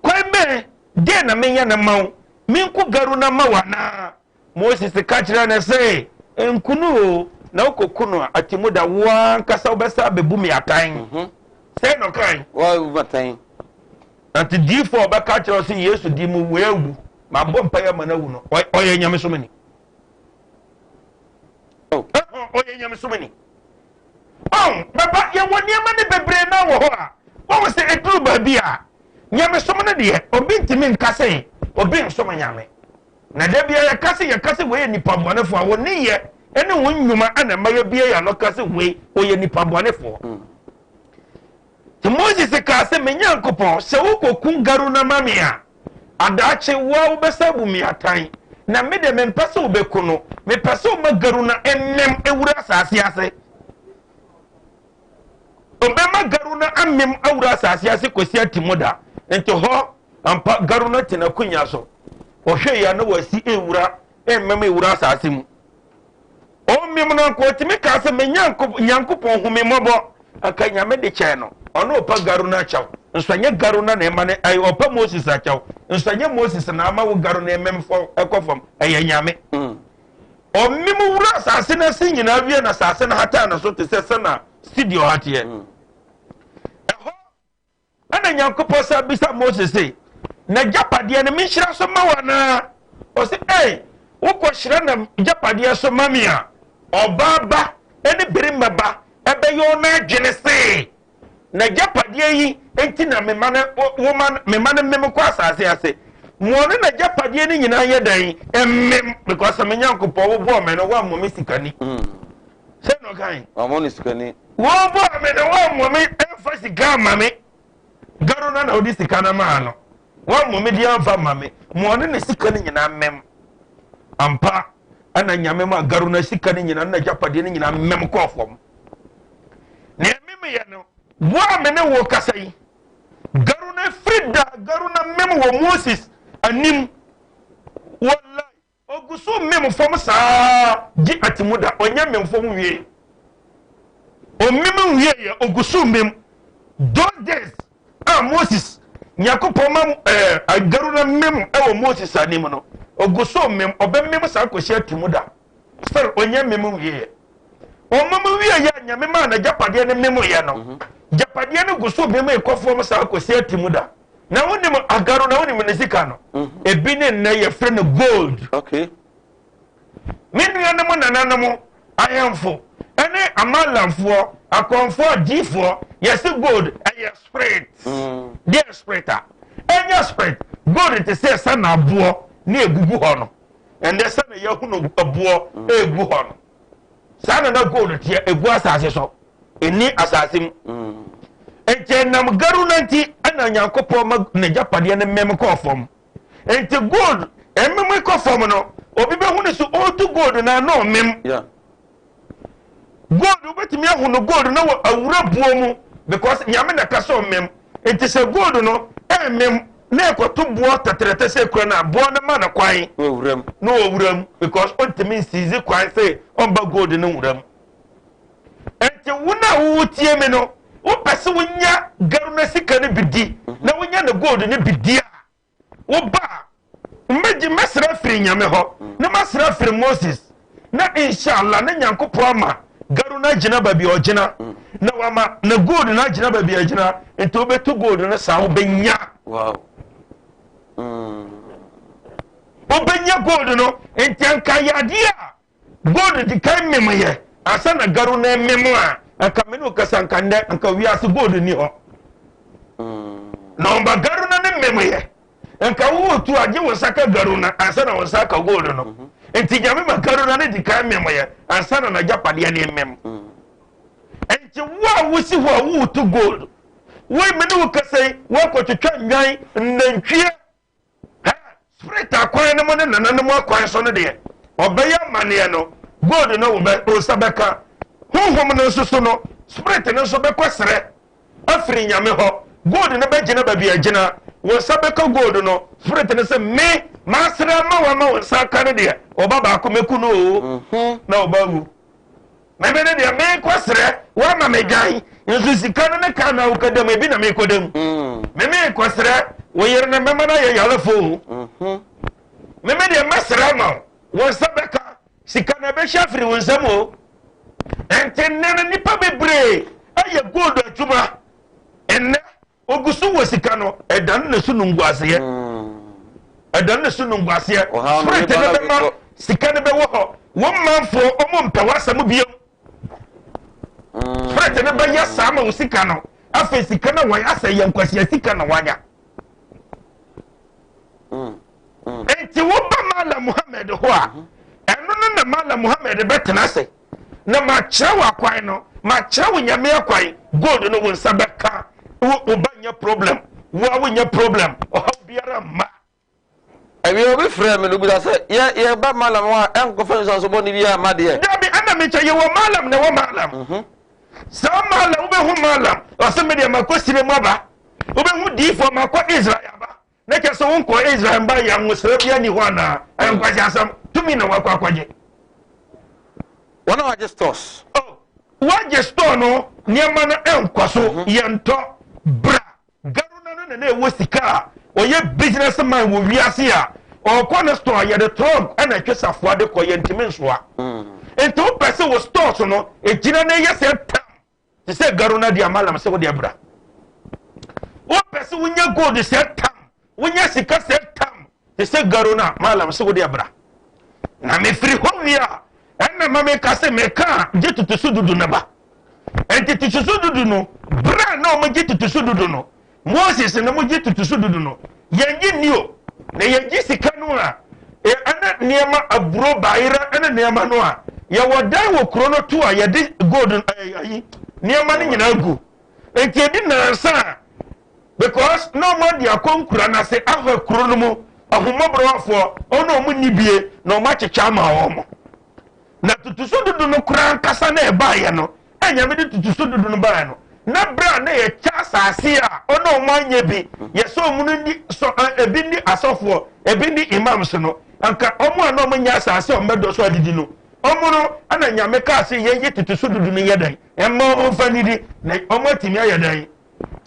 kwan bɛn deɛ na menyɛ no ma wo?" Menku Garuna ma wo anaa? Moses ka kyerɛɛ no se, Nku no o, na wokɔku no a, atemmuda, wo ara ankasa wobɛsan abɛbu me atɛn. Mhm. Sɛn na ɔkae? Woabu me atɛn. Enti diifo a ɔbɛka akyerɛ wo se Yesu di mu wei awu, mabɔ mpae ama no awu no, ɔyɛ nyamesomni. Oh. Ɔyɛ nyamesomni. Ɔn, bɛba, yɛwɔ nneɛma no bebree na wɔ hɔ a, wɔn sɛ eduru baabi a, nyamesom no deɛ, obi ntumi nka sɛ obi nsom nyame. Na da biara yɛka sɛ yɛka sɛ wei yɛ nipa bɔnefoɔ a, wɔn nneyɛ ne wɔn nnwuma na ɛma yɛbue yɛn ano ka sɛ wei ɔyɛ nipa bɔnefoɔ. Mm. Nti Moses kaa sɛ, me Nyankopɔn, sɛ wokɔku Garuna ma me a, adaakye wo a wobɛsa abu me atan. Na me deɛ mempɛ sɛ wobɛku no, mepɛ sɛ woma Garuna mmem wura asase ase. Ɔbɛma Garuna amem awura asase ase kɔsi atemmu da. Nti hɔ ampa Garuna te n'akonnwa so. Ɔhwɛ yi a na wasi ewura mmem ewura asase mu. Ɔmem no anka ɔtumi kaa sɛ me Nyankopɔn hu me mmɔbɔ. Anka Nyame de kyɛɛ no. Ɔno ɔpa Garuna kyɛw. Nso ɛnyɛ Garuna na ɛma no ɛyɛ ɔpa Moses akyɛw. Nso ɛnyɛ Moses na ama wo Garuna emem fam ɛkɔ fam. Ɛyɛ Nyame. Mm. Ɔmem wura asase no ase nyinaa wie na asase no hataa ne so te sɛ sɛna studio ha teɛ. Mm. Ɛhɔ ɛna Nyankopɔn sa bisa Moses se, n'agyapadeɛ no menhyira so ma wo anaa? Ɔse, ei, wokɔhyira n'agyapadeɛ so ma me a, ɔbaa ba ne barima ba ɛbɛyɛ ɔno adwene se n'agyapadeɛ yi nti na mema no woma mema no mem kɔ asase ase. Ma ɔne n'agyapadeɛ no nyinaa yɛ dɛn? Mmem, because me Nyankopɔn wobɔɔ me no woammɔ me sikani. Mm. Sɛ na ɔkae. Wammɔ no sikani. Wobɔɔ me no woammɔ me ɛmfa sika amma me. Garo no na wode sika no maa no. Woammɔ me de amfa amma me. Ma ɔne ne sika no nyinaa mmem. Ampa, ɛna Nyame ma Garo no sika no nyinaa ne n'agyapadeɛ no nyinaa mmem kɔɔ fam. Nea memeyɛ no, wo a me ne wo kasa yi, Garuna firi da Garuna mem wɔ Moses anim. Wallahi, ogu so mem fam saa gye atimu da, ɔnyɛ mem fam wie. Ɔmem nwie yɛ, ogu so mem. Those days a Moses, Nyankopɔn ma eh, Garuna mem wɔ Moses anim no, ogu so mem, ɔbɛmem saa kɔsi atimu da. Still, ɔnyɛ mem nwie yɛ. Ɔmom wieɛ a Nyame maa n'agyapadeɛ no memoeɛ no, mhm. gyapadeɛ no gu so mem kɔ fam saa kɔsi atimu da. Na wonim agaro na wonim ne sika no. Mhm. Ebi ne nnɛ yɛfrɛ no gold. Okay. Me nuanom nananom ahemfo ɛne amalamfoɔ akɔmfoɔ adiifoɔ yɛse gold ɛyɛ spirit. Mm. Deɛ spirit a ɛnyɛ spirit. Gold te sɛ sɛ na aboɔ ne egugu hɔ no. Ɛnɛ sɛ na yɛhunu aboɔ egu hɔ no. Saa na na gold teɛ, egu asase so, ɛni asase mu. Mm. Nti ɛnam garu no nti ɛna Nyankopɔn ma n'agyapadeɛ no mmɛm kɔɔ fam. Nti gold mmɛm kɔ fam no, obi bɛhu no so ɔretu gold no ano mmɛm. Yeah. Gold wobɛtumi ahu no gold no wɔ awura buo mu because Nyame na ɛka sɛ ɔmmɛm. Nti sɛ gold no ɛmmɛm na ɛkɔto boɔ tɛtrɛtɛ sɛ kura no a, boɔ no ma no kwan na ɔwura mu because ɔntumi nsiizi kwan sɛ ɔmba gold no nwura mu. Nti wo no a wotie me no, wopɛ sɛ wonya garu no sika no bi di na wonya ne gold no bi di a, woba a, mmɛgye mɛsrɛ afiri Nyame hɔ na masrɛ afiri Moses na inshallah ne Nyankopɔn ama garu no agyina baabi a ɔgyina na wama na gold no agyina baabi a agyina nti wobɛtu gold no saa wobɛnya. Wow. Mm. Wobɛnya gold no nti anka yɛ adeɛ a Gold di kan mem yɛ ansa na garu no mem a, anka me ne wo kasa anka nnɛ anka wiase gold ni hɔ. Na ɔba garu no ne mem yɛ. Nka wo tu agye wo nsa ka garu no ansa na wo nsa aka gold no. Mhm. Nti Nyame ma garu no ne di kan mem yɛ ansa na n'agyapadeɛ ne mem. Mm. Nti wo a wosi hɔ a woretu gold, wo me ne wo kasa yi, woakɔtwitwa nnwan, nnantwie, Hɛ! Spirit akwan no mu ne nananom akwan so no deɛ, ɔbɛyɛ amaneɛ no, gold no wo bɛ, wo nsa bɛka. Honhom no nso so no, spirit no nso bɛkɔ serɛ afiri Nyame hɔ. Gold no bɛgyina baabi a ɛgyina. Wo nsa bɛka gold no, spirit no sɛ, me, masrɛ ama wo ama wo nsa aka no deɛ, ɔba baako mɛku no oo, mhm. na ɔba awu. Meme no deɛ mekɔ serɛ woama me dwan nso sika no ne kaa na wokɔda mu ebi na mekɔda mu. Mm. Meme kɔ serɛ wo yere no mɛma no ayɛ yarefo o. Mm-hmm. Meme deɛ mɛsrɛ ama wo, wo nsa bɛka sika na ɛbɛhyɛ afiri wo nsam o. Ɛnti nnɛ no nnipa bebree ayɛ gold adwuma. Ɛnnɛ ogu so wɔ sika no, ɛdane ne so nunguaseɛ. Ɛdane ne so nunguaseɛ. Spirit no bɛma sika no bɛwɔ hɔ. Wɔn manfoɔ wɔn mpɛ w'asɛm biom. Spirit no bɛyɛ saa ma wo sika no. Afei sika no wɔn asɛ yɛ nkwasia sika na wanya. Enti woba Malam Muhammad hɔ a, ɛno no na Malam Muhammad bɛtena ase na makyerɛ wo akwan no, makyerɛ wo Nyame akwan, gold no wo nsa bɛka, wo ba nyɛ problem, wo a wonyɛ problem, ɔhaw biara mma. Awia obi frɛ me no bisa sɛ yɛ yɛba Malam hɔ a ɛnkɔfa nsuanso bɔne biara mma deɛ. Dabi ɛna mekyɛ yɛwɔ Malam na ɛwɔ Malam. Mhm. Saa Malam wobɛhu Malam ɔsɛ me deɛ makɔ sire mu aba. Wobɛhu diifoɔ makɔ Israel aba. Na kyɛ sɛ wonkɔ Israel mba yɛ nwosra bi ani hɔ anaa? Ɛyɛ mm. nkwasi asɛm. Tumi na wakɔ akɔgye. Wɔn a wɔagye stores. Oh, wɔagye store no nneɛma no nkɔ so mhm. yɛntɔ bra. Garuna no na na ɛwɔ sika a ɔyɛ business man wɔ wiase a ɔkɔ ne store yɛde trunk ɛna ɛtwe safoa de kɔ yɛntumi nsoa. Mm. Nti wopɛ sɛ wɔ stores no egyina na ɛyɛ sɛ tam. Te sɛ Garuna di amalam sɛ wode abira. Wopɛ sɛ wonya gold sɛ tam, wonya sika sɛ tam, te sɛ Garuna malam sɛ wode abira. Na mefiri hɔ wie a, ɛna ma meka sɛ meka a gye tutusu dudu no ba. Enti tutusu dudu no, berɛ a na wɔgye tutusu dudu no, Moses na mogye totoso dudu no, yɛnnye nni o, na yɛgye sika no a, ɛne nneɛma, aburo, bayerɛ ne nneɛma no a, yɛwɔ dan wɔ kuro no to a yɛde gold ayi nneɛma no nyinaa gu. Nti ɛdi nansa a, because na wɔn adi akɔ nkura no ase ahwɛ kuro no mu ahummɔborɔwafoɔ, wɔn a wɔn nni bie na wɔn akyekyɛ ama wɔn. Na totoso dudu no koraa ankasa na ɛbaeɛ no, a Nyame de totoso dudu no baeɛ no, na berɛ a na yɛkyɛ asase a ɔne ɔmo anyɛ bi, yɛsɛ ɔmo no ndi sɔ ebi ndi asɔfoɔ, ebi ndi imams no, anka ɔmo a na ɔmo nyɛ asase a ɔmo bɛdɔ so adidi no, ɔmo no ɛna Nyame kaa sɛ yɛnyi totoso dudu no nyɛ dɛn, ɛmma ɔmo mfa nnidi, na ɔmo atumi ayɛ dɛn,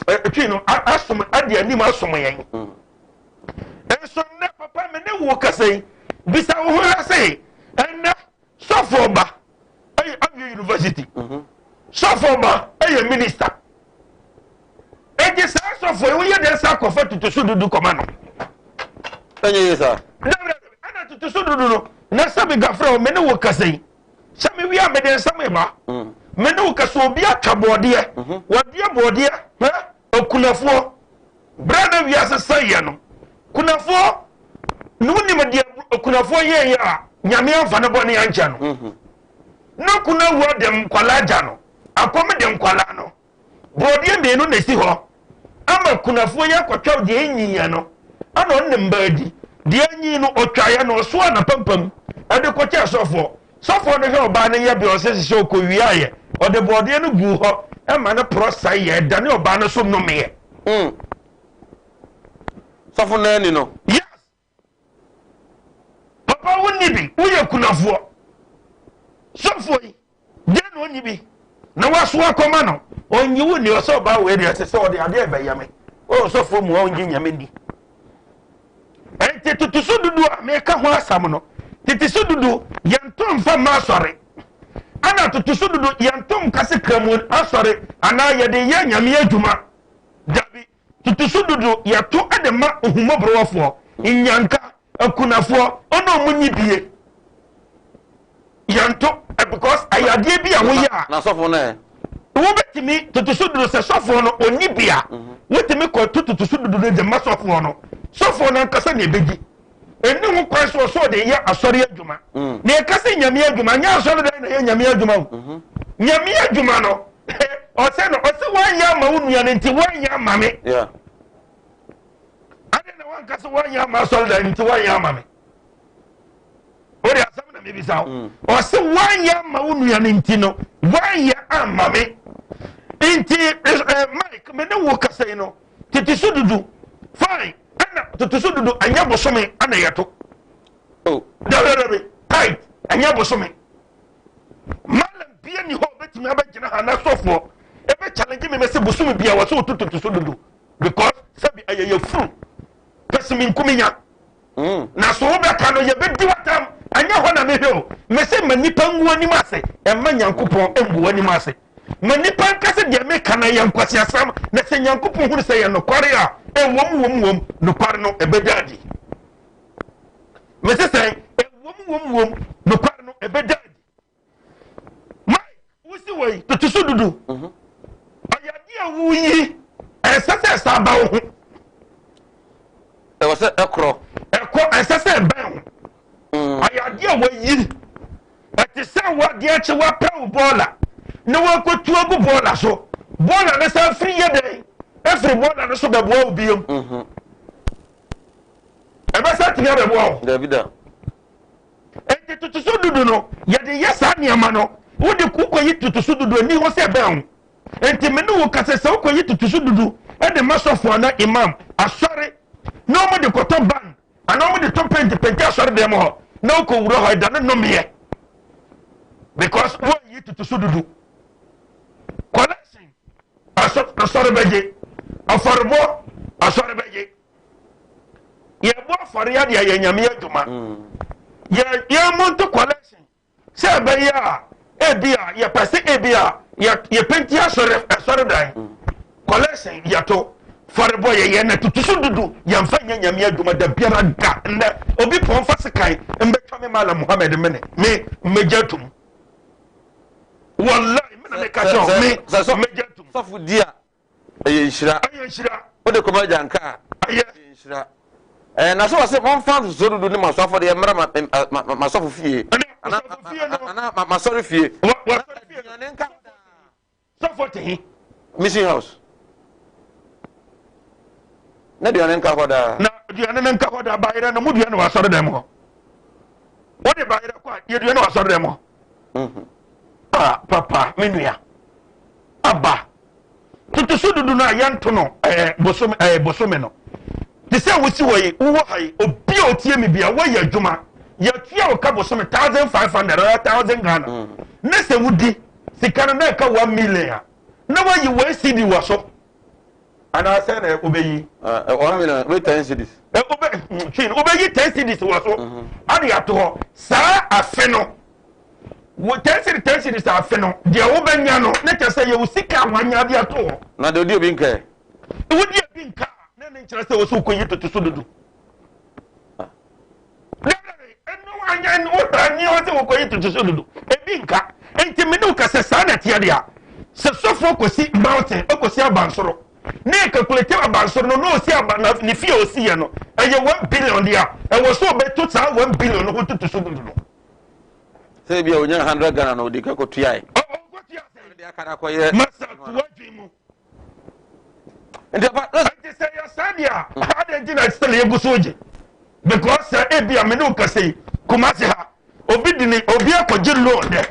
ɛtwi no asom, adi anim asom yɛn. Nso nnɛ papa me ne wo kasa yi, bisa wo ho ha se, ɛnnɛ sɔfoɔ ba ɛyɛ awie university, mhm. sɔfoɔ ba ɛyɛ minister. Eti saa sɔfoɔ yi woyɛ dɛ sa akɔfa tutusu dudu kɔma no. Ɛnyɛ yie saa. Dabi dabi ɛna tutusu dudu no na sɛbi gafrɛ o me ne wo kasa yi sɛ me wia me de nsɛm eba mm. me ne wo kasa obi atwa bɔɔdeɛ mhm. wɔdeɛ bɔɔdeɛ hɛ okunafoɔ. Berɛ a na wiase sɛeɛ no, kunafoɔ na wonim deɛ kunafoɔ yɛeɛ a Nyame amfa ne bɔne ankyɛ no. Mhm. Na kuna wura de nkwalaa gya no, akɔm de nkwalaa no. Borɔdeɛ mmienu na esi hɔ ama kunafoɔ yi akɔtwa deɛ enyiiɛ no, ɛna ɔne ne mma adi. Deɛ anyi no, ɔtwaeɛ na ɔsoaa n'apampam de kɔkyɛɛ sɔfoɔ. Sɔfoɔ no hwɛ ɔbaa no yɛbea ɔsɛ sɛ ɔkɔwiaeɛ, ɔde borɔdeɛ no guu hɔ ma no porɔ sɛeɛ, ɛdane ɔbaa no so nnomeɛ. Mm. Sɔfo no ani no. Yes. Papa wo nni bi, woyɛ kunafoɔ. Sɔfoɔ yi, deɛ na ɔnni bi na waso akɔma no, ɔnyi wo nni, ɔsɛ ɔbaa wei deɛ ɛsɛ sɛ ɔde adeɛ ɛbɛyɛ me. O sɔfoɔ mu a ɔngye nyame nni. Enti totoso dudu a meka ho asɛm no, tete so dudu yɛnto mfa mma asɔre. Ɛna totoso dudu yɛnto nka sɛ kramu asɔre anaa yɛde yɛ nyame adwuma. Dabi, totoso dudu yɛto de ma ohummɔborɔwafoɔ, nnyanka, akunafoɔ, ɔne ɔmo nni bie. Yɛnto eh, because ɛyɛ adeɛ bi a woyɛ a. Na sɔfo no ɛ. Wobɛtumi totoso dudu sɛ sɔfoɔ no ɔnni bi a mhm. wotumi kɔto totoso dudu no de ma sɔfoɔ no sɔfoɔ no ankasa na ɛbɛdi ɛni ho kwan so ɔsɔ de yɛ asɔre adwuma mm. na ɛka sɛ nyame adwuma nyɛ asɔre dan na ɛyɛ nyame adwuma o mhm. nyame adwuma no ɔsɛ no ɔsɛ woanyɛ ama wo nua no nti woanyɛ ama me ade na woanka sɛ woanyɛ ama asɔre dan nti woanyɛ ama me wode asɛm na mebisa wo mm. ɔse woanyɛ ama wo nua no nti no woanyɛ ama me nti eh, eh, mike me ne wo kasa yi no tete so dudu fine ɛna tete so dudu ɛnyɛ bosome ɛna yɛto oh. dabidabi tight ɛnyɛ bosome malam bia ni hɔ obetumi abɛgyina ha na sɔfoɔ ebe challenge mi mɛ sɛ bosome bia wɔ sɛ wotu tete so dudu because sɛbi ɛyɛ yɛ furu pɛsimi nkuminya. Na so wobɛka no, yɛbɛdi w'atam. Ɛnyɛ hɔ na mehwɛ o. Mese ma nnipa ngu w'anim ase, mma Nyankopɔn mmu w'anim ase. Ma nnipa nka sɛ deɛ meka no ɛyɛ nkwaseasɛm, na sɛ Nyankopɔn hunu sɛ ɛyɛ nokware a, ɛwom wom wom, nokware no ɛbɛda adi. Mese sɛn? Ɛwom wom wom, nokware no ɛbɛda adi. Mike, wosi wɔ yi, toto so dudu. Mhm. Ɔyɛ adeɛ a woyi, ɛnsɛ sɛ ɛsan ba wo ho. Ɛwɔ sɛ ɛkorɔ. Ɛkɔ, ɛnsɛ sɛ ɛbɛn ho. Mm. Ɔyɛ adeɛ a wɔyi. Ɛte sɛ wadeɛ akyi wapɛ wo bɔɔla na wakɔtu agu bɔɔla so. Bɔɔla no san firi yɛ dɛn? Ɛfiri bɔɔla no so bɛboa wo biom. Mhm. Ɛbɛsa tumi abɛboa wo. Dabi da. Enti totoso dudu no, yɛde yɛ saa nneɛma no. Wode wokɔyi totoso dudu ani hɔ sɛ ɛbɛn wo. Enti me ne wo kasa sɛ wokɔyi totoso dudu de ma sɔfo anaa imam asɔre na wɔn de kɔtɔ ban anaa wɔn de tɔ penti penti asɔre dɛm hɔ na wokɔwura hɔ ɛda ne nnomeɛ because wɔnyi totoso dudu. Collection asɔre bɛgye afɔrebɔ asɔre bɛgye. Yɛbɔ afɔre ade ayɛ nyame adwuma. Mm. Yɛ yɛn mo nto collection sɛ ɛbɛyɛ a ebi a yɛpɛ sɛ ebi a yɛ yɛpenti asɔre asɔre dan. Mm. Collection yɛto fɔrebɔ yɛyɛ na tutu so dudu yɛmfa nyɛ nyame adwuma da biara da nnɛ obi pɔn fa sekan mbɛtwa me mala Muhammad mene me mmɛgya tum wallahi me na meka kyerɛ me mmɛgya tum sɔfo di a Ɛyɛ nhyira. Ɛyɛ nhyira. Wode kɔma agyanka a. Ɛyɛ. Ɛyɛ nhyira. Ɛɛ na so wɔsɛ momfa ntotosoɔ dudu ne mo aso afɔdeɛ mmra ma ma ma masɔfo fie. Ɛna asɔfo fie no. Ana ma masɔre fie. Wa wasɔre fie no. Aduane nka daa. Sɔfo te he? Mission house. Na aduane nka hɔ daa. Na aduane no nka hɔ daa bayerɛ no mo dua no wɔ asɔre dɛm hɔ. Wode bayerɛ kɔ a yɛdua no wɔ asɔre dɛm hɔ. Mhm. Ah papa me nua. Aba. Ntotoso dudu no a yɛnto no ɛɛ bosome ɛɛ bosome no. Te sɛ wosi hɔ yi, wowɔ ha yi, obi a otie mi bia woyɛ adwuma, yɛtua wo ka bosome 1500 anaa 1000 Ghana. Mm. Ne sɛ wodi sika no na ɛka 1 million a, na wayi 1 cedi wɔ so. Anaasɛ na wobɛyi? 1 million, wobɛyi 10 cedis. Wobɛ, hmm, wobɛyi 10 cedis wɔ so. Mm-hmm. Ade ato hɔ. Saa afe no, Wo 10 cedi 10 cedis afe no, deɛ wobɛnya no, ne kyerɛ sɛ yɛ wo sika a wanya de ato hɔ. Na deɛ odi obi nka ɛ? Wodi obi nka a, na ne nkyerɛ sɛ wɔ sɛ wokɔyi toto so dodo. Ɛno anya woanyi hɔ sɛ wokɔyi toto so dodo. Ebi nka. Nti me ne wo ka sɛ saa na ɛteɛ deɛ a, sɛ sɔfoɔ kɔsi mountain, ɔkɔsi abansoro, ne calculate abansoro no na ɔsi aba na ne fie a ɔsi yɛ no, ɛyɛ 1 billion deɛ a, ɛwɔ sɛ ɔbɛto saa 1 billion no ho toto so dodo no. Sɛ ebi a onya 100 Ghana na ɔde ka kɔtuae. Ɔkɔtua sɛn? De aka no akɔyɛ. Masa to adwene mu. Nti apa. Nti sɛ yɛ saa deɛ a, adɛn nti na still yɛgu so gye? Because sɛ ebi a me ne wo kasa yi, Kumasi ha, obi de ne obi akɔgye loan dɛ,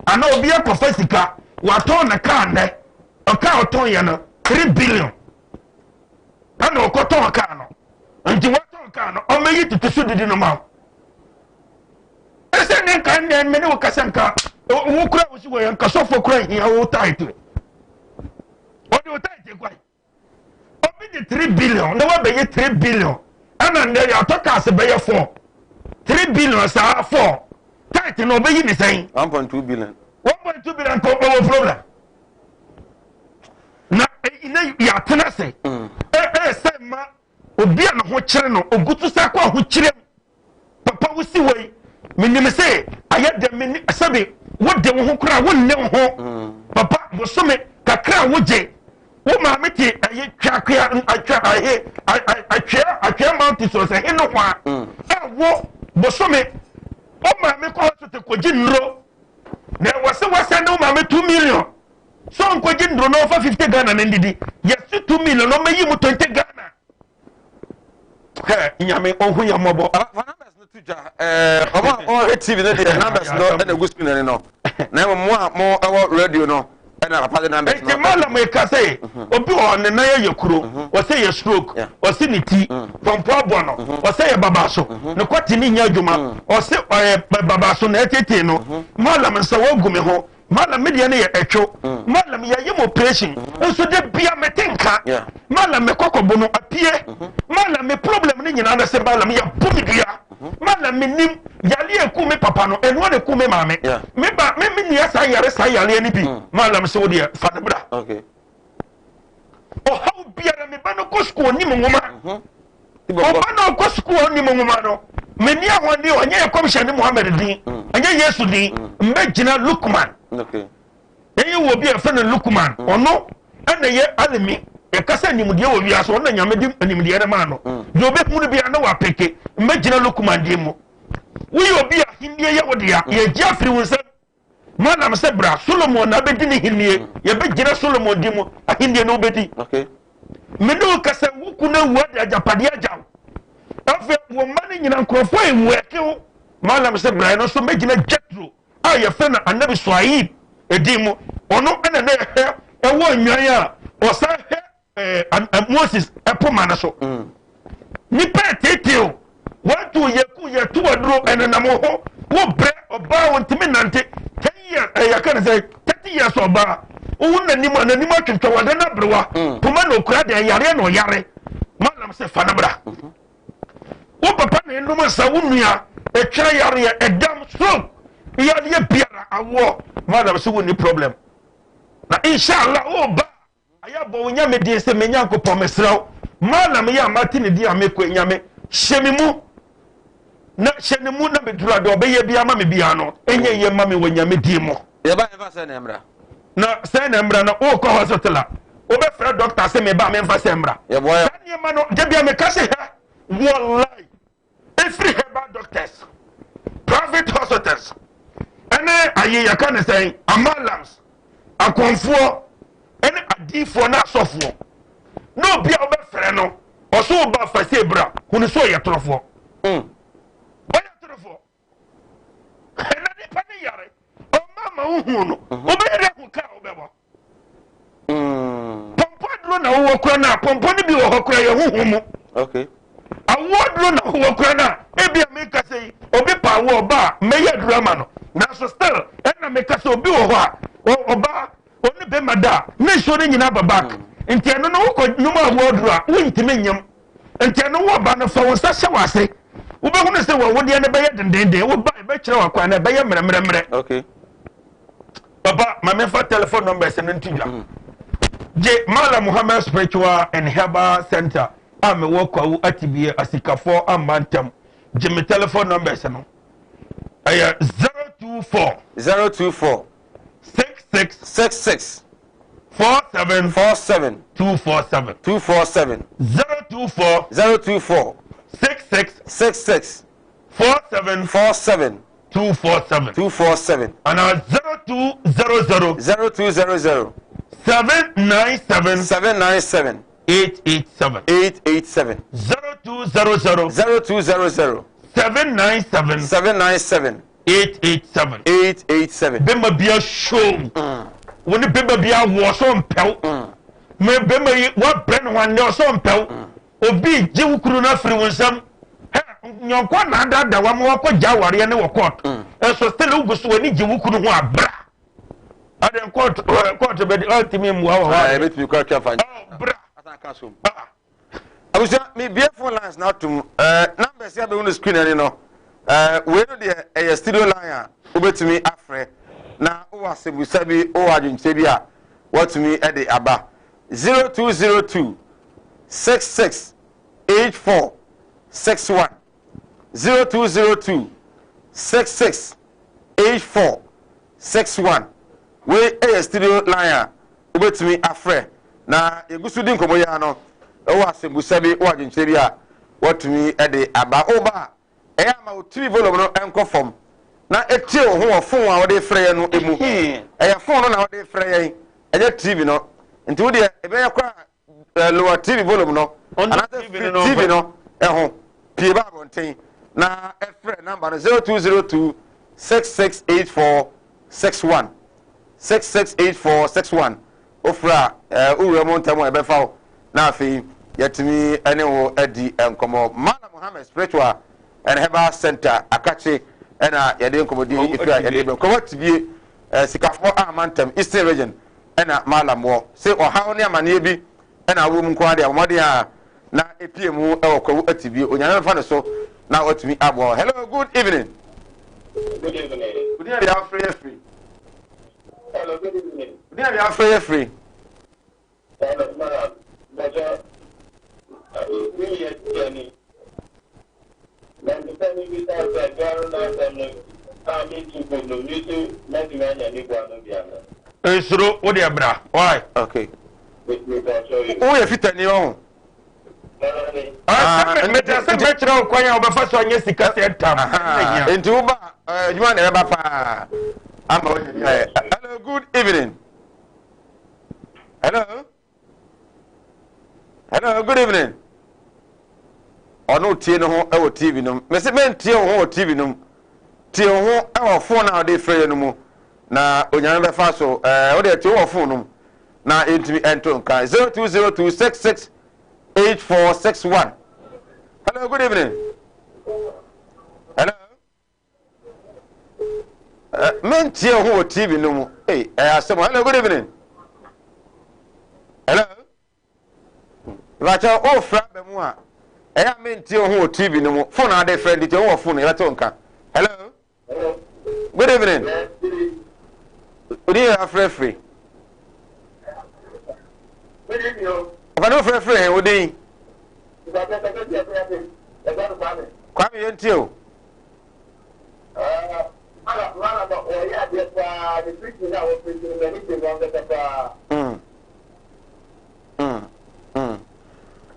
anaa obi akɔfa sika, watɔn ne kaa nnɛ, ɔkaa ɔtɔn yɛ no 3 billion ɛna ɔkɔtɔn kaa no, nti watɔn kaa no, ɔmɛyi tutu so didi no ma wo. Ɛsɛ ne nka nnɛ me ne wo kasa nka wo kura wo si wɔ yɛn nkasɔfo kura hia wo title ɔde wo title kwan obi de 3 billion na wabɛyɛ 3 billion ɛna nnɛ yɛatɔ cars bɛyɛ four 3 billion saa four title na ɔbɛyi ne sɛn. 1.2 billion. 1.2 billion kɔ ɔwɔ problem na ne yɛatena se ɛɛ sɛ ma obi a ne ho kyerɛ no ogu so sɛ akɔ ahokyerɛ mu. Papa wo si wei menim sɛ ayɛ dɛ me sɛbi wode wo ho koraa wonne wo ho mm. Papa bosome kakra a wogye wo maame te ɛyɛ twakoa atwa ahe atwea atwea mountain so sɛ he no ho a mm. Ɛwo bosome wo maame kɔ hospital kɔgye nnuro na ɛwɔ sɛ wɔsɛn ne wo maame 2 million so nkɔgye nnuro na ɔfa 50 Ghana na ndidi yɛsi 2 million na ɔmɛyi mu 20 Ghana. Hɛ, Nyame ɔhu yɛn mmɔbɔ. Fa numbers no to dwa. Ɛɛ ɔmo a wɔhwɛ TV no deɛ numbers no ɛna egu screen ani no. Na mmom mo a mo ɛwɔ radio no ɛna papa de numbers no. Nti malam eka sɛ obi wɔ hɔ ne nan yɛ kuro, ɔsɛ yɛ stroke, ɔsɛ ne ti pɔmpɔ abɔ no, ɔsɛ yɛ babaso, ne kɔte ne nyɛ adwuma, ɔsɛ ɔyɛ babaso na ɛtete no. Malam nsa wagu me ho. Malam, me deɛ no yɛ ɛtwo. Malam, yɛyɛ mo operation nso de bia mete nka. Malam, me kɔkɔbo no apue. Malam, me problem no nyinaa no sɛ malam, yɛbo me dua. Malam, me nim yareɛ eku me papa no, ɛnoa na eku me maame. Me ba me me nua saa yare saa yareɛ no bi. Malam, sɛ wo deɛ fa no bra. Ɔhaw biara, me ba no kɔ sukuu, onim nwoma. Ɔba no ɔkɔ sukuu a ɔnim nwoma no, menni ahoɔden, ɔnyɛ yɛ kɔmhyɛne Muhammad din, ɛnyɛ Yesu din, mbɛgyina Lukman. Ɛyɛ wɔ bi a ɛfɛ no Lukman, ɔno ɛna yɛ alimi, yɛkasa nimdeɛ wɔ wiase, ɔno na Nyame de nimdeɛ no maa no. Deɛ ɔbɛhu no biara na wapeke, mbɛgyina Lukman din mu. Woyɛ obi a ahennie yɛ wo dea, yɛgye afiri wo nsam. Malam sɛ bra, Solomon na abɛdi ne hennie. Yɛbɛgyina Solomon di mu, ahennie no wobɛdi. Me ne wo kasa, wo kunu awu ade agyapadeɛ agya wo. Afei wo mma no nyina nkurɔfoɔ ewu ɛke wo. Malam sɛ bra, ɛno nso mɛgyina Jethro a yɛfrɛ no Anabi Suaib edin mu. Ɔno ɛna na ɛhwɛ ɛwɔ nnwan a ɔsan hwɛ ɛɛ Moses ɛpoma no so. Nipa ɛteetee o, wɔatu yɛku yɛtu aduro ɛnenam wo ho, wo brɛ ɔbaa wɔn ntumi nante 10 years, ɛyɛ yɛka ne sɛ 30 years ɔbaa wohu n'anim a n'anim atwitwa wɔde no aberewa poma na okura deɛ yareɛ na ɔyare. Malam sɛ fa no bra. Wo papa na enum nsa, wo nua etwa yareɛ, ɛdam, stroke yareɛ biara, awoɔ. Malam sɛ wo ni problem na inshallah wo ba ayɛ bɔ wo Nyame din sɛ me Nyankopɔn, mesrɛ wo, Malam yɛ a mate ne din a mekɔ, Nyame hyɛ me mu na hyɛ ne mu na meduru a deɛ ɔbɛyɛ bi ama me biara no ɛnyɛ yie ma me wɔ Nyame din mu. Yɛba yɛmfa sɛ na mmra. Na sɛ na mmra na wokɔ hospital a wobɛfrɛ doctor sɛ meba a memfa sɛ mmra. Yɛboa yɛ. Saa nneɛma no da bia meka sɛ hɛ wallahi, ɛfiri herbal doctors, private hospitals ɛne ayi yɛka ne sɛn, amalams, akɔnfoɔ ɛne adiifoɔ ne asɔfoɔ na obi a wobɛfrɛ no ɔso wo ba fa se bra, hunu sɛ ɔyɛ torofoɔ. Ɔyɛ torofoɔ. Ɛna nipa ne yare ɔma ma wohu no, wobɛyɛ dɛ hu kaa wobɛbɔ pɔmpɔ aduro na wowɔ kora no a, pɔmpɔ no bi wɔ hɔ kora yɛ huhu mu. Awoɔ aduro na wowɔ kora no a, ebi a meka sɛ yi obi pa awoɔ ɔba a mɛyɛ aduro ama no, nanso still ɛna meka sɛ obi wɔ hɔ a ɔbaa ɔne bɛma da a ne nsuo no nyinaa ba back, nti ɛno no wokɔ nom awoɔ aduro a wontumi nyam. Nti ɛno wo ɔba no fa wo nsa hyɛ w'ase, wobɛhunu sɛ wɔwodeɛ no bɛyɛ dendenden, woba ɛbɛkyerɛ w'akwan no ɛbɛyɛ mmerɛmmerɛmmerɛ. Papa, ma memfa telephone numbers no nto dwa. Gye Malam Muhammad Spiritual and Herbal Center a mewɔ Kwawu Atibie Asikafoɔ amma ntam. Gye me telephone numbers no, ɛyɛ 024 024 66 66 47 47 247. 247. 024 024 66 66 47 47 247. 247. Ana 0200 0200 797 797 887. 887. 0200 0200 797 797 887. 887. Bɛma bia show wo ne bɛma bia wɔ so mpɛw me bɛma yi wabrɛ ne ho anɛ ɔsɔ mpɛw obi gye wo kunu no afiri wo nsam hɛ nyɔnko na adada wa ma wakɔ gya awareɛ ne wɔ court, ɛnso still wogu so w'ani gye wo kunu ho abra ade court court bɛdi ɔntumi mmoa wɔ hɔ. Ɛbɛtumi kɔ atwa fa. Ɔ bra. Asan ka so. Abusua, mebie phone lines na atom numbers yi abɛhu no screen ani no. Wei no deɛ ɛyɛ studio line a wobɛtumi afrɛ na wowɔ asɛmbusa bi, wowɔ adwenkyerɛ bi a woatumi de aba. 0202 66 84 61, 0202 66 84 61. Wei ɛyɛ studio line a wobɛtumi afrɛ na yɛgu so di nkɔmmɔ yi ara no, wowɔ asɛmbusa bi, wowɔ adwenkyerɛ bi a woatumi de aba. Woba a, ɛyɛ ama wo TV volume no nkɔ fam na ɛtie wo ho wɔ phone a wode frɛ yɛn no mu. Ɛyɛ phone no na wode frɛ yɛn, ɛnyɛ TV no. Nti wo deɛ ɛbɛyɛ koraa lower TV volume no anaasɛ firi TV no ɛho pie ba abɔnten na ɛfrɛ number no 0202 6684 61, 668461. Wofrɛ a, wowura mu ntɛm a ɛbɛfa wo na afei yɛatumi ne wo adi nkɔmmɔ. Malam Muhammad Spiritual and Herbal Center akakye ɛna yɛde nkɔmmɔdie ɛfiri a yɛde bɛ kɔmɔ tibie. Eh, sikafoɔ ama ntɛm, Eastern Region ɛna Mallam wɔ. Se ɔhaw ne amaneɛ bi ɛna awɔ mu nko ara deɛ, bɔ mmɔden a na epie mu ɛwɔ Kwawu Atibie. Onyame bɛfa ne so na watumi aboa wo. Hello, good evening. Good evening. Wodin a deɛ afrɛ yɛ firi? Hello, good evening. Wodin a deɛ afrɛ yɛ firi? Hello, madam. Bàjẹ́, mi yẹ tiẹ̀ ni. Na mpɛ mi bisa sɛ biara n'asɛm no a mi tu gu no mi so mɛtumi anya ne bua no bi ana. Nsuro, wo deɛ bra. Why? Okay. Mi mi bɔ ɔsɔ yi. Woyɛ fitani ɔho? Ah, mete sɛ mɛkyerɛ wo kwan a wobɛfa so anyɛ sika sɛ tam. Nti woba adwuma na ɛbɛba paa ama woanya bi ayɛ. Hello, good evening. Hello. Hello, good evening. Ɔno tie ne ho wɔ TV no mu. Mese mentie wo ho wɔ TV no mu. Tie wo ho wɔ phone a ɔde frɛ yɛ no mu. Na Onyame bɛfa so. Ɛɛ, wode tie wo wɔ phone no mu. Na yɛntumi ɛnto nka. 0202668461. Hello, good evening. Hello. Eh, mentie wo ho wɔ TV no mu. Hey, ɛyɛ asɛm. Hello, good evening. Hello. Ìbàkyɛ o fura bɛ mu a, ɛyɛ a mentie wo ho wɔ TV no mu. Phone ade frɛ nti tie wo wɔ phone yɛbɛte wo nka. Hello. Good evening. Odi yɛ afrɛ firi. Ɔfɛ no frɛ firi hɛn odin. Kwame yɛn tie o.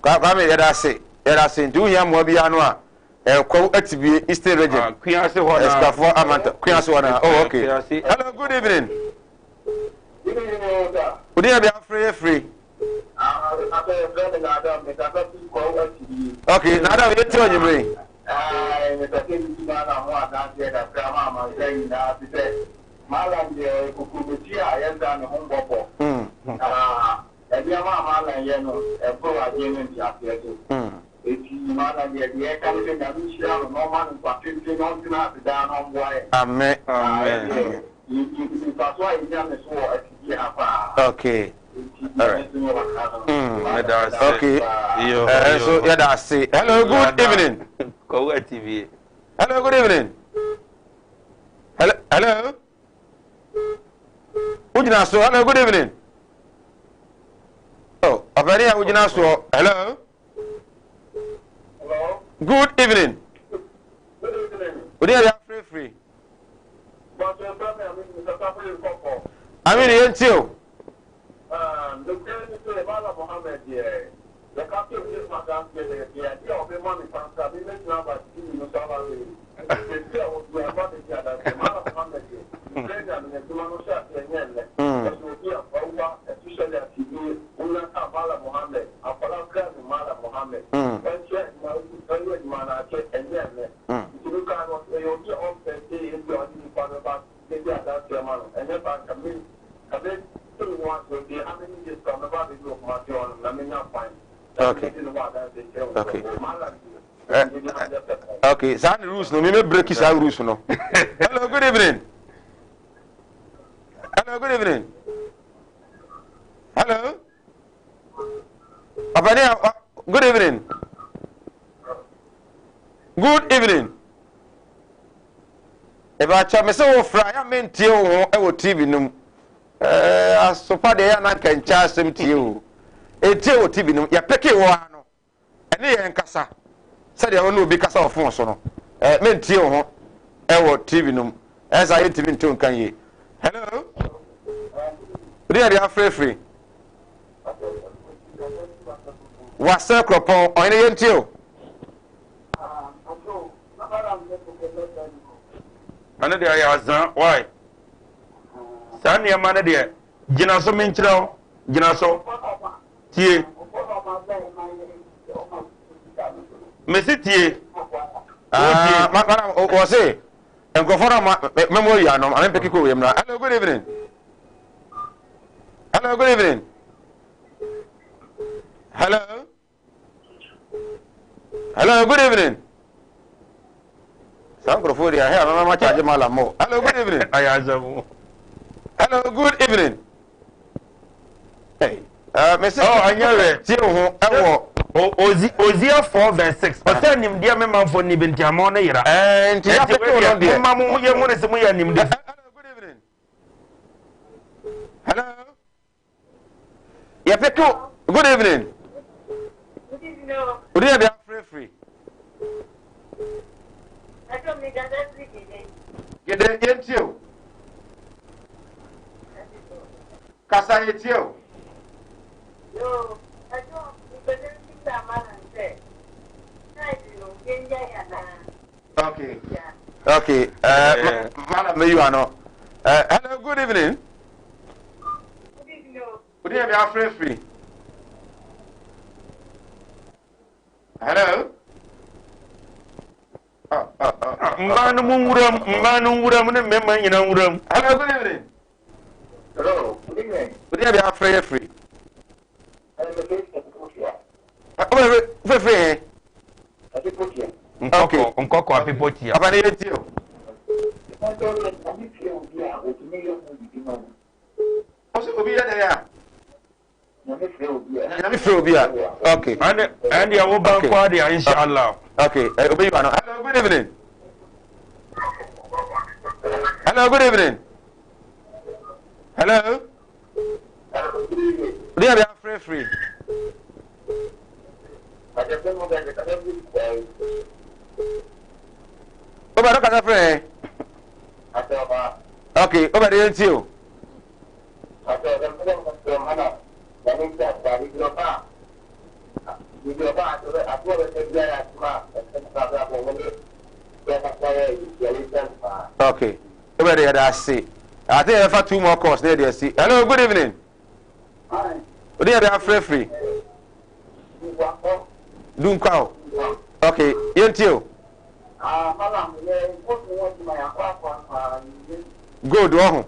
Kwame yɛda ase yɛda ase nti wohia mmoa biara no a ɛkwaw atibie Eastern Region ah, Kuase hɔ na Esikafoɔ amanta Kuase hɔ na oh okay hello, good evening. Wodi yɛ bi afiri yɛ firi. Okay, na Adam yɛ ti ɔnyimire. Malam deɛ kokurobeti a yɛnsa ne ho mbɔbɔ. Nneɛma a Malam yɛ no ɛboro adwene ne nteaseɛ so. Eti Malam deɛ deɛ ɛka ne sɛ Nyame nhyira no na ɔma no nkwa tenten na ɔntena ase daa na ɔmboa yɛn. Amen. Amen. Mfaso a yɛnya ne so wɔ afidie ha paa. Okay. Mm, meda ase. Okay. Eh, so yɛda ase. Hello, good evening. Kɔwé TV. Hello, good evening. Hello, hello. Wogyina so. Hello, good evening. Oh, ɔpɛni a wogyina so. Hello. Hello. Good evening. Good evening. Odi yɛ afirifiri. Aminu yɛn ti o. Nokorɛ ne sɛ Malam Mohammed deɛ yɛka sɛ ɔdi ho adanseɛ na ɛdeɛ adeɛ a ɔbɛma me kwan sɛ me mɛtumi aba TV no so aba abɛ baabi a ɔwɔ biara aba abɛdi adanseɛ. Malam Mohammed deɛ nokorɛ Nyame n'adwuma no hyɛ aseɛ nyɛ nnɛ. Ɔyɛ obi a wawa especially atv wonya kaa Malam Mohammed akwadaa koraa nim Malam Mohammed ɔnkyerɛ adwuma ɔyɛ adwuma no akyɛ ɛnyɛ nnɛ nti no koraa no ɔyɛ obi a ɔmpɛ sɛ ebia ɔde nipa bɛba bɛdi adanseɛ ama no, ɛnyɛ saa nka me nka me te me ho ase okay how many days koraa mɛba abɛdu wɔ Kumasi hɔ nom na menya kwan na Okay. mede ne ho adanseɛ kyerɛ wo Okay. nkurɔfoɔ Malam Eh, deɛ mede 100%. Okay, saa ne rules no, me me break saa rules no. Hello, good evening. Hello, good evening. Hello. Ọ̀pẹ̀ni, good evening. Good evening. Ìbàkyɛ me sɛ wofra ya mentie wo ho wɔ TV no mu. Ɛɛ asopa deɛ yɛ ananka nkyɛ asɛm tie o. Etie wɔ TV no mu. Yɛpeke wɔ ano. Ɛne yɛn kasa sɛdeɛ wo ne obi kasa wɔ fon so no. Ɛɛ mentie wo ho wɔ TV no mu. Ɛyɛ saa yɛntumi nto nka yie. Hello. Wodi yɛ de afirafiri. Wasɛ kuropɔn ɔhene yɛntie o. Ɛno deɛ ɔyɛ azan why saa nneɛma no deɛ gyina so menkyerɛ wo gyina so tie mesi tie Ah, madam, wɔ se nkurɔfoɔ no ma mɛmɔ awia no ame mpɛki kɔ wiem na. Hello, good evening. Hello, good evening. Hello. Hello, good evening. Saa nkurɔfoɔ deɛ ahɛ a mɛma kyagye ma lamɔ. Hello, good evening. Ayɛ asɛm. Hello, good evening. Hey, mese Oh, ɛnyɛ wɛ. tie wo ho ɛwɔ Hosea 4 verse 6. Ɔsɛ nimdeɛ me manfo ni bi nti ama ɔno yera. Ɛɛ, nti Enti yɛapeke wo wei no deɛ, deɛ. momma mo ho yɛ hu ne sɛ moyɛ animdefo. Hello, good evening. Hello. Yɛpeke wo. Good evening. Good evening. o. Wodi yɛ de afrɛfiri. Ẹjọ́ mi dada sí gèdè. Gede yɛntie o. Kasa yɛtie o. Yoo, ẹjọ́ mi pẹ̀lú nígbà máa ń sẹ̀. Náìtì ló ń gbé ń yá yàrá. Okay. Okay. Madam Meyiwa no. Hello, good evening. Good evening. o. Wodi yɛ de afrɛfiri. Hello. Oh, oh, oh, oh. Mmaa no mu nwuram, mmaa no nwuram ne mmarima nyinaa nwuram. Hello, good evening. Hello, good evening. Wodi yɛ de afrɛfiri. I'm a patient Kotia. Frɛfiri he. Ati Kotia. Nkɔkɔ, nkɔkɔ apepo tia. Papa ne yɛntie o. Ɛsɛ sɛ nyame fie obi a otumi yɛ ho bibi ma no. Ɔsɛ obi yɛ dɛ a. Nyame fie obi a. Nyame frɛ obi a. Okay. Ɛne ɛne wo ba Okay. nko ade a inshallah. Okay. Obi yiwa no. Hello, good evening. Hello, good evening. Hello. Wodi yɛ de afrɛfiri. Obi kasa frɛ he. Okay, obi de yɛntie o. Okay. Obi de yɛda ase. I think yɛbɛfa two more calls na yɛde asi. Hello, good evening. Wodi yɛ de afrɛfiri. Dunkwa o. Okay, yɛntie o. Gold wɔ ho.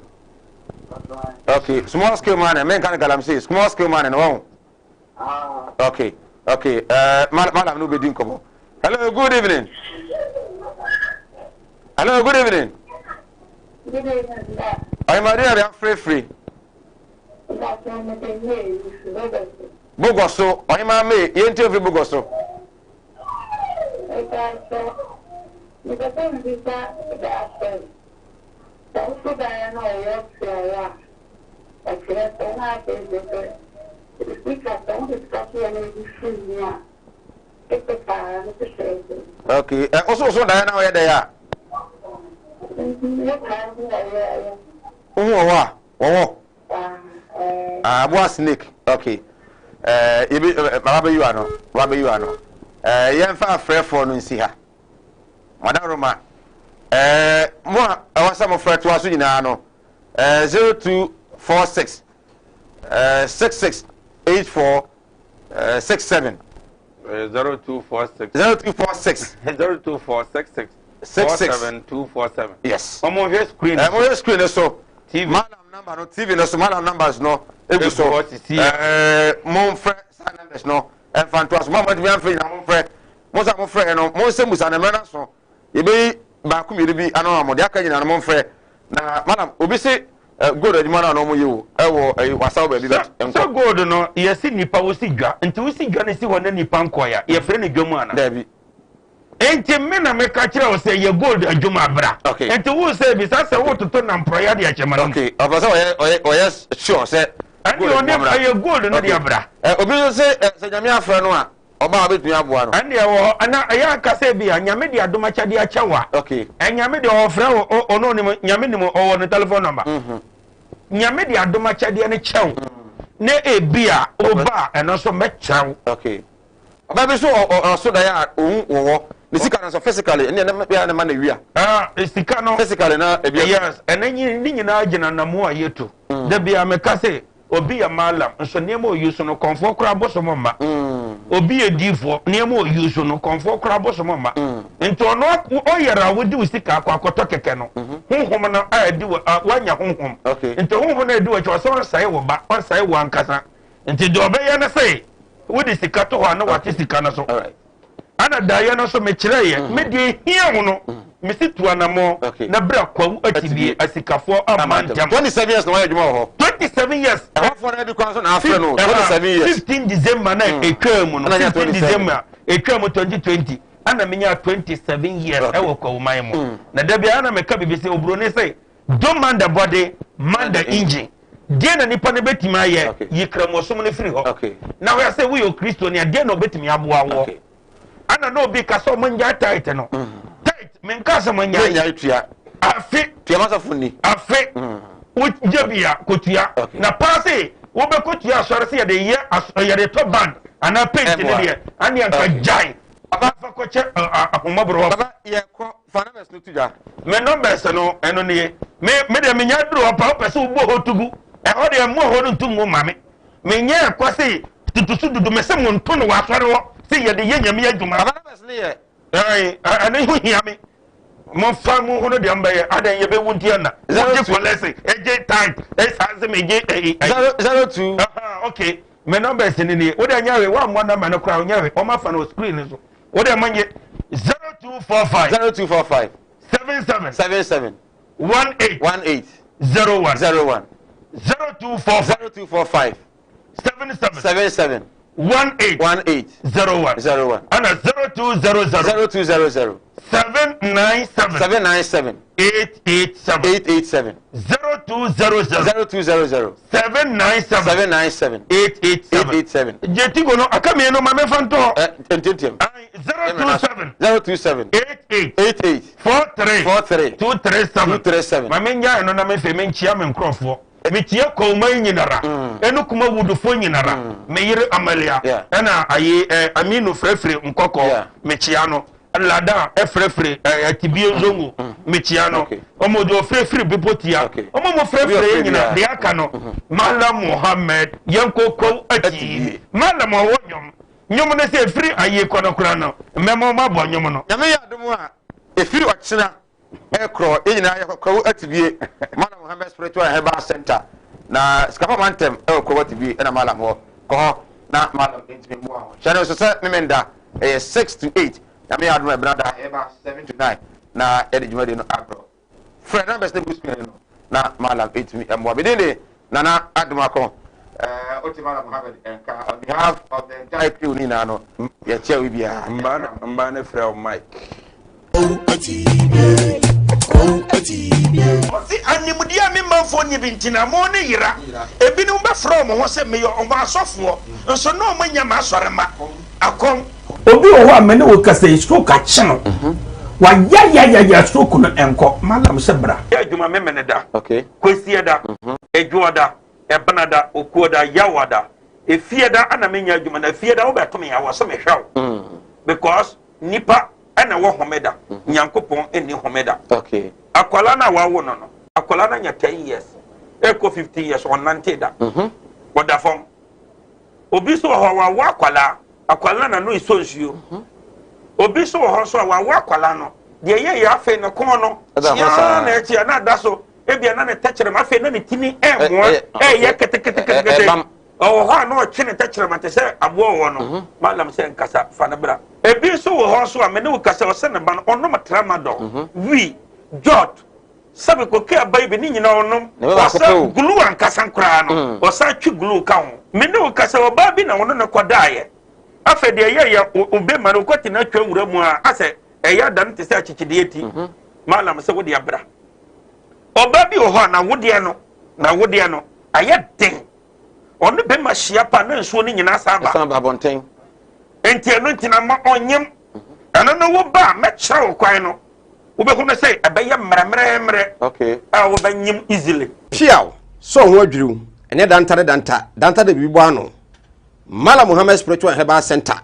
Okay, small scale mining, menka no galamsey, small scale mining wɔ ho. Okay. Madam no bɛdi nkɔmmɔ. Hello, good evening. Hello, good evening. Good evening, sir. Ɔyɛmɔden yɛ de afrɛfiri. Ìgbà tí mo ti ní èyí sí lọ́dọ̀ sí. Bogɔ so, ɔyɛma mee, yɛntie ofiri bogɔ so. Ìgbà sọ, ìgbà tó ń bí sá ìgbà sọ. Sọ dáa náà ọ̀yọ́ ti ọ̀wọ́ a ɛkyerɛ sɛ na afei sɛ sɛ sika sɛ wode sika so yɛ no bi firi mu a ɛpɛ paa no hyehyɛ sɛ Okay, woso so daeɛ na ɔyɛ dɛ a? nti yɛ paa ho ɔyɛ ɛyɛ Wohu wɔ hɔ a, wɔwɔ. paa ɛɛ. Ah, aboa snake. Okay. Ebi baba bɛyi wa no, baba bɛyi wa no. Yɛmfa afrɛfoɔ no nsi ha. Madam Roma, mo a ɛwɔ sɛ mofrɛ toa so nyinaa no, 0246 66 84 67. 0246. 0246. 02466. 66. 47247. Yes. Ɔmo hwɛ screen. Mo hwɛ screen no so. TV. Madam number no, TV no so, madam numbers no egu so. Egu hɔ sisi. Momfrɛ saa numbers no ɛmfa ntoa so. Mo a moatumi amfrɛ nyinaa momfrɛ. Mo nso a mofrɛ no, mo nsɛm busa no mmerɛ no so. Yɛbɛyi baako mmienu bi ano ama mo. Deɛ aka nyinaa no momfrɛ. Na madam, obi se gold adwuma no a na ɔmo yɛ o, ɛwɔ ɛyi wasaw baabi bɛ Sɛ nkɔ. Gold no yɛsi nipa wosi dwa nti wosi dwa no si hɔ na nipa nkɔya, yɛfrɛ no dwa mu ana? Daabi. Nti me na meka kyerɛ wo sɛ yɛ gold adwuma bra. Nti wo sɛ bisa sɛ wototo namporɔyɛ de akyɛ ma no. Okay, ɔpɛ sɛ ɔyɛ sure sɛ Ɛne gold ɔne adwuma bra. Ɛyɛ gold no de abra. Obi nso se sɛ Nyame afrɛ no a, ɔba a obetumi aboa no. Ɛne ɛwɔ hɔ ɛna ɛyɛ aka sɛ bi a Nyame de adom akyɛde akyɛ wo a. Ɛnyame de ɔfrɛ wo, ɔno nim, Nyame nim, ɔwɔ ne telephone number. Nyame de adom akyɛdeɛ no kyɛ wo. Na ebi a woba a ɛno nso mɛkyerɛ wo. Okay. Ɔbaa bi so ɔso dan a ohun wɔ hɔ. Ne sika no nso physically ɛne ɛne bia ne ma na wia. Ah, sika no. Physically na ebi. Yes, ɛne ne nyinaa gyina namu a yɛtu. Da bia meka sɛ obi yɛ malam nso nneɛma oyi so no kɔnfoɔ koraa bosom mma. Obi yɛ diifoɔ, nneɛma oyi so no kɔnfoɔ koraa bosom mma. Nti ɔno ɔyɛrɛ a wodi wo sika akɔ akɔtɔ kɛkɛ no. Honhom no a ɛdi wɔ wanya honhom. Nti honhom no a ɛdi wɔ akyi ɔsɛ ɔnsɛe wo ba, ɔnsɛe wo ankasa. Nti deɛ ɔbɛyɛ no sɛ wode sika to hɔ a na wate sika no so. Ana daeɛ no nso mekyerɛeɛ. Me deɛ hia wo no. Mesi tu anamɔ na bra Kwawu Atibie asikafoɔ amma ntɛm. 27 years na wayɛ adwuma wɔ hɔ. 27 years. Ɛhɔfoɔ no bi kwan so na afrɛ no 27 years. 15 December na etwaa mu no, 15 December etwaa mu 2020 ana menya 27 years ɛwɔ Kwawu man mu. Na da biara na meka biribi sɛ oburoni sɛ don't man the body, man the engine. Deɛ na nipa no bɛtumi ayɛ, yi kramosom no firi hɔ. Na hwɛ sɛ woyɛ Okristoni a, deɛ na ɔbɛtumi aboa woɔ. Ana na obi ka sɛ ɔmo ngyae tithe no. Tithe, menka sɛ mo ngyae. Ngyae tua. Afe. Tua ma sɔfo ni. Afe. Wogye bi a, kotua. Na paa se wobɛkɔtua asɔre sɛ yɛde yɛ yɛde tɔ band anaa paint ne deɛ, ane anka gyae. Papa. Fa kɔkyɛ ahomɔborɔ hɔ. Papa, yɛkɔ, fa numbers no to dwa. Me numbers no, ɛno nie. Me, me deɛ menya duru hɔ paa, wopɛ sɛ wobɔ hɔ tugu. Ɛhɔ deɛ mmɔ hɔ no ntu ngu mma me. Menyɛɛ kwa se tutusu dudu, mese monto no wɔ asɔre hɔ se yɛde yɛ Nyame adwuma. Papa numbers no yɛ. Ɛɛ, ɛno ho hia me. Momfa mo ho no deɛ mbɛyɛ, adɛn yɛbɛwu nti ɛna. Wogye kɔlɛse, egye tithe, ɛsaa se megye ɛyi. 02. Aha, okay. Me numbers no nie. Wode nyɛ hwee, woammɔ number no koraa, nyɛ hwee. Wɔn afa no wɔ screen no so. Wode mo nye 0245. 0245. 77. 77. 18. 18. 01. 01. 0245. 0245. 77. 77. 18. 18. 01. 01. Ɛna 0200. 0200. 797. 797. 887. 887. 0200. 0200. 797. 797. 887. 887. Jetigo no aka mmienu ma mefa ntɔ. Ntiantiam. 027. 027. 88. 88. 43. 43. 237. 237. Ma menya ɛno na mefɛ menkyia me nkurɔfoɔ. Mekyia Kɔwman nyinara. Ɛne Kuma wudufoɔ nyinara. Me yere Amalia. Ɛna ayi Aminu frɛfrɛ nkɔkɔ. Mekyia no. Lada ɛfrɛfrɛ Atibie Nzongo. Mekyia no. Ɔmo de ɔfrɛfrɛ bepɔ tia. Ɔmo mo frɛfrɛ yɛ nyina deɛ aka no. Malam Mohammed yɛnkɔ Kwawu Atibie. Malam ɔwɔ nnwom. Nnwom no sɛ ɛfiri ayie kɔ no koraa no mmɛma ɔmo abɔ nnwom no. Nyame yɛ adom a ɛfiri ɔkyena Ɛkorɔ, yɛn nyinaa yɛkɔ Kwawu Atibie, Mallam Mohammed Spiritual and Herbal Center, na Sikapa Mantam ɛwɔ Kwawu Atibie ɛna Mallam wɔ. Kɔ hɔ na Mallam ntumi mmoa wo. Hyɛ no nso sɛ Memenda ɛyɛ 6 to 8, Nyame yɛ adom a Ɛbenada ɛba 7 to 9 na yɛde dwumadie no abrɛ wo. Frɛ numbers no gu screen no na Mallam ntumi mmoa. Me din de Nana Adomako. Eh, wote Mallam Mohammed nka on behalf of the entire crew no nyinaa no, yɛkyɛ wo biara. Mba no frɛ wo Mike. Ɔse animdeɛ a me manfoɔ nni bi nti na mo ne yera. Ebinom bɛfrɛ wɔn ho sɛ meyɛ wɔn asɔfoɔ, nso na wɔn nyɛ m'asɔremma. Akɔm. Obi wɔ hɔ a me ne wo kasa yi stroke akye no, wayayayaya stroke no ɛnkɔ, Mallam sɛ bra. Yɛ adwuma Memeneda, Kwasiada, Adwoada, Ɛbenada, Okuoda, Yawada, Efiada ana menyɛ adwuma na Efiada wobɛto me a wɔ se mehwɛ wo because nipa ɛna ɛwɔ homeda nyankopɔn ɛnni homeda. Okay. Akwala no a wawo no no, akwala no anya 10 years ɛkɔ 15 years ɔnnante da. Ɔda fam. Obi nso wɔ hɔ wawo akwala, akwala no n'ano esɔ nsuo. Obi nso wɔ hɔ nso a wawo akwala no, deɛ ɛyɛ yɛ afei ne kɔn no kyiaa na ɛkyia na ada so, ebia na ne tɛkyerɛma afei na ne tini ɛmoa ɛyɛ keteketekete. Ɔwɔ hɔ a na ɔtwe ne tɛkyerɛma te sɛ aboa ɔwɔ no. Mhm. Malam sɛ nkasa fa no bra. Ebi nso wɔ hɔ nso a me ne wo kasa ɔsɛ ne ba no ɔnom tramadol, mhm. wii, jot, sɛbi koke aba yi bi ne nyinaa ɔnom. Ɔsɛ glue ankasa koraa no, mm. ɔsan twe glue ka ho. Me ne wo kasa ɔbaa bi na ɔno ne kɔdaeɛ. Afei deɛ ɛyɛ yɛ obe ma no kɔte no atwa wura mu a asɛ ɛyɛ ada no te sɛ akyekyedeɛ ti. Mhm. Malam sɛ wode abra. Ɔbaa bi wɔ hɔ a n'awodeɛ no, n'awodeɛ no ayɛ den. Ɔne bɛma hyia pa na nsuo no nyinaa san ba. San ba abɔnten. Nti ɛno nti na ma ɔnyem. Ɛno no wo ba a mɛkyerɛ wo kwan no, wobɛhu no sɛ ɛbɛyɛ mmerɛmmerɛmmerɛ okay. a wobɛnyem easily. Piaw! Sɛ ɔho adwiriw, ɛnyɛ danta ne danta, danta de biribi bɔ ano. Mallam Muhammad Spiritual and Herbal Center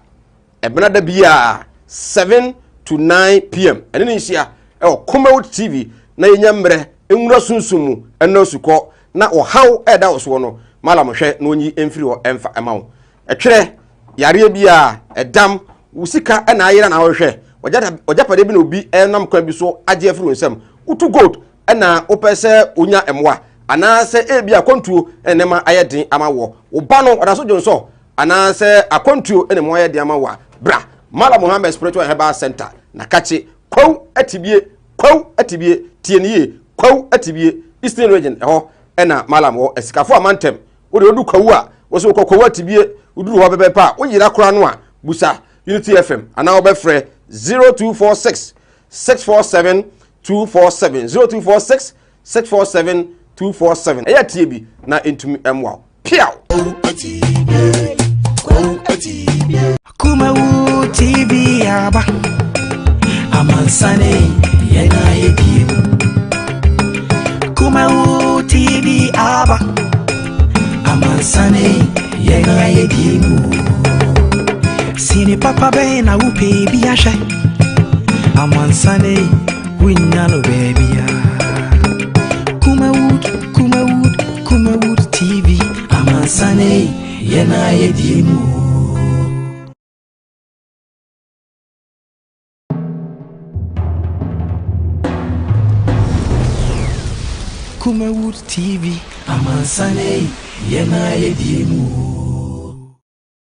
Ɛbena da biara 7 to 9 pm ɛne ne nhyia ɛwɔ Kumawood TV na yɛnya mmerɛ nwura sunsum mu ɛnɔ asukɔ na ɔhaw ɛda wɔ soɔ no malam hwɛ na ɔnyi mfiri hɔ ɛmfa ɛma wo ɛtwerɛ yareɛ biara ɛdam wo sika ɛna ayera na wohwɛ ɔgyapadeɛ bi na obi ɛnam kwan bi so agye afiri wo nsam wotu gold ɛna wopɛ sɛ wonya mmoa anaasɛ ebi akwantuo ɛna nneɛma ayɛ den ama wɔ wo ba no ɔda so dwonsɔ anaasɛ akwantuo na mu ayɛ den ama wo a, bra Mallam Muhammad Spiritual and Herbal Center, Nakakye, Kwawu Atibie, Kwawu Atibie, tie no yie, Kwawu Atibie, Eastern Region, ɛhɔ ɛna Mallam wɔ, Asikafo Amantam. Wode wodu Kwawu a, wo so wokɔ Kwawu Atibie, woduru hɔ pɛpɛɛpɛ a, woyera koraa no a, busa Unity FM anaa wobɛfrɛ 0246 647 247, 0246 647 247. Ɛyɛ tie bi na ɛntumi mmoa wo. Piaw! Kumawu TV aba amansane yɛn ayɛ bie mu. Kumawu TV aba amansane yɛn ayɛ bie mu. Sini papa bɛn na wopɛ bi ahwɛ amansane wonya no baabia. Kumawood, Kumawood, Kumawood TV amansane yɛn ayɛ bie mu. Kumawood TV amansane yɛn ayɛ die mu.